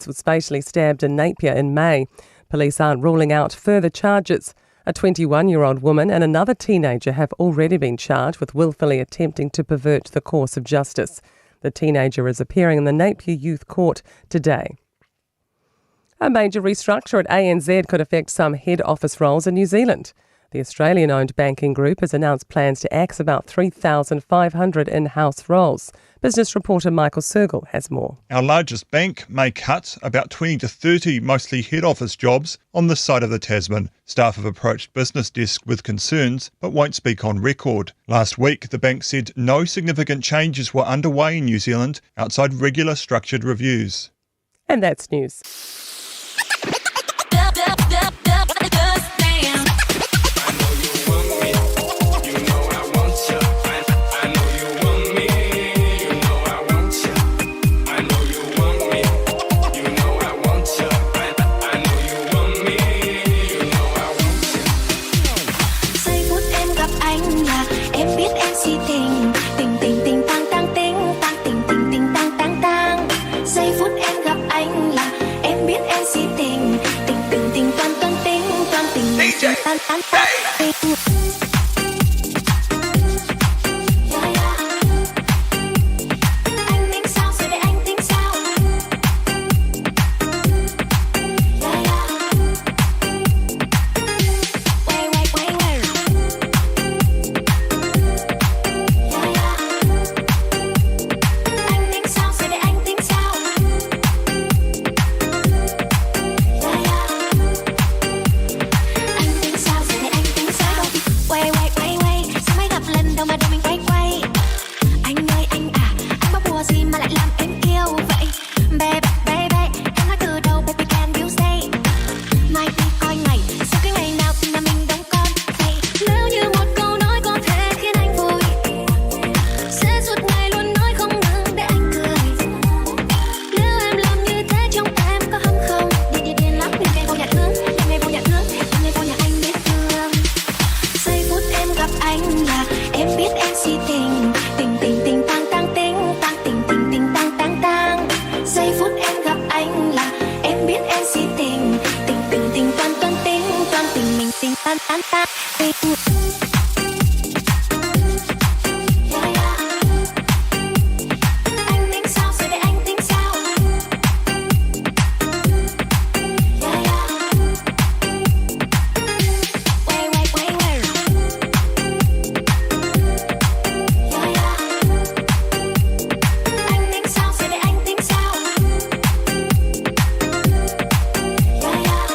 was fatally stabbed in Napier in May. Police aren't ruling out further charges. A 21-year-old woman and another teenager have already been charged with willfully attempting to pervert the course of justice. The teenager is appearing in the Napier Youth Court today. A major restructure at ANZ could affect some head office roles in New Zealand. The Australian-owned banking group has announced plans to axe about 3,500 in-house roles. Business reporter Michael Sergel has more. Our largest bank may cut about 20 to 30 mostly head office jobs on this side of the Tasman. Staff have approached Business Desk with concerns but won't speak on record. Last week, the bank said no significant changes were underway in New Zealand outside regular structured reviews. And that's news. Giây phút em gặp anh là em biết em si tình. Tình tình tình tăng tăng tình tăng tình tình tình tăng tăng tăng. Giây phút em gặp anh là em biết em si tình. Tình tình tình toan toan tình toan tình tình tan tan tan tình. Yeah, yeah. Anh tính sao rồi để anh tính sao? Yeah, yeah. Quay quay quay quay. Yeah, yeah. Anh tính sao rồi để anh tính sao? Yeah, yeah. Anh tính sao rồi để anh tính sao? Quay quay quay quay, sao mới gặp lần đầu mà đầu mình quay quay? Anh ơi anh à, anh có bùa gì mà lại làm em yêu vậy? Baby baby, em nói từ đầu baby can you say? Mai đi coi ngày, sao cái ngày nào thì nhà mình đóng con vậy? Nếu như một câu nói có thể khiến anh vui, sẽ suốt ngày luôn nói không ngừng để anh cười. Nếu em làm như thế trong em có hâm không? Điên điên điên lắm, đêm ngày vô nhà thương, đêm ngày vô nhà thương, đêm ngày vô nhà anh biết thương. Giây phút em gặp anh là em biết em si tình. Tình tình tình tăng tăng tình tăng tình tình tình tăng tăng tăng. Giây phút em gặp anh là em biết em si tình. Tình tình tình toan toan tình toan tình mình tình tan tan tan tình. Yeah, yeah. Anh tính sao rồi để anh tính sao? Yeah, yeah. Quay quay quay quay. Yeah, yeah. Anh tính sao rồi để anh tính sao? Yeah, yeah.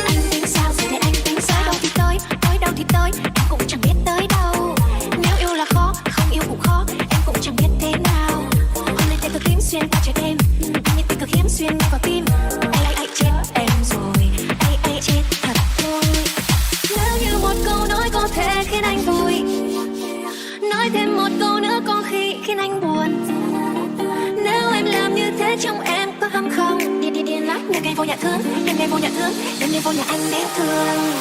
Anh tính sao rồi để anh tính sao? Đâu thì tới, tới đâu thì tới, em cũng chẳng biết tới đâu. Nếu yêu là khó, không yêu cũng khó, em cũng chẳng biết thế nào. Hôm nay tay cực tím xuyên qua trời đêm, anh như tay cực hiếm xuyên ngay vào tim. Ai ai ai chết em rồi, ai ai chết thật thôi. Nếu như một câu nói có thể khiến anh vui, nói thêm một câu nữa có khi khiến anh buồn. Nếu em làm như thế trong em có hâm không? Điên điên điên lắm, đêm ngày vô nhà thương, đêm ngày vô nhà thương, đêm ngày vô nhà anh đến thương.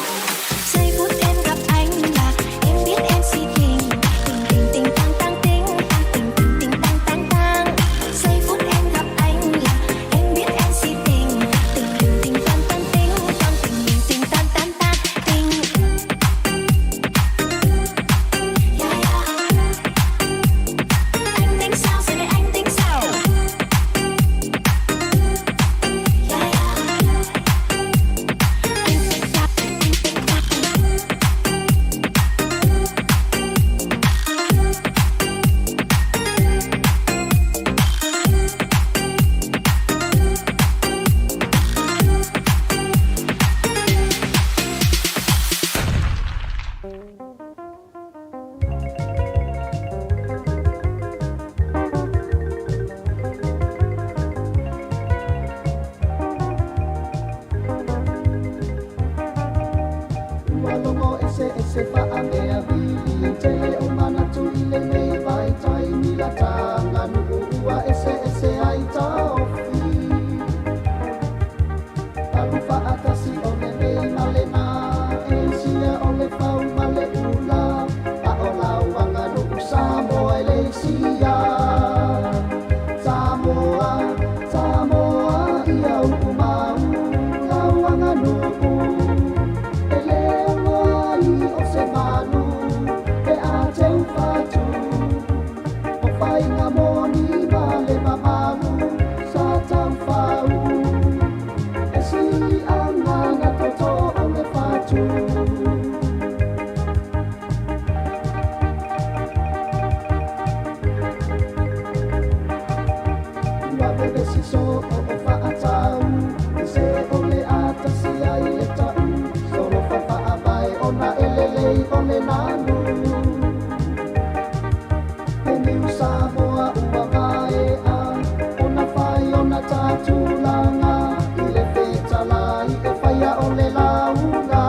Giây phút em gặp anh là em biết em si tình. Tình tình tình tăng tăng tình tăng tình tình tình tăng tăng tăng. Giây phút em gặp anh là em biết em si tình. Tình tình tình toan toan tình toan tình mình tình tan tan tan tình. Yeah, yeah. Anh tính sao rồi để anh se faamea vili tele o manatu i lenei vaitaimi la taganuu ua eseese ai taofi. Alu faatasi o lenei ma lena, Asia o le fau ma le ula, a o lau aganuu Samoa e le isia. Samoa, Samoa ia upu mau lau aganuu, e le ono ai o se manu pe a teu fatu, o faiga moni ma le mamalu sa taufau, e siliaga na toto o le fatu. Ua vevesi soo o faatau i se o le atasi ai le tau, solofa faavae ona e lelei o le nanu. He niu Samoa ua maea ona fai ona tatulaga i le fetalai e faia o le lauga.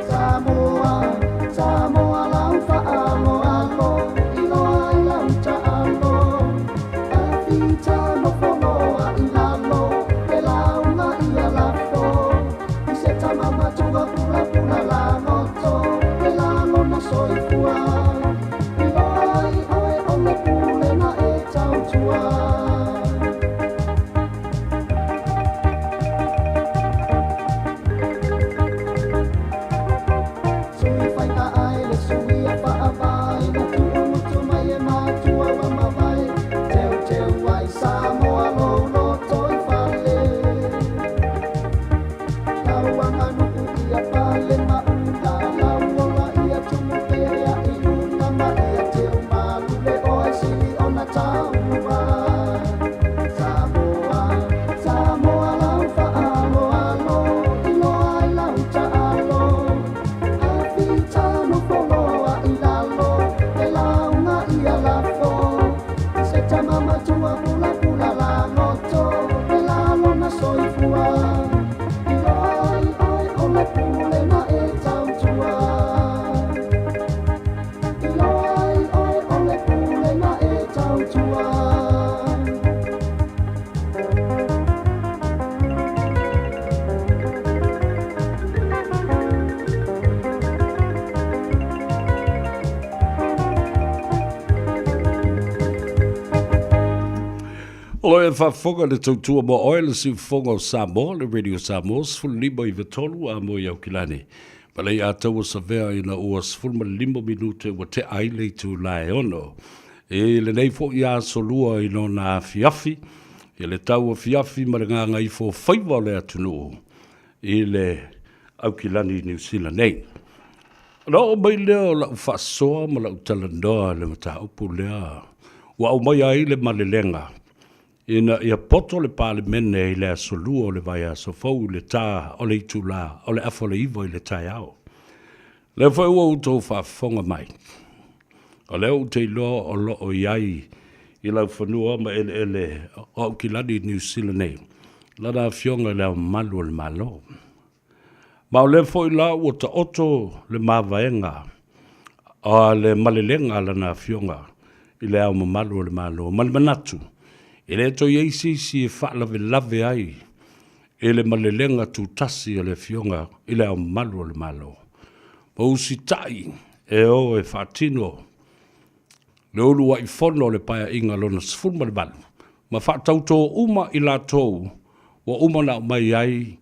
Samoa, Samoa lau faaaloalo iloa ai lau taalo, afita nofoloa i lalo e lauga ia lafo, i se tama matua pulapula lagoto e lalona soifua, iloa ai oe o le pule na e tautua. Sui faiga ai le sui a faavae na tuumutu mai e matua ua mavae, teuteu ai Samoa lou loto i fale. Lau aganuu ia pale maula, lau ola ia tumu pea i luna ma ia teu malu le oe sili ona taua. Samoa, Samoa lau faaaloalo iloa ai lau taalo, afita nofoloa i lalo e lauga ia lafo, i se tama matua pulapula lagoto e lalona soifua, iloa ai oe o le pule na e tautua. Iloa ai oe o le pule na e tautua. O lo e faafofoga le tautua mo oe le siufofoga o Samoa, le Radio Samoa, 15 i 3 a mo i Aukilani. Ma lei ataua savea ina ua 15 minute ua tea ai le itula e 6. I lenei foi aso lua i lona afiafi, i le tau afiafi ma le gagaifo faiva o le atunuu i le Aukilani i Niu Sila nei. Ona oo mai lea o lau faasoa ma lau talanoa i le mataupu lea ua aumaia ai le malelega ina ia poto le Palemene i le aso Lua o le vaiaso fou i le ta o le itula o le afa o le 9 i le taeao. Lea foi ua outou faafofoga mai, o lea ou te iloa o lo o i ai i laufanua ma eleele o Aukilani i Niu Sila nei, lana Afioga i Le Ao Mamalu o le Malo. Ma o lea foi la ua taoto le mavaega a le malelega a lana Afioga i Le Ao Mamalu o le Malo, ma le manatu, e le toe i ai se isi e faalavelave ai i le malelega tutasi a le Afioga i Le Ao Mamalu o le Malo, ma usitai e o e faatino le uluai fono o le Paeaiga Lona 18, ma faatautō uma i latou ua uma ona aumai ai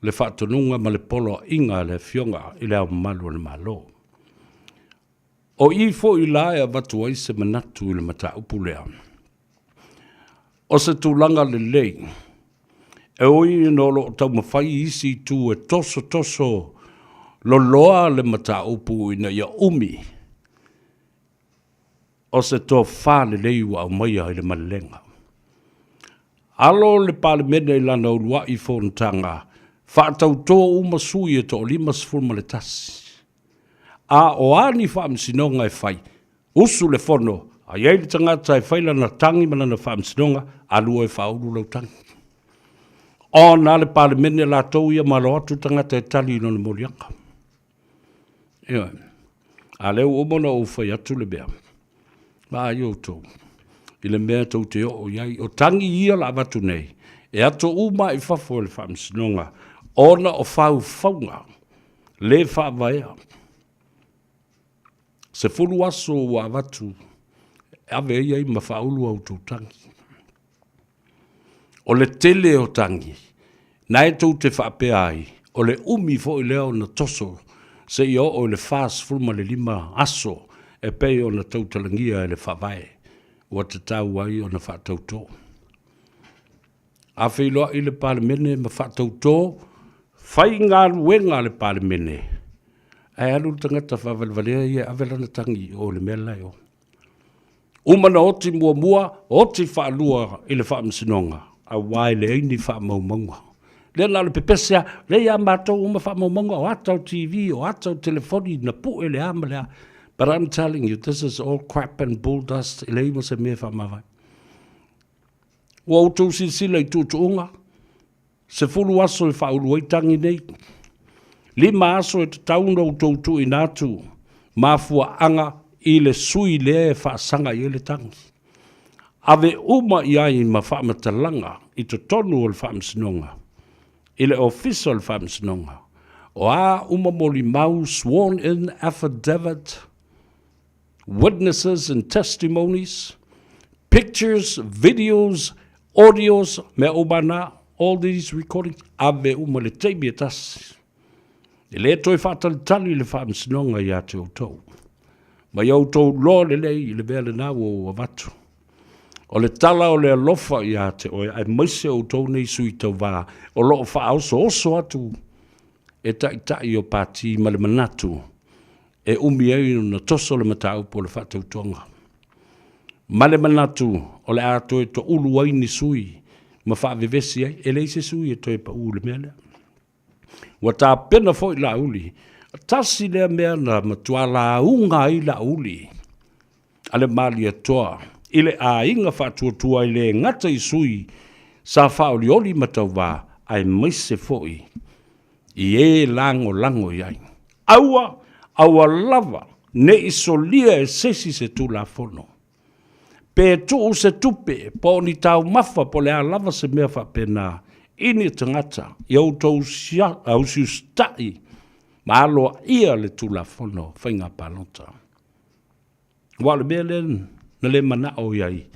le faatonuga ma le poloaiga a le Afioga i Le Ao Mamalu o le Malo. O i foi la e avatu ai se manatu i le mataupu lea. O se tulaga lelei, e ui ina o lo o taumafai isi itu e tosotoso loloa le mataupu ina ia umi, o se tofa lelei ua aumaia i le malelega. Alo le Palemene i lana uluai fonotaga, faatautō uma sui e toa-51. A o a ni faamasinoga e fai, usu le fono, a i ai le tagata e fai lana tagi ma lana faamasinoga, alu oe e faaulu lau tagi. Ona le Palemene latou ia ma alo atu tagata e tali i lona moliaga. Ioe. A lea ua uma ona ou fai atu le mea, vaai outou i le mea tou te oo i ai. O tagi ia la avatu nei, e ato uma i fafo e le Faamasinoga ona o faufauga le faavaea. 10 aso ua avatu e ave ai ai ma faaulu a outou tagi. O le tele o tagi, na e tou te faapea ai, o le umi foi lea ona toso seia oo i le 45 aso e pei ona tautalagia e le Faavae ua tatau ai ona faatautō. A feiloai le Palemene ma faatautō, fai galuega a le Palemene, ae alu le tagata faavalevalea ia e ave lana tagi i o i le mea la e o. Uma na oti muamua, oti faalua i le faamasinoga, aua e leai ni faamaumauga. Lea na o le pepese lava, lea ia matou uma faamaumauga, o ata o TV, o ata o telefoni, na pue le a ma le a. But I'm telling you, this is all crap and bull dust, e leai ma se mea e faamavae. Ua outou silasila i tuutuuga, 10 aso e faaulu ai tagi nei. 5 aso e tatau ona outou tuuina atu mafuaaga i le sui lea e faasaga i ai le tagi. Ave uma i ai ma faamatalaga i totonu o le Faamasinoga, i le Ofisa o le Faamasinoga, o a uma molimau sworn in affidavit, witnesses and testimonies, pictures, videos, audios, mea uma na, all these recordings, ave uma le taimi e tasi. E le toe faatalitali le faamasinoga ia te outou. Ma ia outou loa lelei i le mea lena ua ou avatu. O le tala o le alofa ia te oe, aemaise outou nei sui tauvā, o lo o faaosooso atu e taitai o pati ma le manatu e umi ai ona toso le mataupu o le faatautoga. Ma le manatu o le a toe toulu ai ni sui ma faavevesi ai, e leai se sui e toe pau i le mea lea. Ua tapena foi Laauli, tasi lea mea na matua lauga ai Laauli a le Malietoa i le aiga faatuatua e le gata i sui sa faaolioli ma tauvā, aemaise foi i e lagolago i ai. Aua, aua lava ne i solia e sesi se Tulafono, pe tuu se tupe, po o ni taumafa, po o le a lava se mea faapena, i ni tagata, ia outou usiusita'i ma aloaia le Tulafono Faiga Palota. Aua o le mea lea na le manao i ai,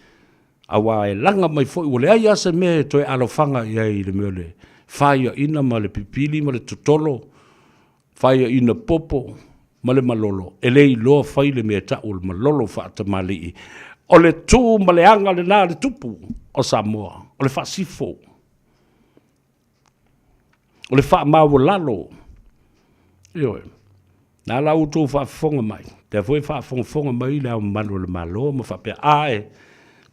aua e laga mai foi ua leai lava se mea e toe alofaga i ai i le mea o le faiaina ma le pipili ma le totolo, faiaina popo ma le malolo, e le iloa fai le mea e tau o le malolo faatamalii. O le tu ma le aga lena a le tupu o Samoa, o le faasifo. O le faamaualalo. Ioe. Na la outou faafofoga mai, lea foi e faafogafoga mai le Ao Mamalu o le Malo ma faapea, ae,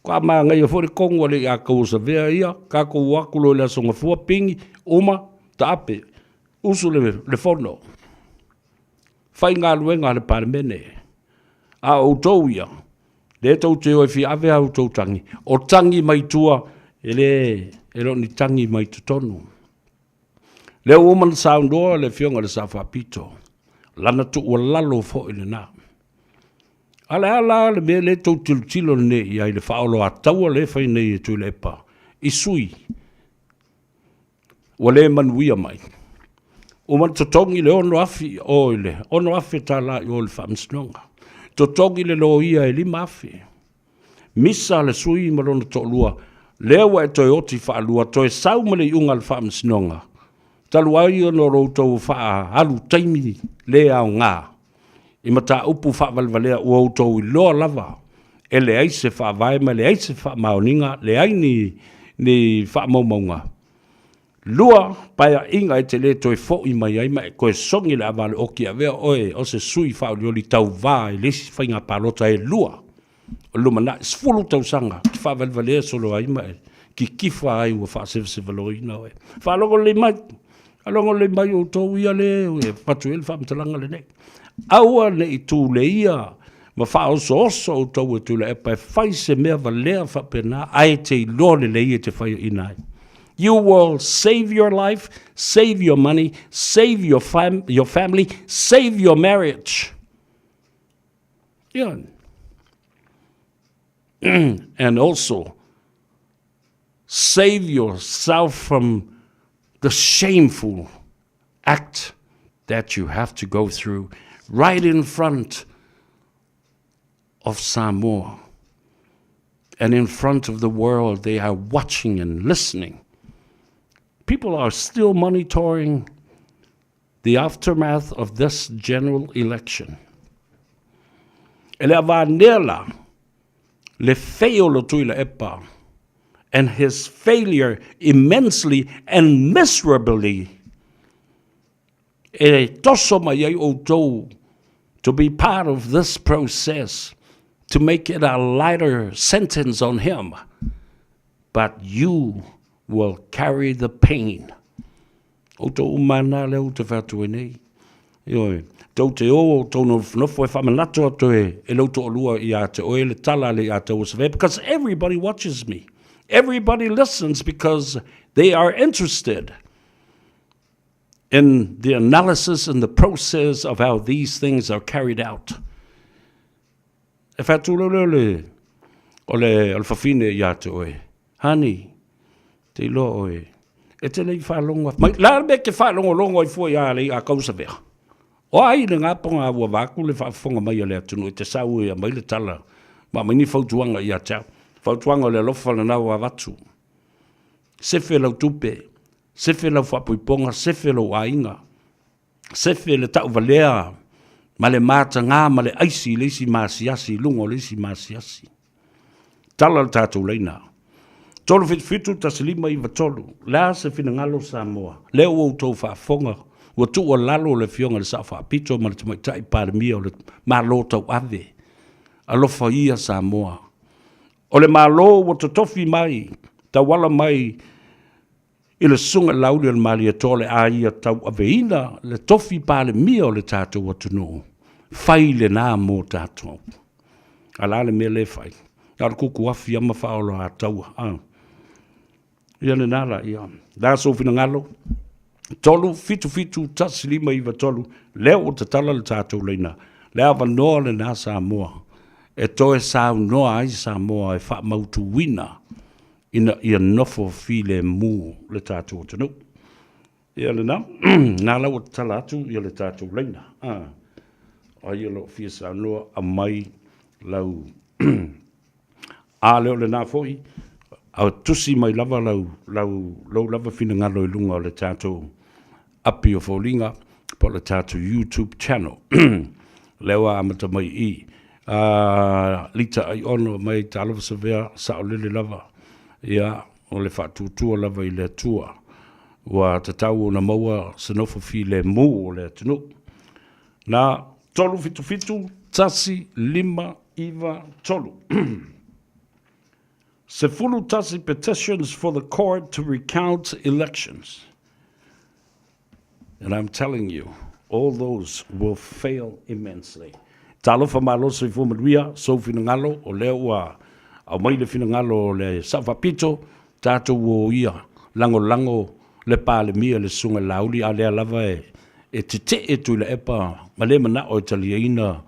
kwa manaia foi le kongo a le ia kauosavea ia, kākou o atu loa i le Aso Gafua, pigi, uma, taape, usu le, le fono. Faigaluega a le Palemene. A o outou ia, lea tou te o e fia ave a outou tagi, o tagi mai tua, e le, e le o ni tagi mai totonu. Lea ua uma ona saunoa le Afioga i le Sao Faapito, lana tuualalo foi lena. A le a la le mea lea tou tilotilo nei i ai i le faaoloataua lea e fai nei e Tuilaepa i sui ua le manuia mai. Uma ona totogi le $6,000 i o i le $6,000 i o i le faamasinoga. Totogi le loia e $5,000. Misa le sui ma lona toalua, lea ua e toe oti faalua, toe sau ma le iuga a le faamasinoga, talu ai ona o lo outou faaalu taimi le aoga i mataupu faavalevalea ua outou iloa lava e leai se faavae ma e leai se faamaoniga, leai ni, ni faamaumauga. Lua, paeaiga e te le toe foi mai ai ma e toe sogi le ava a le oki e avea oe o se sui faaolioli tauvā i le isi faiga palota e lua o le lumanai, 10 tausaga e te faavalevalea solo ai ma e kikifā ai ua faasevasevaloina oe. Faalogo lelei mai, faalogo lelei mai outou ia le e avatu ai le faamatalaga lenei. Aua ne i tuleia ma faaosooso outou e Tuilaepa e fai se mea valea faapena ae te iloa lelei e te faiaina ai. You will save your life, save your money, save your, fam your family, save your marriage. Yeah. and also save yourself from the shameful act that you have to go through right in front of Samoa. And in front of the world, they are watching and listening. People are still monitoring the aftermath of this general election. E le avanea le feolo Tuilaepa and his failure immensely and miserably e toso mai ai outou to be part of this process to make it a lighter sentence on him. But you will carry the pain. Outou uma ana lea ou te fai atu ai nei. Ioe, tou te o o tou nofonofo e faamanatu atu e, e lou toalua ia te oe le tala a le ia te ua because everybody watches me. Everybody listens because they are interested in the analysis and the process of how these things are carried out. E whātū leo le, o le, o le fafine ia te oe. Honey, te iloa oe, e te lei faalogo mai, la le mea ke faalogologo ai fua ia lei a kausavea. O ai le ngaponga ua vaku le faafofoga mai a le atunuu e te sau e aumai le tala ma aumai ni fautuaga ia te au. Fautuaga o le alofa lena ua avatu. Sefe lau tupe, sefe lau faapoipoga, sefe lou aiga, sefe le tauvalea ma le matagā ma le aisi i le isi masiasi i luga o le isi masiasi. Tala le tatou laina. 377 1593. Le a se finagalo Samoa? Lea ua outou faafofoga, ua tuualalo le Afioga i le Sao Faapito ma le Tamaitai Palemia o le Malo Tauave. Alofa ia Samoa. O le Malo ua totofi mai, tauala mai i le Susuga i le Laauli o le Malietoa o le a ia tauaveina le tofi Palemia o le tatou atunuu, fai lena mo tatou. A la le mea lea e fai? Na o le kukuafi lava ma faaoloataua. A. Ia lena la, ia. La sou finagalo, 3, 7, 7, 1, 5, 9, 3, lea ua tatala le tatou laina, le avanoa lena Samoa, e toe saunoa ai Samoa e faamautuina ina ia nofo filemu le tatou atunuu. Ia lena, na la ua tatala atu ia le tatou laina. Ah, ai o lo o fia saunoa aumai lau a lea o lena foi, a tusi mai lava lau, lau, lou lava finagalo i luga o le tatou api o foliga po o le tatou YouTube channel. Lea ua amata mai i A Lita Aiono mai Talofa Savea, saolele lava, ia, o le faatuatua lava i le Atua. Ua tatau ona maua se nofo filemu o le atunuu. Na, 377 1 5 9 3. 11 petitions for the court to recount elections. And I'm telling you, all those will fail immensely. Talofa malo soifua manuia, sou finagalo, o lea ua aumai le finagalo o le Sao Faapito, tatou o ia lagolago le Palemia le Susuga i le Laauli, a o lea lava e, e tetee Tuilaepa ma le manao e taliaina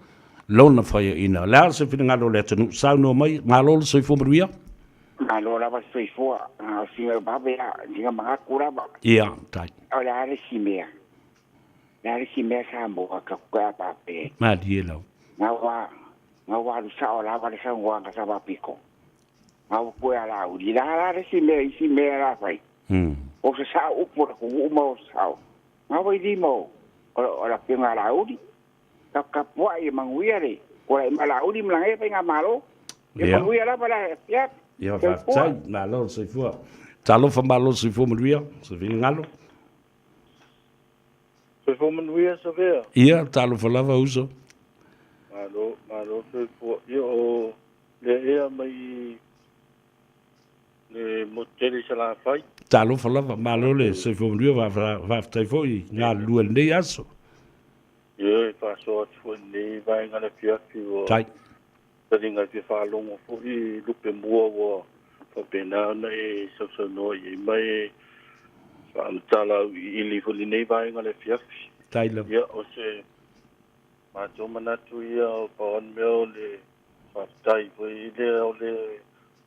lona faiaina. O le a se finagalo o le atunuu? Saunoa mai, malo le soifua manuia. Malo lava le soifua, o sina vave a, sina manatu lava. Ia, tai. O le a le isi mea, le a le isi mea Samoa ka ku a pape. Malie lau. Nga ua, nga ua alu sao lava le saunoaga sa faapito. Nga ua koe a Laauli, la la le isi mea, isi mea la fai. O se sao upu o le atunuu ma o se sao. Nga ua i lima o, o le afioga a Laauli. Ka tapuai e manuia le tulai mai Laauli ma lana ia faigamalo. Ia manuia lava le afiafi. Ia faafetai, malo le soifua. Talofa malo le soifua manuia, se finagalo. Soifua manuia Savea. Ia, talofa lava uso. Malo, malo soifua. Ia o lea ea mai le motu tele i Salafai. Talofa lava, malo le soifua manuia, faafetai foi galulue i lenei aso. Ioe, e faasoa atu foi i lenei vaega o le afiafi ua Tai. taliga e fia faalogo foi i lupe mua ua Faapena ona e sausaunoa i ai ma e faamatala auiliili foi i lenei vaega o le afiafi. Faafetai lava. Ia, o se matou manatu ia o pau lava le mea o le faafetai foi lea o le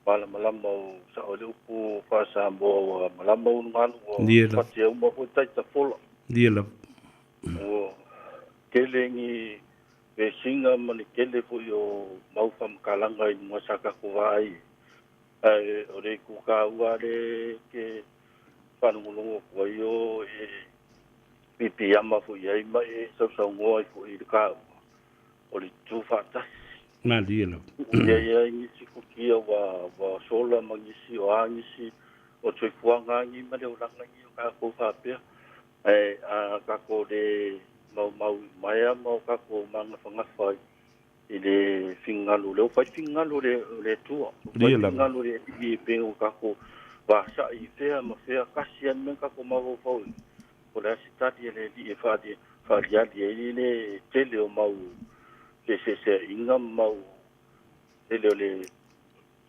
malamalama o sao ai le upu faa-Samoa ua malama ulugalu ua fatia uma foi tai tafola. Ia lava. Ua tele ni vesiga ma le tele foi o mau faamatalaga i luga sa tatou vaai ai, ae o le itu taua lea e te faalogologo atu ai o e piipiiama foi i ai ma e sausaunoa ai foi i le taua o le tutu faatasi. Malie lava. Ua i ai nisi futia ua sola ma nisi o a nisi o soifuaga ni ma le olaga ni o tatou faapea. Ae a tatou le maumau i maea ma o tatou magafagafa i le finagalo, lea ua fai le finagalo o le Atua, ua fai le finagalo o le Alii e pei ona tatou vasa'i i fea ma fea, tasi lava le mea na tatou mafaufau i ai, po o le a se tali a le Alii e faaaliali ai le tele o mau feeseeseaiga ma mau tele o le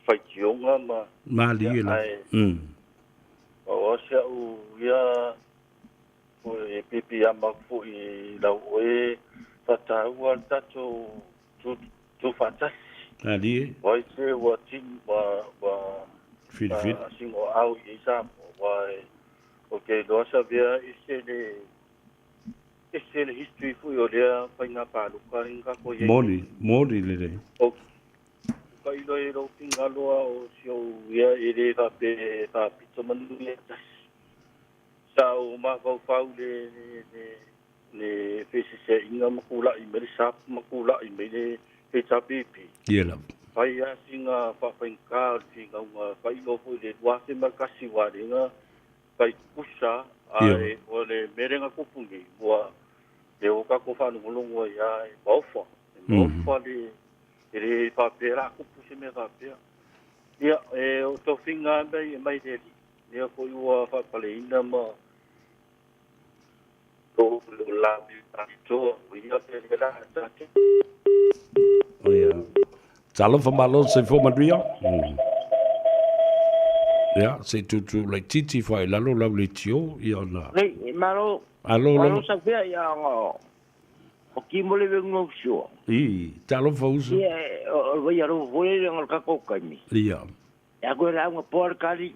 faitioga ma Malie lava. Ae pau lava si au ia e piipiiama atu foi i lau oe faataua le tatou tu faatasi. Malie. Ai se ua tin ua ua Filifili. sinoaau i ai Samoa, aua ou te iloa sa avea ese le ese le history foi o lea faiga palota i na tatou i ai. Moni, moni lelei. Ou tailo i lou finagalo a o si ou ia e le faapea e faapito manu ia tasi. Sa ou mafaufau le le le feeseeseaiga ma tula'i mai le SAP ma tula'i mai le HRPP. Ia lava. Fai lava sina faafaigata o le finauga faailoa foi i le 2001 aua lea na fai tutusa ae o le mea lea na tupu nei ua lea ua tatou faalogologo ai lava e maofa, e maofa le e le faapea o le a tupu se mea faapea. Ia, e o tofiga lava e aumai le Alii, lea foi ua faapaleina ma Talofa malo soifua manuia. Ia, se i tuutuu laitiiti foi i lalo lau leitio, ia ona... Nei, malo, Alo malo lava. safea ia ona o kimo le venga usua. I, talofa uso. Ia, o vai aro foi le ngol ka ko kaimi. Ia. Ia ko la nga por kali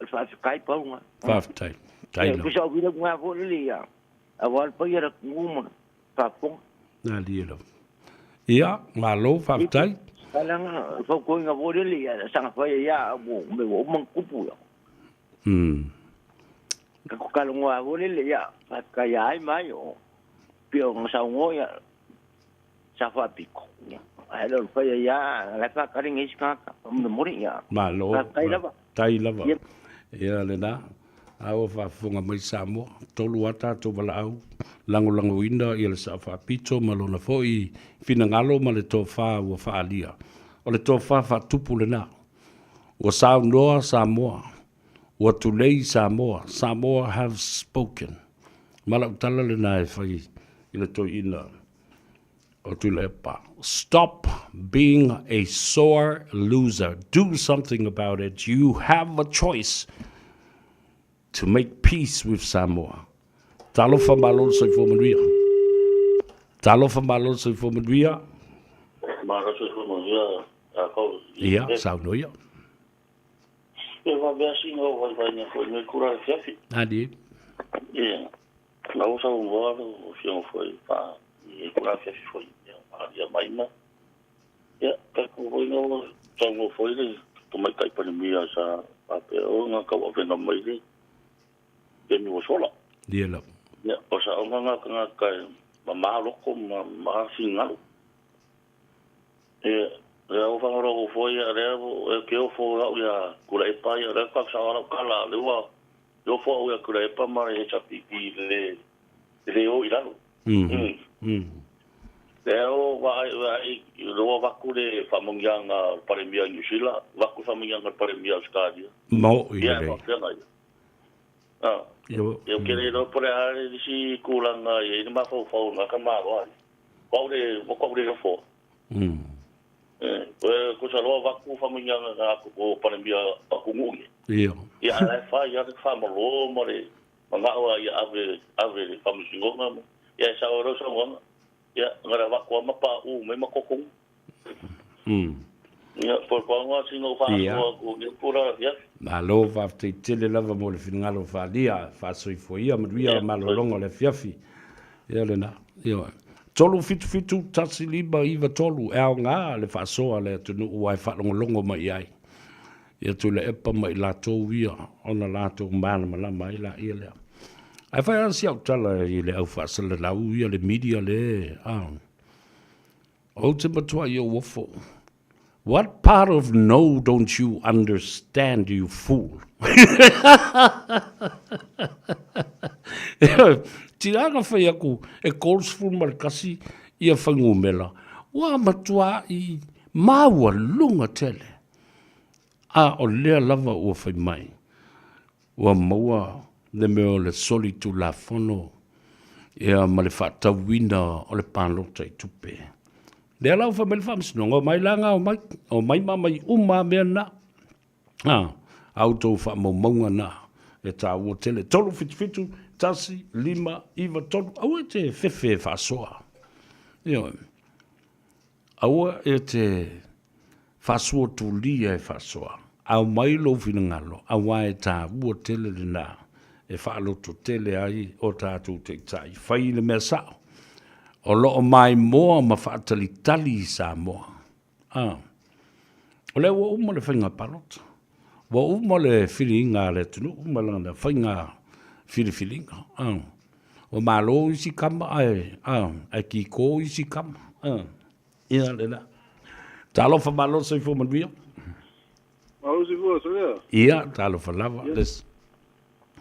o le faafetai pauga. Faafetai. Tai Ia lava. pusa o vila ngā fo le ia. A wal pa ia nguma faafofoga. Alie lava. Ia, malo, faafetai. Kalanga fau ko ngā fo le ia sanga fa ia mo me o mang kupu ia. Ka ko kalongo a fo le ia fa ka ia ai mai o pio ngā sa ngo ia sa fa piko. Ai lo fa ia la fa ka ringi ka ka mo mori ia. Malo. Tai lava. Tai lava. Ia lena. A ua faafofoga mai Samoa, tolu a tatou valaau, lagolagoina ia le Sao Faapito ma lona foi finagalo ma le tofa ua faaalia. O le tofa faatupu lena. Ua saunoa Samoa. Ua tulei Samoa. Samoa have spoken. Ma lau tala lena e fai i le toeaina o Tuilaepa. Stop being a sore loser. Do something about it. You have a choice to make peace with Samoa. Talofa malo le soifua manuia. Talofa malo le soifua manuia. Malo soifua manuia a kau. Ia, saunoa ia. E vave asina o vaivaiga foi nei kura afiafi. Adi. Ia. Na o saunoa o fioga foi fa i kura afiafi foi. Ia, ia mai ma. Ia, ka ku foi no saunoa foi le tamaitai palemia sa faapea o nga kauavega mai le taimi ua sola. Ia lava. Ia, o saoga nga tagata e mamā loko ma mamā finagalo. Ia, lea ua fagalogo foi ia lea e ke ofo au ia Kulaepa ia lea ka sa lau kala le ua le ofo au ia Kulaepa ma le HRPP le le o i lalo. Lea o va ai le ua vaku le faamogiaga Palemia New Zealand, vaku faamogiaga Palemia Australia. Mo i Ia, le. faafeaga ia. Ah. Ia ke le lo pole a le isi kulanga ia i mafaufau nga ka malo ai. Kau le kau le fo. Eh, Toe tusa loa avatu faamanuiaga na o Palemia atunuu ia. Ia. Ia a la e fai lava le faamalo ma le manao lava ia ave ave i le Faamasinoga ma ia e sao ai lau saunoaga. Ia na ona avatu lava ma pauu mai ma totogi. Ia po o le pau lena sina ou faasoa atu i lenei itula afiafi. Malo faafetai tele lava mo le finagalo faaalia, faasoifua ia manuia malologa o le afiafi. Ia lena. Ioe. 3 7 7 1 5 9 3 e aoga le faasoa a le atunuu aua e faalogologo mai i ai. Ia Tuilaepa ma i latou ia ona latou malamalama ai laia lea. Ae fai lava si au tala i le au faasalalau ia le media le, a. Ou te matuai ou ofo. What part of no don't you understand you fool? Tina na fai aku e 31 ia fuainumera, ua matuai maualuga tele. A o lea lava ua fai mai, ua maua le mea o le solitulafono ia ma le faatauina o le palota i tupe. Lea la ua fai mai le Faamasinoga, omai la nga omai, omai ma aumai uma lava mea na. A, a outou faamaumauga na e taua tele. 3 7 7 1 5 9 3, aua e te fefe e faasoa. Ioe. Aua e te faasuatulia e faasoa, aumai lou finagalo, aua e taua tele lena e faalototele ai o tatou taitai. Fai le mea sao, o lo o maimoa ma faatalitali i Samoa. A, o lea ua uma le faiga palota, ua uma le filiga a le atunuu ma lana faiga filifiliga. A, ua malo isi kama ae, a, ae kiko isi kama. A, ia lena. Talofa malo soifua manuia. Malo soifua soia. Ia, talofa lava. Les.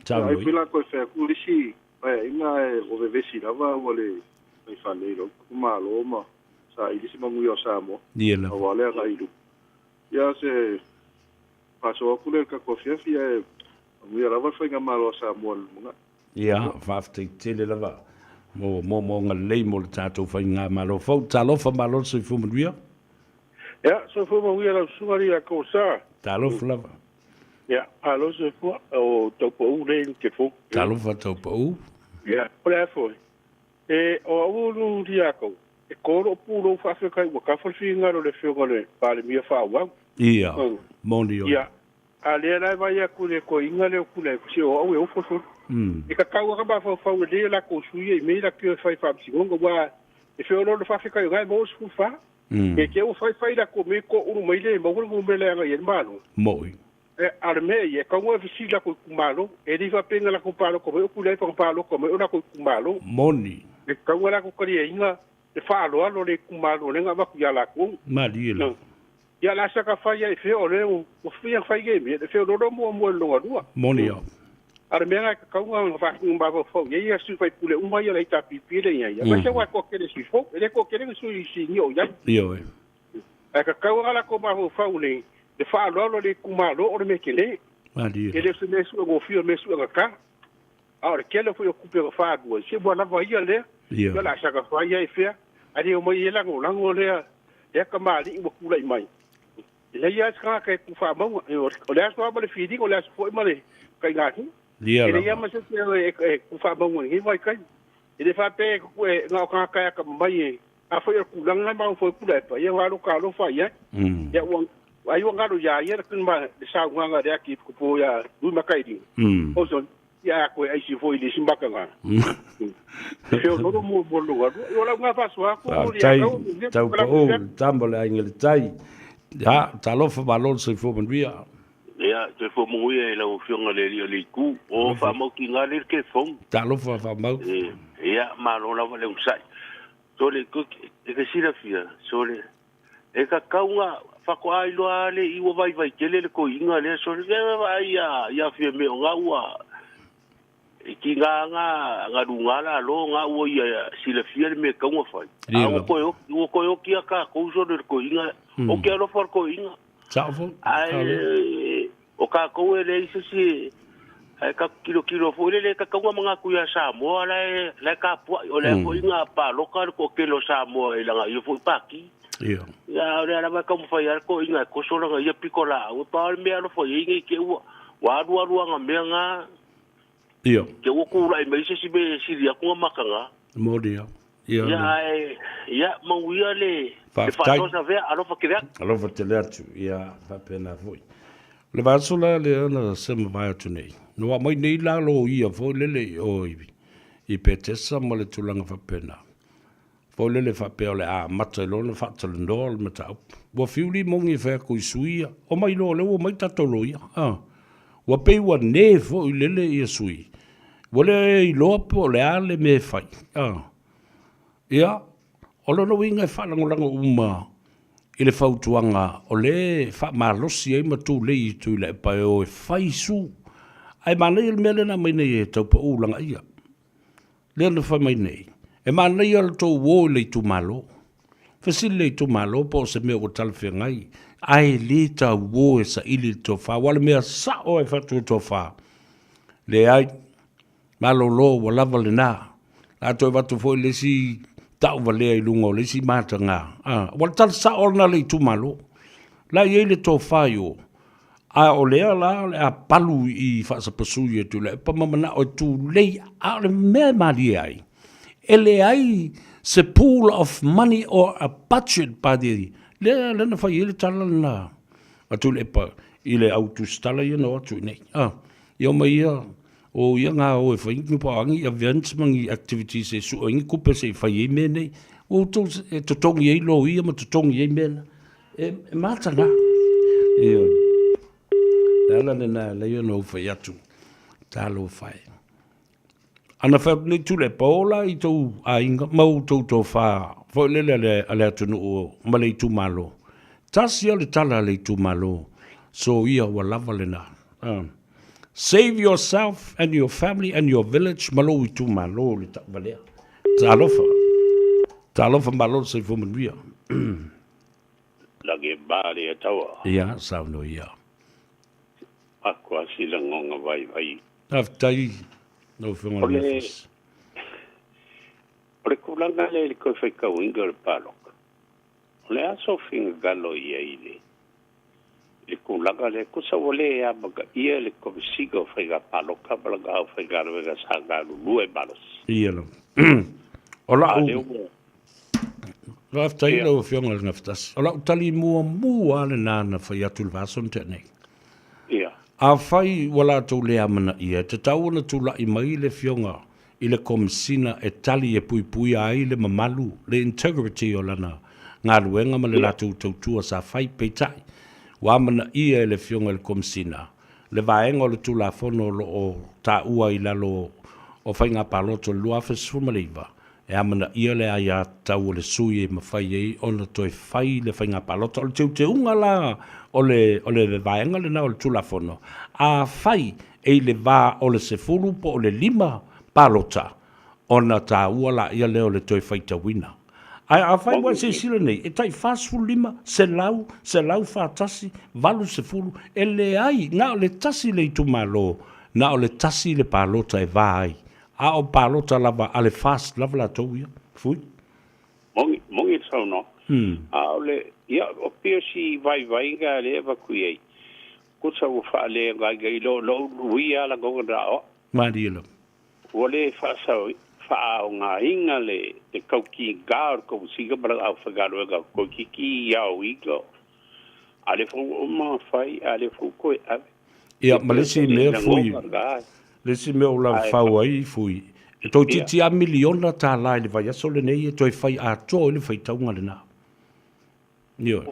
Tau. Ai pela koe fea ku lisi ai ina e o vevesi lava ua le mai fanei lo ku malo ma sa i lisi manuia o Samoa. Ia lava. Aua le aga ilu. Ia se faasoa atu lea i le tatou afiafi ae manuia lava le faigamalo a Samoa i le lumanai. Ia, faafetai tele lava mo moomooga lelei mo le tatou faigamalo fou. Talofa malo le soifua manuia. Ia, soifua manuia lau susuga alii a Kosa. Talofa lava. Ia, malo soifua, o Taupou lea i le telefoni. Talofa Taupou. Ia, o le a foi? E, o au lu lia kau, e kō lou pulou faafekai ua kafa le finagalo o le Afioga i le Palemia faaauau. Ia, moni oe. Ia, a lea la e vaai atu i le toeaina lea o Tuilaepa, se o au e ofo solo. E tatau lava mafaufau lelei o latou sui ia i mea ia latou te o e fai i faamasinoga, aua e feoloolo faafetai o la e maua le 14. E te ua fai fai latou mea toaulu mai le maua le numera e agai ai le Malo. Moni. A o le mea ia, e tatau ona e fesili i latou itumalo. E le i faapea na latou palota mai o Tuilaepa na palota mai o latou itumalo. Moni. E tatau ona latou taliaina le faaaloalo o le itumalo lea na avatu ia latou. Malie lava. Ia la saka fai ai fea o lea ua fia fai nei mea, le feoloolo muamua i le lona lua. Moni lava. A o le mea lena e tatau ona mafaufau i ai ia sui faipule uma ia o le HRPP lea e i ai, aemaise aua e toatele sui fou, e le toatele ni sui sinia o i ai. Ioe. Ae tatau ona latou mafaufau nei, le faaaloalo o le itumalo o le mea tele. Malie. E le o se mea suegofie o le mea suegata. A o le tele foi o tupe na faalua, se ua lava ia lea. Ia. Ia o le a saga fai ai fea, ae le omai ai lagolago lea, lea kamali'i ua tulai mai. E leai lava se tagata e tu faamauga. O le aso lava ma le filiga, o le aso foi ma le taigasu. Ia E leai lava. lava ma se isi e tu faamauga i lenei vaitaimi. E le faapea e na o tagata e atamamai e, afai o le tulaga lena e mafaufau ai Tuilaepa, ia galo talofa i ai. Ia ua, ai ua galo ia ia le saunoaga a le Akiepikopo ia Lui Makailima. O Ia a koe aisi foi i le isi makaga. E feoloolo muamua lona lua. O lau nga faasoa atu Faafetai tau pau tama o le aiga i le tai. Ia, talofa malo le soifua manuia. Ia, soifua manuia i lau Afioga i le Alii o le Itu. O faamautuina lea le telefoni. Talofa faamau. Ia, malo lava le onosai. Sole, e te silafia, sole, E tatau na faatoa iloa a le i ua vaivai tele le toeaina lea sole e vaai ia ia Fiame o na ua e tiga na na luga lalo na ua ia silafia le mea e tatau na fai a ua toe oti ua toe oti a tatou sole le toeaina ou te alofa le toeaina Sao foi. Ae o tatou e leai se isi ae tatou tilotilo foi lele e tatau ona manatu ia Samoa la e la e tapuai o lea foi na palota le toatele o Samoa i lana ia foi pati. Ia. Ia, a o lea lava e taumafai lava le toeaina e toso lana ia pitolaau, e pau lava le mea e alofa i ai nei te i ua ua alu alu ana mea na, Ia. te ua tulai mai se isi mea e sili atu ona mataga. Moni lava. Ia, Ia, ae, ia, manuia le, le Faafetai. faasoa Savea, alofa tele atu. Alofa tele atu, ia, faapena foi. O le vaiaso la lea na se mavae atu nei, na ua aumai nei la loia foi lele i o i, i Petesa ma le tulaga faapena. Foi lele faapea o le a amata i lona faatalanoa le mataupu. Ua fiu limoni e fai atu i sui ia, omai loa o lea ua omai tatou loia. A. Ua pei ua ne foi lele ia sui. Ua le iloa po o le a le mea e fai. A. Ia, o lona uiga e faalagolago uma i le fautuaga o lea e faamalosi ai ma tulei i Tuilaepa e o e fai su. Ae manaia le mea lea na aumai nei e Taupau Lagaia. Lea na fai mai nei, e manaia lo tou o i le itumalo. Fesili le itumalo po o se mea ua talafeagai, ae le tau o e saili le tofa, aua o le mea sao e fai atu le tofa, leai, malolo ua lava lena. O le a toe avatu foi le isi tauvalea i luga o le isi mataga, a, ua le tala sao lena a le itumalo. La e i ai le tofa i o, A o lea la o le a palu i faasapasui e Tuilaepa ma manao e tulei, a o le mea e malie ai, e leai se pool of money or a budget by the, lea lea na fai ai le tala lena a Tuilaepa i le au tusitala ia na o atu i inei. A, ia omai ia, o ia ga o e fai ni paoangi events ma ni activities e sue ai ni tupe se i fai ai mea nei. Ua outou e totogi ai loia ma totogi ai mea na. E, e mataga. Ioe. Le ala lena e alai ona ou fai atu, talofa e. Ana fai atu nei Tuilaepa, o la i tou aiga ma outou tofa foi lele a le, a le atunuu ma le itumalo. Tasi lava le tala a le itumalo, soia ua lava lena. Ah. Save yourself and your family and your village ma lou itumalo i le tauvalea. Talofa. Talofa malo le soifua manuia. Lagi bali e taua. Ia, saunoa ia. Aku a sila ngonga vai vai. Faafetai lau Afioga i le Nefas. O le tulaga lea i le toe faitauina o le palota, o le a sou finagalo i ai i le le tulaga lea? Tusa ua le amanaia le Komesina o Faiga Palota ma lana aufaigaluega sa galulue malosi. Ia lava. O lau... Faafetai lau Afioga i le Gafatasi. O lau tali muamua lava lena na fai atu i le vaiaso na tea nei. Ia. Afai ua latou le amanaia, e tatau ona tulai mai le Afioga i le Komesina e tali e puipuia ai le mamalu, le integrity o lana galuega ma le latou tautua sa fai. Peitai, ua amanaia e le Afioga i le Komesina le vaega o le Tulafono o lo o taua i lalo o Faiga Palota o le 2019, E amanaia le aiatatau a le sui e mafai ai ona toe fai le faiga palota. O le teuteuga la o le, o le vaega lena o le Tulafono, afai e i le va o le 10 po o le 5 palota, ona taua laia lea o le toe faitauina. Ae afai ua e silasila nei, e tai 45, 100, 141, 80, e leai, na o le tasi le itumalo, na o le tasi le palota e va ai. A o palota lava a le FAST lava latou ia, Fui. Moni, moni le saunoaga. A o le, ia, o pei o si vaivaiga lea e avatu i ai, tusa ua faaleaogaina i lo lou luia lagona na o au. Malie lava. Ua le faasao, faaaogaina le, le tautiga o le Komesina ma lana aufaigaluega toeitiiti aoina, a lea foi ua uma ona fai, a lea foi ua toe ave. Ia, ma le isi mea, Fui, le isi mea ua lavafau ai, Fui, e toeitiiti lava miliona tala i le vaiaso lenei e toe fai atoa ai le faitauga lena. Ioe.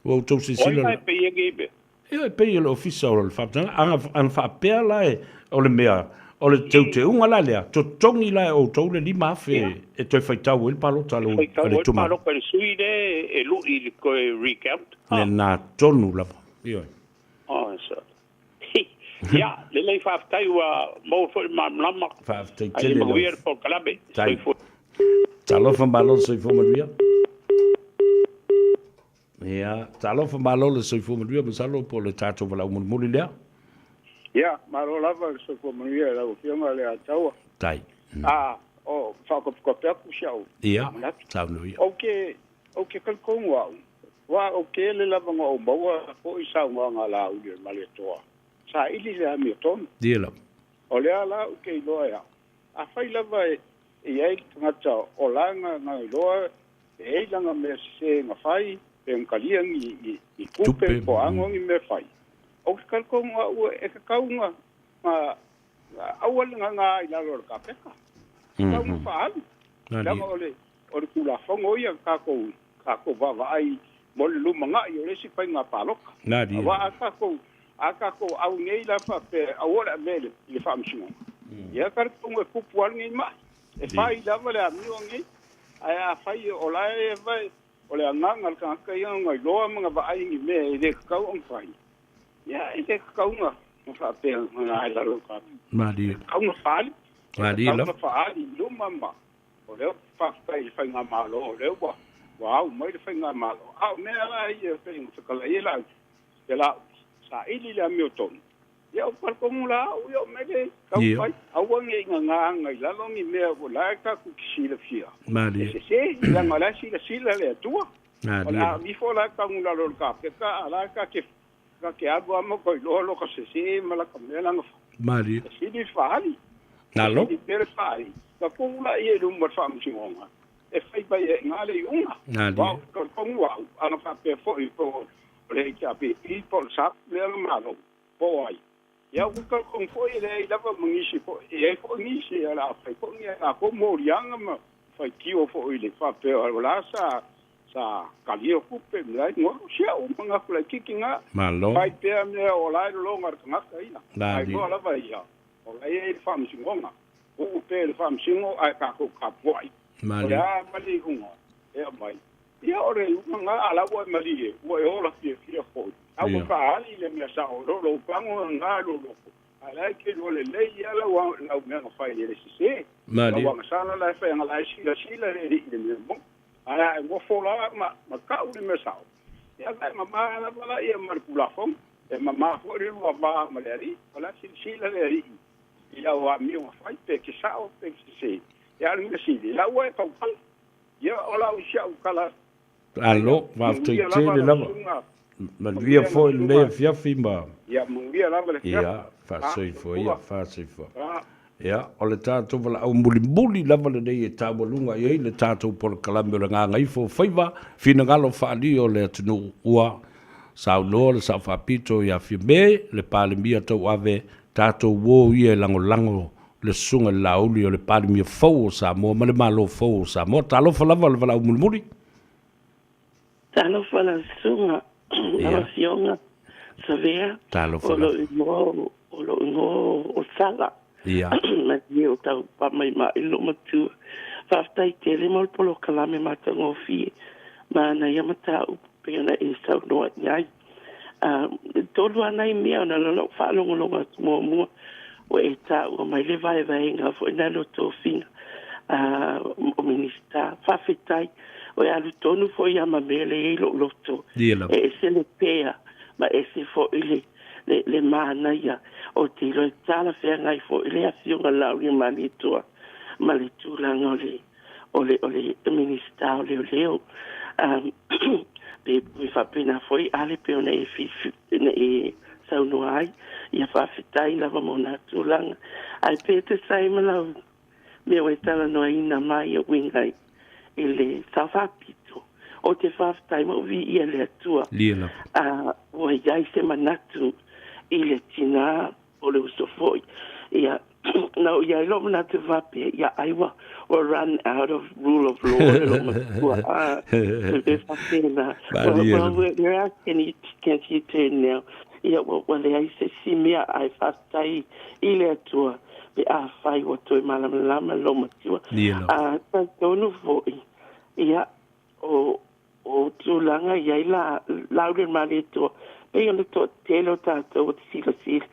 Ua outou silasila. O ai la e pei nei mea? Ia, e pei e le Ofisa o le Faamatalaga. Ana, ana faapea la e, o le mea, o le teuteuga la lea, totogi la e outou le 5,000 e toe faitau ai le palota a le Faitau ai le itumalo. palota i le sui lea e lui i le toe recount. Lena tonu lava. Ioe. Oh, so. Ia, lelei faafetai ua maua foi le malamalama. Faafetai Ai tele manuia le polokalame. Tai. Soifua. Talofa malo le soifua manuia. Ia, talofa malo le soifua manuia, masalo po o le tatou valaau mulimuli lea. Ia, malo lava le soifua manuia i lau Afioga Leiataua. Tai. A, o faakopikopi atu si au Ia, manatu. saunoa ia. Ou te Ou te talitonu au, aua ou te ele lava na ou maua foi saunoaga a Laauli o le Malietoa, saili le amiotonu. Ia lava. O lea la ou te iloa e au, afai lava e i ai le tagata o la na iloa e i ai lana mea sese na fai, pe na talia ni tupe po o a ni mea fai, ou te talitonu au e tatau na aua le gaga i lalo o le kapeka. Tatau na faaalu. Leaga o le o le Tulafono ia tatou tatou vaavaai mo le lumanai o le isi faiga palota. Aua a tatou a tatou au nei la faapea aua le avea i le Faamasinoga, ia talitonu e tupu lava lenei mai. E fai lava le amio nei, ae afai o la e o le agaga o le tagata ia na iloa ma na vaai ni mea e le tatau ona fai, ia e le tatau na faapea na i lalo o le kapeka. Malie. E tatau na faaali. E Malie tatau lava. na faaali i luma ma o lea ou te faafetai i le faigamalo o lea ua ua au mai le faigamalo. A o mea la ia e pei ona fetalai ai la le la saili le amiotonu, ia o talitonu la au ia o mea le tau fai. Aua ne i gagaga i lalo ni mea o la e tatou te silafia e Malie. sese, leaga o la e silasila le Atua. O le Malie. a ifo la e tau i lalo o le kapeka, a la e ta te ta te alu lava ma toe iloa lota sese ma lata mea la na fai. Malie. E sili le faaali. Nalo. E sili pea le faaali. Na tuu laia i luma o le faamasinoga e fai mai ai i ina le iuga. Malie. Aua ou te talitonu au, ana faapea foi po o le HRPP po o le SAP lea na malo, po o ai. Ia ou te talitonu foi e leai lava ma nisi foi, e i ai foi nisi o le a fai foi ni a latou moliaga ma faitio foi i le faapea o la sa sa talia tupe ma lai ngoa. Si au manatu laitiiti na, Malo. fai pea mea o la e lologa le tagata ia. Malie. Ae iloa lava ia, o la e i ai le faamasinoga. Tuu pea i le faamasino ae tatou tapuai. O le Malie. a ma le iuga e aumai. Ia o le iuga na, a la ua e malie, ua e ola fiafia foi. A ua faaali le mea sao, o lou pago na e lou loto. Ae la e te iloa lelei lava lau, lau mea na fai e le sese. Malie. Lau agasala la e fai aga la e silasila le alii i le mea moni. Ae a e nofo la ma, ma kau le mea sao, ia la e mamā lava la ia ma le Tulafono. E mamā foi le lua va ma le alii. O la e silasila le alii i lau amioga fai, pe ke sao, pe ke sese. Ia a o le mea sili, la ua e tautala. Ia o lau si au tala atu. Alo, faafetai Manuia lava tele lau lava. susuga. Manuia Manuia lau foi lenei susuga. afiafi ma. Ia manuia lava le afiafi. Ia, A, faasoifua ia, soifua. faasoifua. A. Ia, o le tatou valaau mulimuli lava lenei e taualuga i ai le tatou polokalame o le Gagaifo Faiva, finagalo faaalia o le atunuu ua saunoa le Sao Faapito ia Fiame, le Palemia tauave, tatou uo ia e lagolago le Susuga i le Laauli o le Palemia fou o Samoa ma le Malo fou o Samoa. Talofa lava le valaau mulimuli. Talofa lau susuga, lau afioga Savea, Talofa o lou lava. igoa o lou igoa o Sala. Malie o tau pa mai ma i lou matua. Faafetai tele mo le polokalame matagofie ma ana ia mataupu pei ona e saunoa i ai. E tolu lava nai mea ona o lau faalogologo atu muamua ua e taua mai le vaevaega foi na le o tofiga o Minisita. Faafetai, o e alu tonu foi ia ma mea lea e i ai lou loto. Ia lava. E ese le pea ma ese foi le le le manaia o te iloa e talafeagai foi le afioga Laauliamalietoa ma le tulaga o le o le o le Minisita o Leoleo. Um, pe pe faapena foi ale pei ona e na e saunoa ai, ia faafetai lava mo na tulaga. Ae pe tusa ai ma lau mea ua e talanoaina mai e uiga i le Sao Faapito, ou te faafetai ma ou viia le Atua, Lia lava. a ua i ai se manatu i le tinā o le uso foi. Ia, na ou i ai lou manatu faapea, ia ai ua, ua run out of rule of law le lou matua, a, pe faapena. Well, Malie well, lava. where, where else can you, can you turn now? Ia, ua, ua leai se isi mea ae faafetai i le Atua pe afai ua toe malamalama lou matua. Lia lava. A talitonu foi, ia, o, o tulaga i ai la, Laaulialemalietoa, pei ona toatele o tatou o te silasila,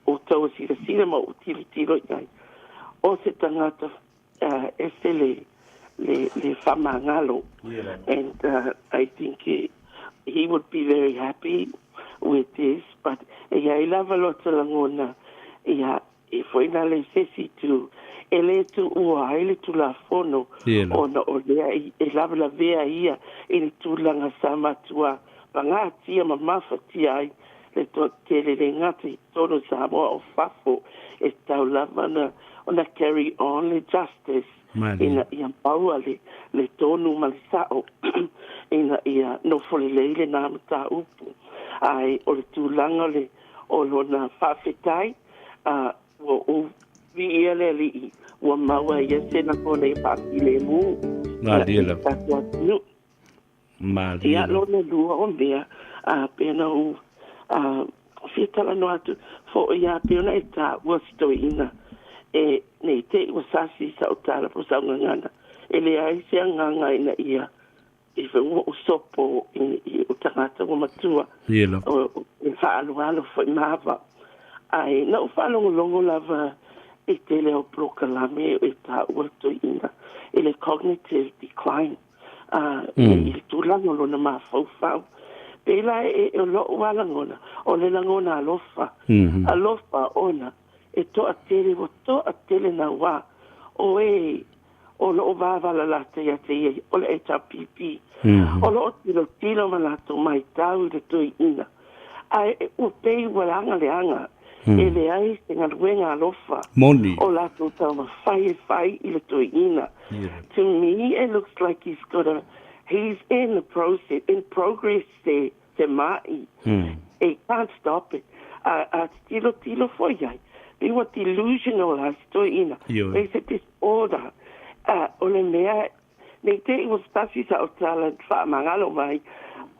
o tou silasila ma ou tilotilo i ai, o se tagata uh, ese le, le, le faamagalo. And I think he, he would be very happy with this, but e i ai lava lota lagona, ia, e foi na le se isi itu E lē tuua ai le Tulafono ona o lea e lavelavea ia i le tulaga sa matuā pagatia ma mafatia ai le toatele e lē gata i totonu o Samoa o fafo. E tatau lava ona carry on le justice ina ia maua le le tonu ma le sa'o ina ia nofo lelei lenā mataupu. Ae o le tulaga o le o lona faafetai, a Ua ou viia le Alii, ua maua e ia se lagona ia faafilemu Malie i lava. tatou atunuu. Malie Ia, lava. lona lua o mea, a pei ona ou a, fia talanoa atu foʻi a pei ona e taua si toeaina e nei te i ua sasi sau tala po o sau gagana, e leai se agaga ina ia I fe ua ou sopo i o tagata ua matua, o e faaaloalo foi ma ava. Ae na ou faalogologo lava i tele o polokalame e taua le toeaina i le cognitive decline, a i le tulaga o lona mafaufau. Pei la e o lo'u lava lagona, o le lagona alofa, alofa ona e toatele, ua toatele naua o e o lo o vavalalata ia te ia o le HRPP, o lo o tilotilo ma latou maitau i le toeaina, ae ua pei ua laga le aga, e leai se galuega alofa Moni. o latou taumafai e fai i le toeaina. To me it looks like he's got a, he's in the process, in progress se, se ma'i, e can't stop it. A, a tilotilo foi ai, pei ua delusional a si toeaina, pei se disorder. A, o le mea, nei te i ua tasi sa'u tala faamagalo mai,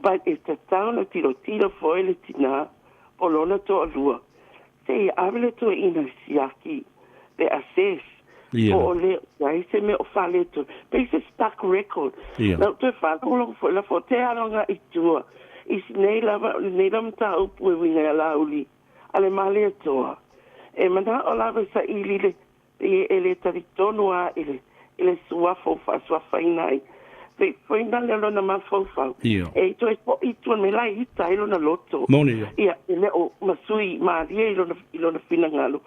but e tatau ona tilotilo foi le tinā po o lona toalua, se i ave le toeaina i siaki pe assess po o le i ai se mea o faaletonu, pei se stuck record. Na ou toe faalogologo foi la fo te aloga i tua i si nei lava, lenei lava mataupu e uiga ia Laauli a le Malietoa. E manao lava e saili le Pei e le talitonu a i le, i le suafa ua faasuafaina ai. Pei foi na lea lona mafaufau. E toe foʻi i tua me la e ita ai lona loto. Moni ia. Ia, e le o masui malie i lona, i lona finagalo.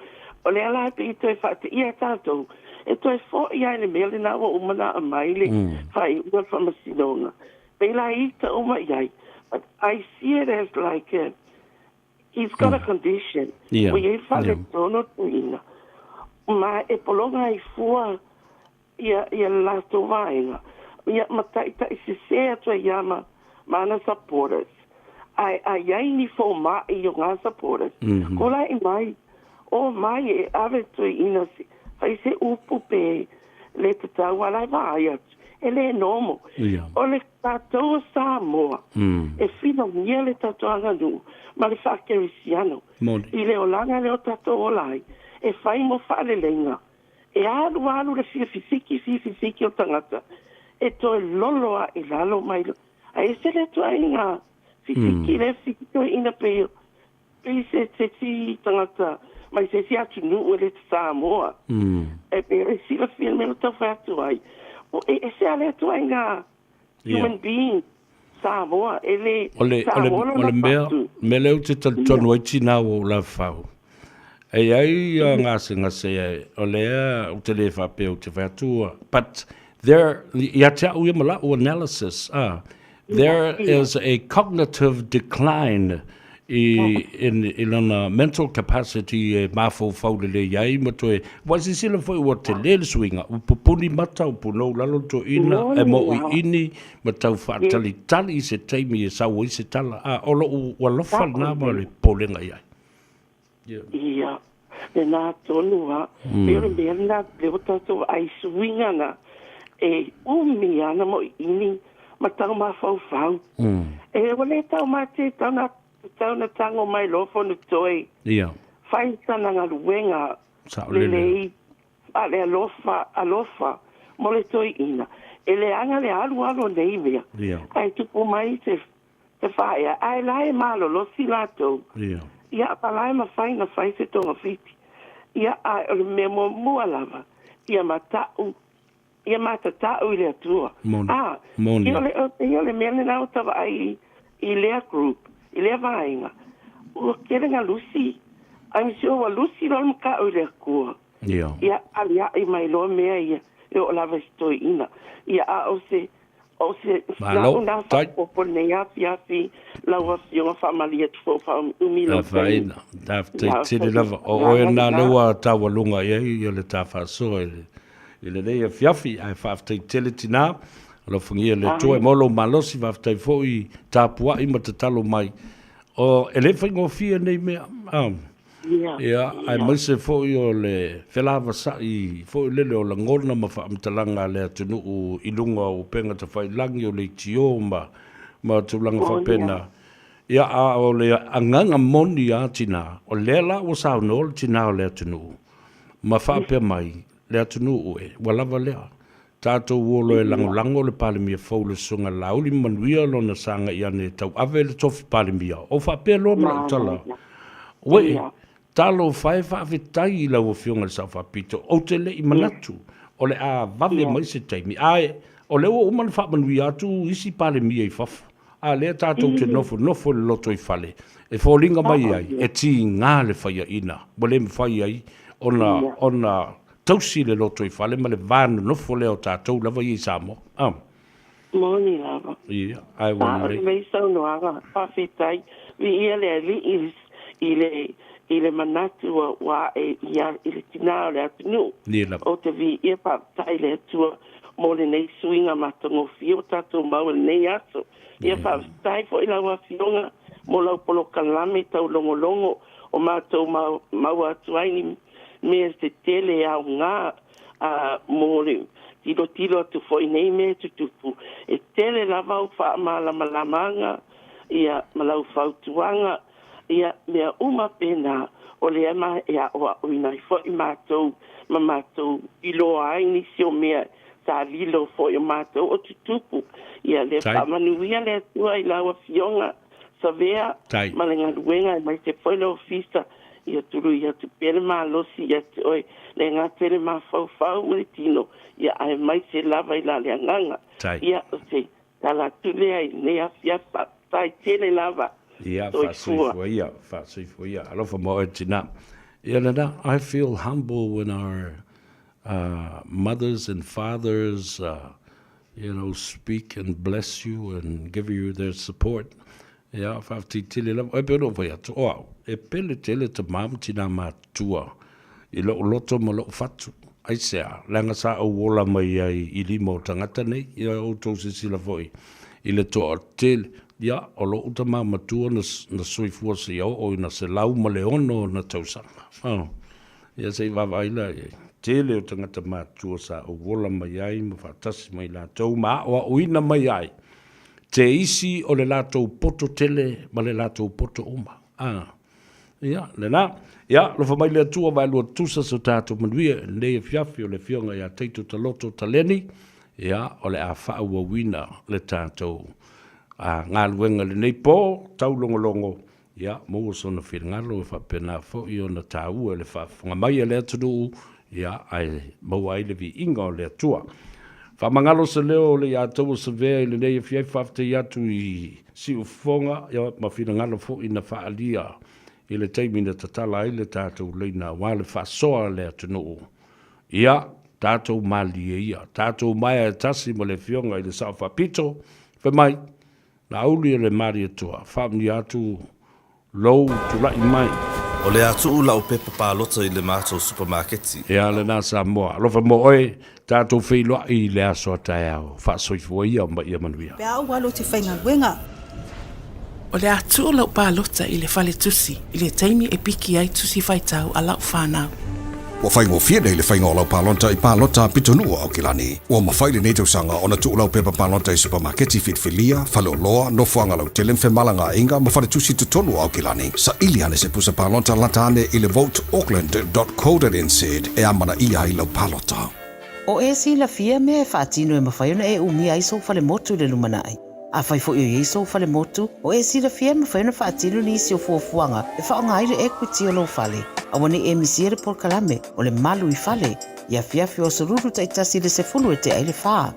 O lea la e pei e toe faateia e tatou, e toe foʻi a i le mea lena ua uma ona aumai le faaiuga o le faamasinoga. Pei la e ita uma i ai. But I see it as like a, He's got a condition. Ua i ai faaletonu tuuina ma e pologa ai fua ia ia le latou vaega ia ma taʻitaʻi sesē atu ai ia ma ma ana supporters. Ae a i ai ni fomaʻi o ngā supporters, kolaʻi mai, o mai e ave tuuina se fai se upu pe le tatau a la e vaai atu, e le normal. O le tatou o Samoa, e filogia le tatou aganuu ma le faakerisiano i le olaga lea o tatou ola ai, e fai mo faaleleiga. E alualu le fia fisiki, fia fisiki o tagata, e toe lolo ae i lalo mai, ae ese le ituaiga fisiki lea fisiki toeaina pei Pei se isi tagata mai se isi atunuu e le Samoa. E pei e silafia le mea o tau fai atu ai. O e ese a le ituaiga human being Samoa e le O le, o le, Samoa o lona le mea, fatu. mea lea ou te talitonu ai tinā ua ou lafau. E i ai ia gasegase o lea ou te le faapea ou te fai atu, but there, ia te au ia ma la'u analysis, ah, There is a cognitive decline i, in, i lana mental capacity e mafaufau lelei ai ma toe, ua silasila foi ua tele le suiga, ua pupuni mata, ua punou lalo le toeaina, e moʻoiʻini ma tau faatalitali i se taimi e sau ai se tala, a o loʻu alofa lena ma le popolega i ai. Ia, lena tonu lava. Pei o le mea lena lea ua tatou vaai i suiga na e umi ana moʻiʻini ma tau mafaufau. E ua le taumate tau na, tau na tago mai loa Fonotoe fai sana galuega lelei a le alofa, alofa mo le toeaina. E leaga le alualu o nei mea, ae tupu mai se Te whaea, ae la e malolosi latou. Ia, pa la e mafai na fai se togafiti. Ia, ae o le mea muamua lava, ia mata'u, ia matata'u i le Atua. Moni. A, Moni. ia o le, ia o le mea lena ua ta vaai i, i lea group, i lea vaega, ua tele na lusi, I'm sure ua lusi loa le mata'u i le Atua. Ia. Ia, aliaʻi mai loa mea ia e oo lava i se toeaina. Ia, a o se, o se, Malo, naʻu na tai. faaopoopo i lenei afiafi, lau Afioga, faamalie atu foi ua faaumiumi lou taimi. Afaina, faafetai Ia, tele lava. O oe agaga lena lena. lea ua taualuga i ai le ta faasoa i le i lenei afiafi, ae faafetai tele tinā, alofagia e le Atua e maua lou malosi, faafetai foi tapuai ma tatalo mai. O, e le faigofie nei mea, a, ia, aemaise foi o le felavasai foi lele o lagona ma faamatalaga a le atunuu i luga o upega tafailagi, o leitio ma, ma tulaga faapena. Ia, a o le agaga moni a tinā, o lea la ua saunoa le tinā o le atunuu, ma faapea mai, Le atunuu e, ua lava lea. Tatou o loa e lagolago le Palemia fou le Susuga Laauli ma manuia lona sagai ane e tauave le tofi Palemia. O faapea loa ma lau tala, Uee, talofa e faafetai i lau Afioga i le Sao Faapito, ou te le i manatu o le a vave mai se taimi, ae o lea ua uma ona faamanuia atu isi Palemia i fafo. A lea tatou te nofonofo i le lotoifale, e foliga mai ai, e tiga le faiaina, ua le mafai ai ona, ona tausi le lotoifale ma le va nonofo lea o tatou lava ia i Samoa. A. Moni lava. Ia, ae ua A o lelei. lenei saunoaga, faafetai, viia le Alii i le, i le manatu ua, ua ae ia, i le tinā o le atunuu. Ia lava. Ou te viia faafetai i le Atua mo lenei suiga matagofie ua tatou maua i lenei aso. Ia faafetai foi lau Afioga mo lau polokalame taulogologo o matou maua atu ai ni mea se tele e aoga mo le tilotilo atu foi i nei mea e tutupu. E tele lava au faamalamalamaga ia ma lau fautuaga Ia, mea uma pēnā, o lea ma e aʻoaʻoina ai foʻi mātou ma mātou iloa ai nisi o mea sa lilo foʻi o mātou o tutupu. Ia, lea Tai. faamanuia le Atua i lau Afioga Savea Tai. ma le galuega aemaise foi le ofisa, ia tului atu pea le malosi ia te oe, le gata i le mafaufau ma le tino, ia aemaise lava i la le agaga. Tai. Ia, o se Tala atu lea i lenei afiafi, faafetai tele lava. Ia, Soifua. faasoifua ia, faasoifua ia. Alofa ma oe tina. Ia lena, I feel humble when our uh, mothers and fathers uh, you know, speak and bless you and give you their support. Ia, faafetai tele lava. E pei ona ou fai atu, o au, e pele tele tamā ma tinā matutua i lou loto ma lou fatu. Aisea? Leaga sa ou ola mai ai i lima o tagata nei. Ia outou silasila foi i le toatele. Ia, o lou tamā matua na, na soifua seia oo ina 106 ona tausaga. Oh. Ia se i vaavaai la i ai. Tele o tagata matutua sa ou ola mai ai ma faatasi mai latou ma aoaoina mai ai te isi o le latou poto tele ma le latou poto uma. A, ia, lena. Ia, alofa mai le Atua vaelua tutusa so tatou manuia i lenei afiafi o le Afioga ia Taito Taloto Taleni, ia, o le a faaauauina le tatou a, galuega i lenei po, taulogologo Ia, maua sona finagalo e faapena foi ona taua i le faafofoga mai a le atunuu, ia, ae maua ai le viiga o le Atua. Faamagalo se leo o Leiataua Savea i lenei afiafi faafetai atu i siufofoga, ia, ma finagalo foi na faaalia i le taimi na tatala ai le tatou laina aua le faasoa a le atunuu. Ia, tatou malilie ia, tatou maea e tasi ma le Afioga i le Sao Faapito, fai mai, Laauli e le Malietoa, faamanuia atu lou tulai mai. O le a tuu lau pepa palota i le matou supamaketi. Ea lena Samoa, alofa mo oe, tatou feiloai i le aso a taeao, faasoifua ia ma ia manuia. Pe a ou alu te faigaluega. O le a tuu lau palota i le fale tusi i le taimi e piki ai tusi faitau a lau whanau. Ua faigofie nei le faiga o lau palota i palota pitonuu o Aukilani. Ua mafai lenei tausaga ona tuu lau pepa palota i supamaketi filifilia, faleoloa, nofoaga lautele ma femalagaaiga ma faletusi i totonu o Aukilani. Saili ane se pusa palota lata ane i le voteauckland.co.nz e amanaia ai lau palota. O e silafia mea e faatino e mafai ona e umia ai sou falemotu i le lumanai. Afai foi o i ai sou falemotu, o e silafia e mafai ona faatino nisi o fuafuaga e faaaoga ai le equity o lou fale. Aua ne i e misia le polokalame o le Malu i Fale i afiafi o aso Lulu taitasi i le 10 e tea ai le fa.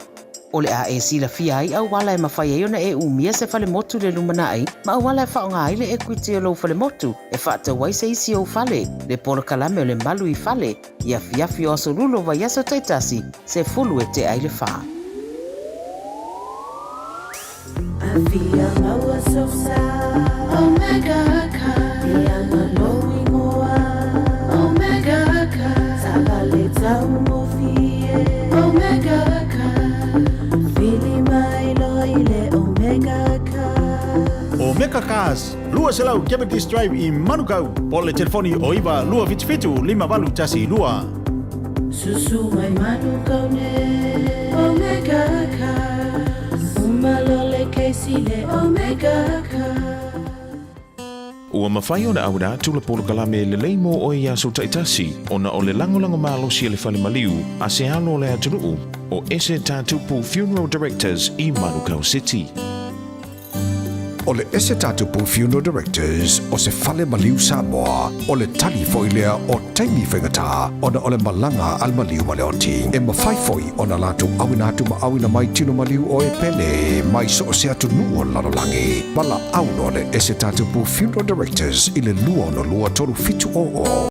O le a e silafia ai auala e mafai ai ona e umia se falemotu i le lumanai ma auala e faaaoga ai le ekuiti o lou falemotu e faatau ai se isi ou fale, le polokalame o le Malu i Fale, i afiafi o Aso Lula o vaiaso taitasi, 10 e tea i le fa. Afia maua sosa Omega Car Ia lou igoa Omega Car Taavale taugofie Omega Car Vili mai loa i le Omega Car Omega Cars, 200 Cavendish Drive i Manukau, po o le telefoni o 9 277 5812. Susu mai Manukau nei Omega Cars Uma loa le kesi le Omega Cars. Ua mafai ona auina atu le polokalame lelei mo oe i aso taitasi ona o le lagolago malosi a le fale maliu a se alo o le atunuu o Ese Tatupu Funeral Directors i Manukau City. O le Ese Tatupu Funeral Directors o se fale maliu Samoa, o le tali foi lea o taimi faigata ona o le malaga a le maliu ma le oti. E mafai foi ona latou auina atu ma auina mai tino maliu o e pele mai so o se atunuu o le lalolagi. Valaau loa le Ese Tatupu Funeral Directors i le 262 3700.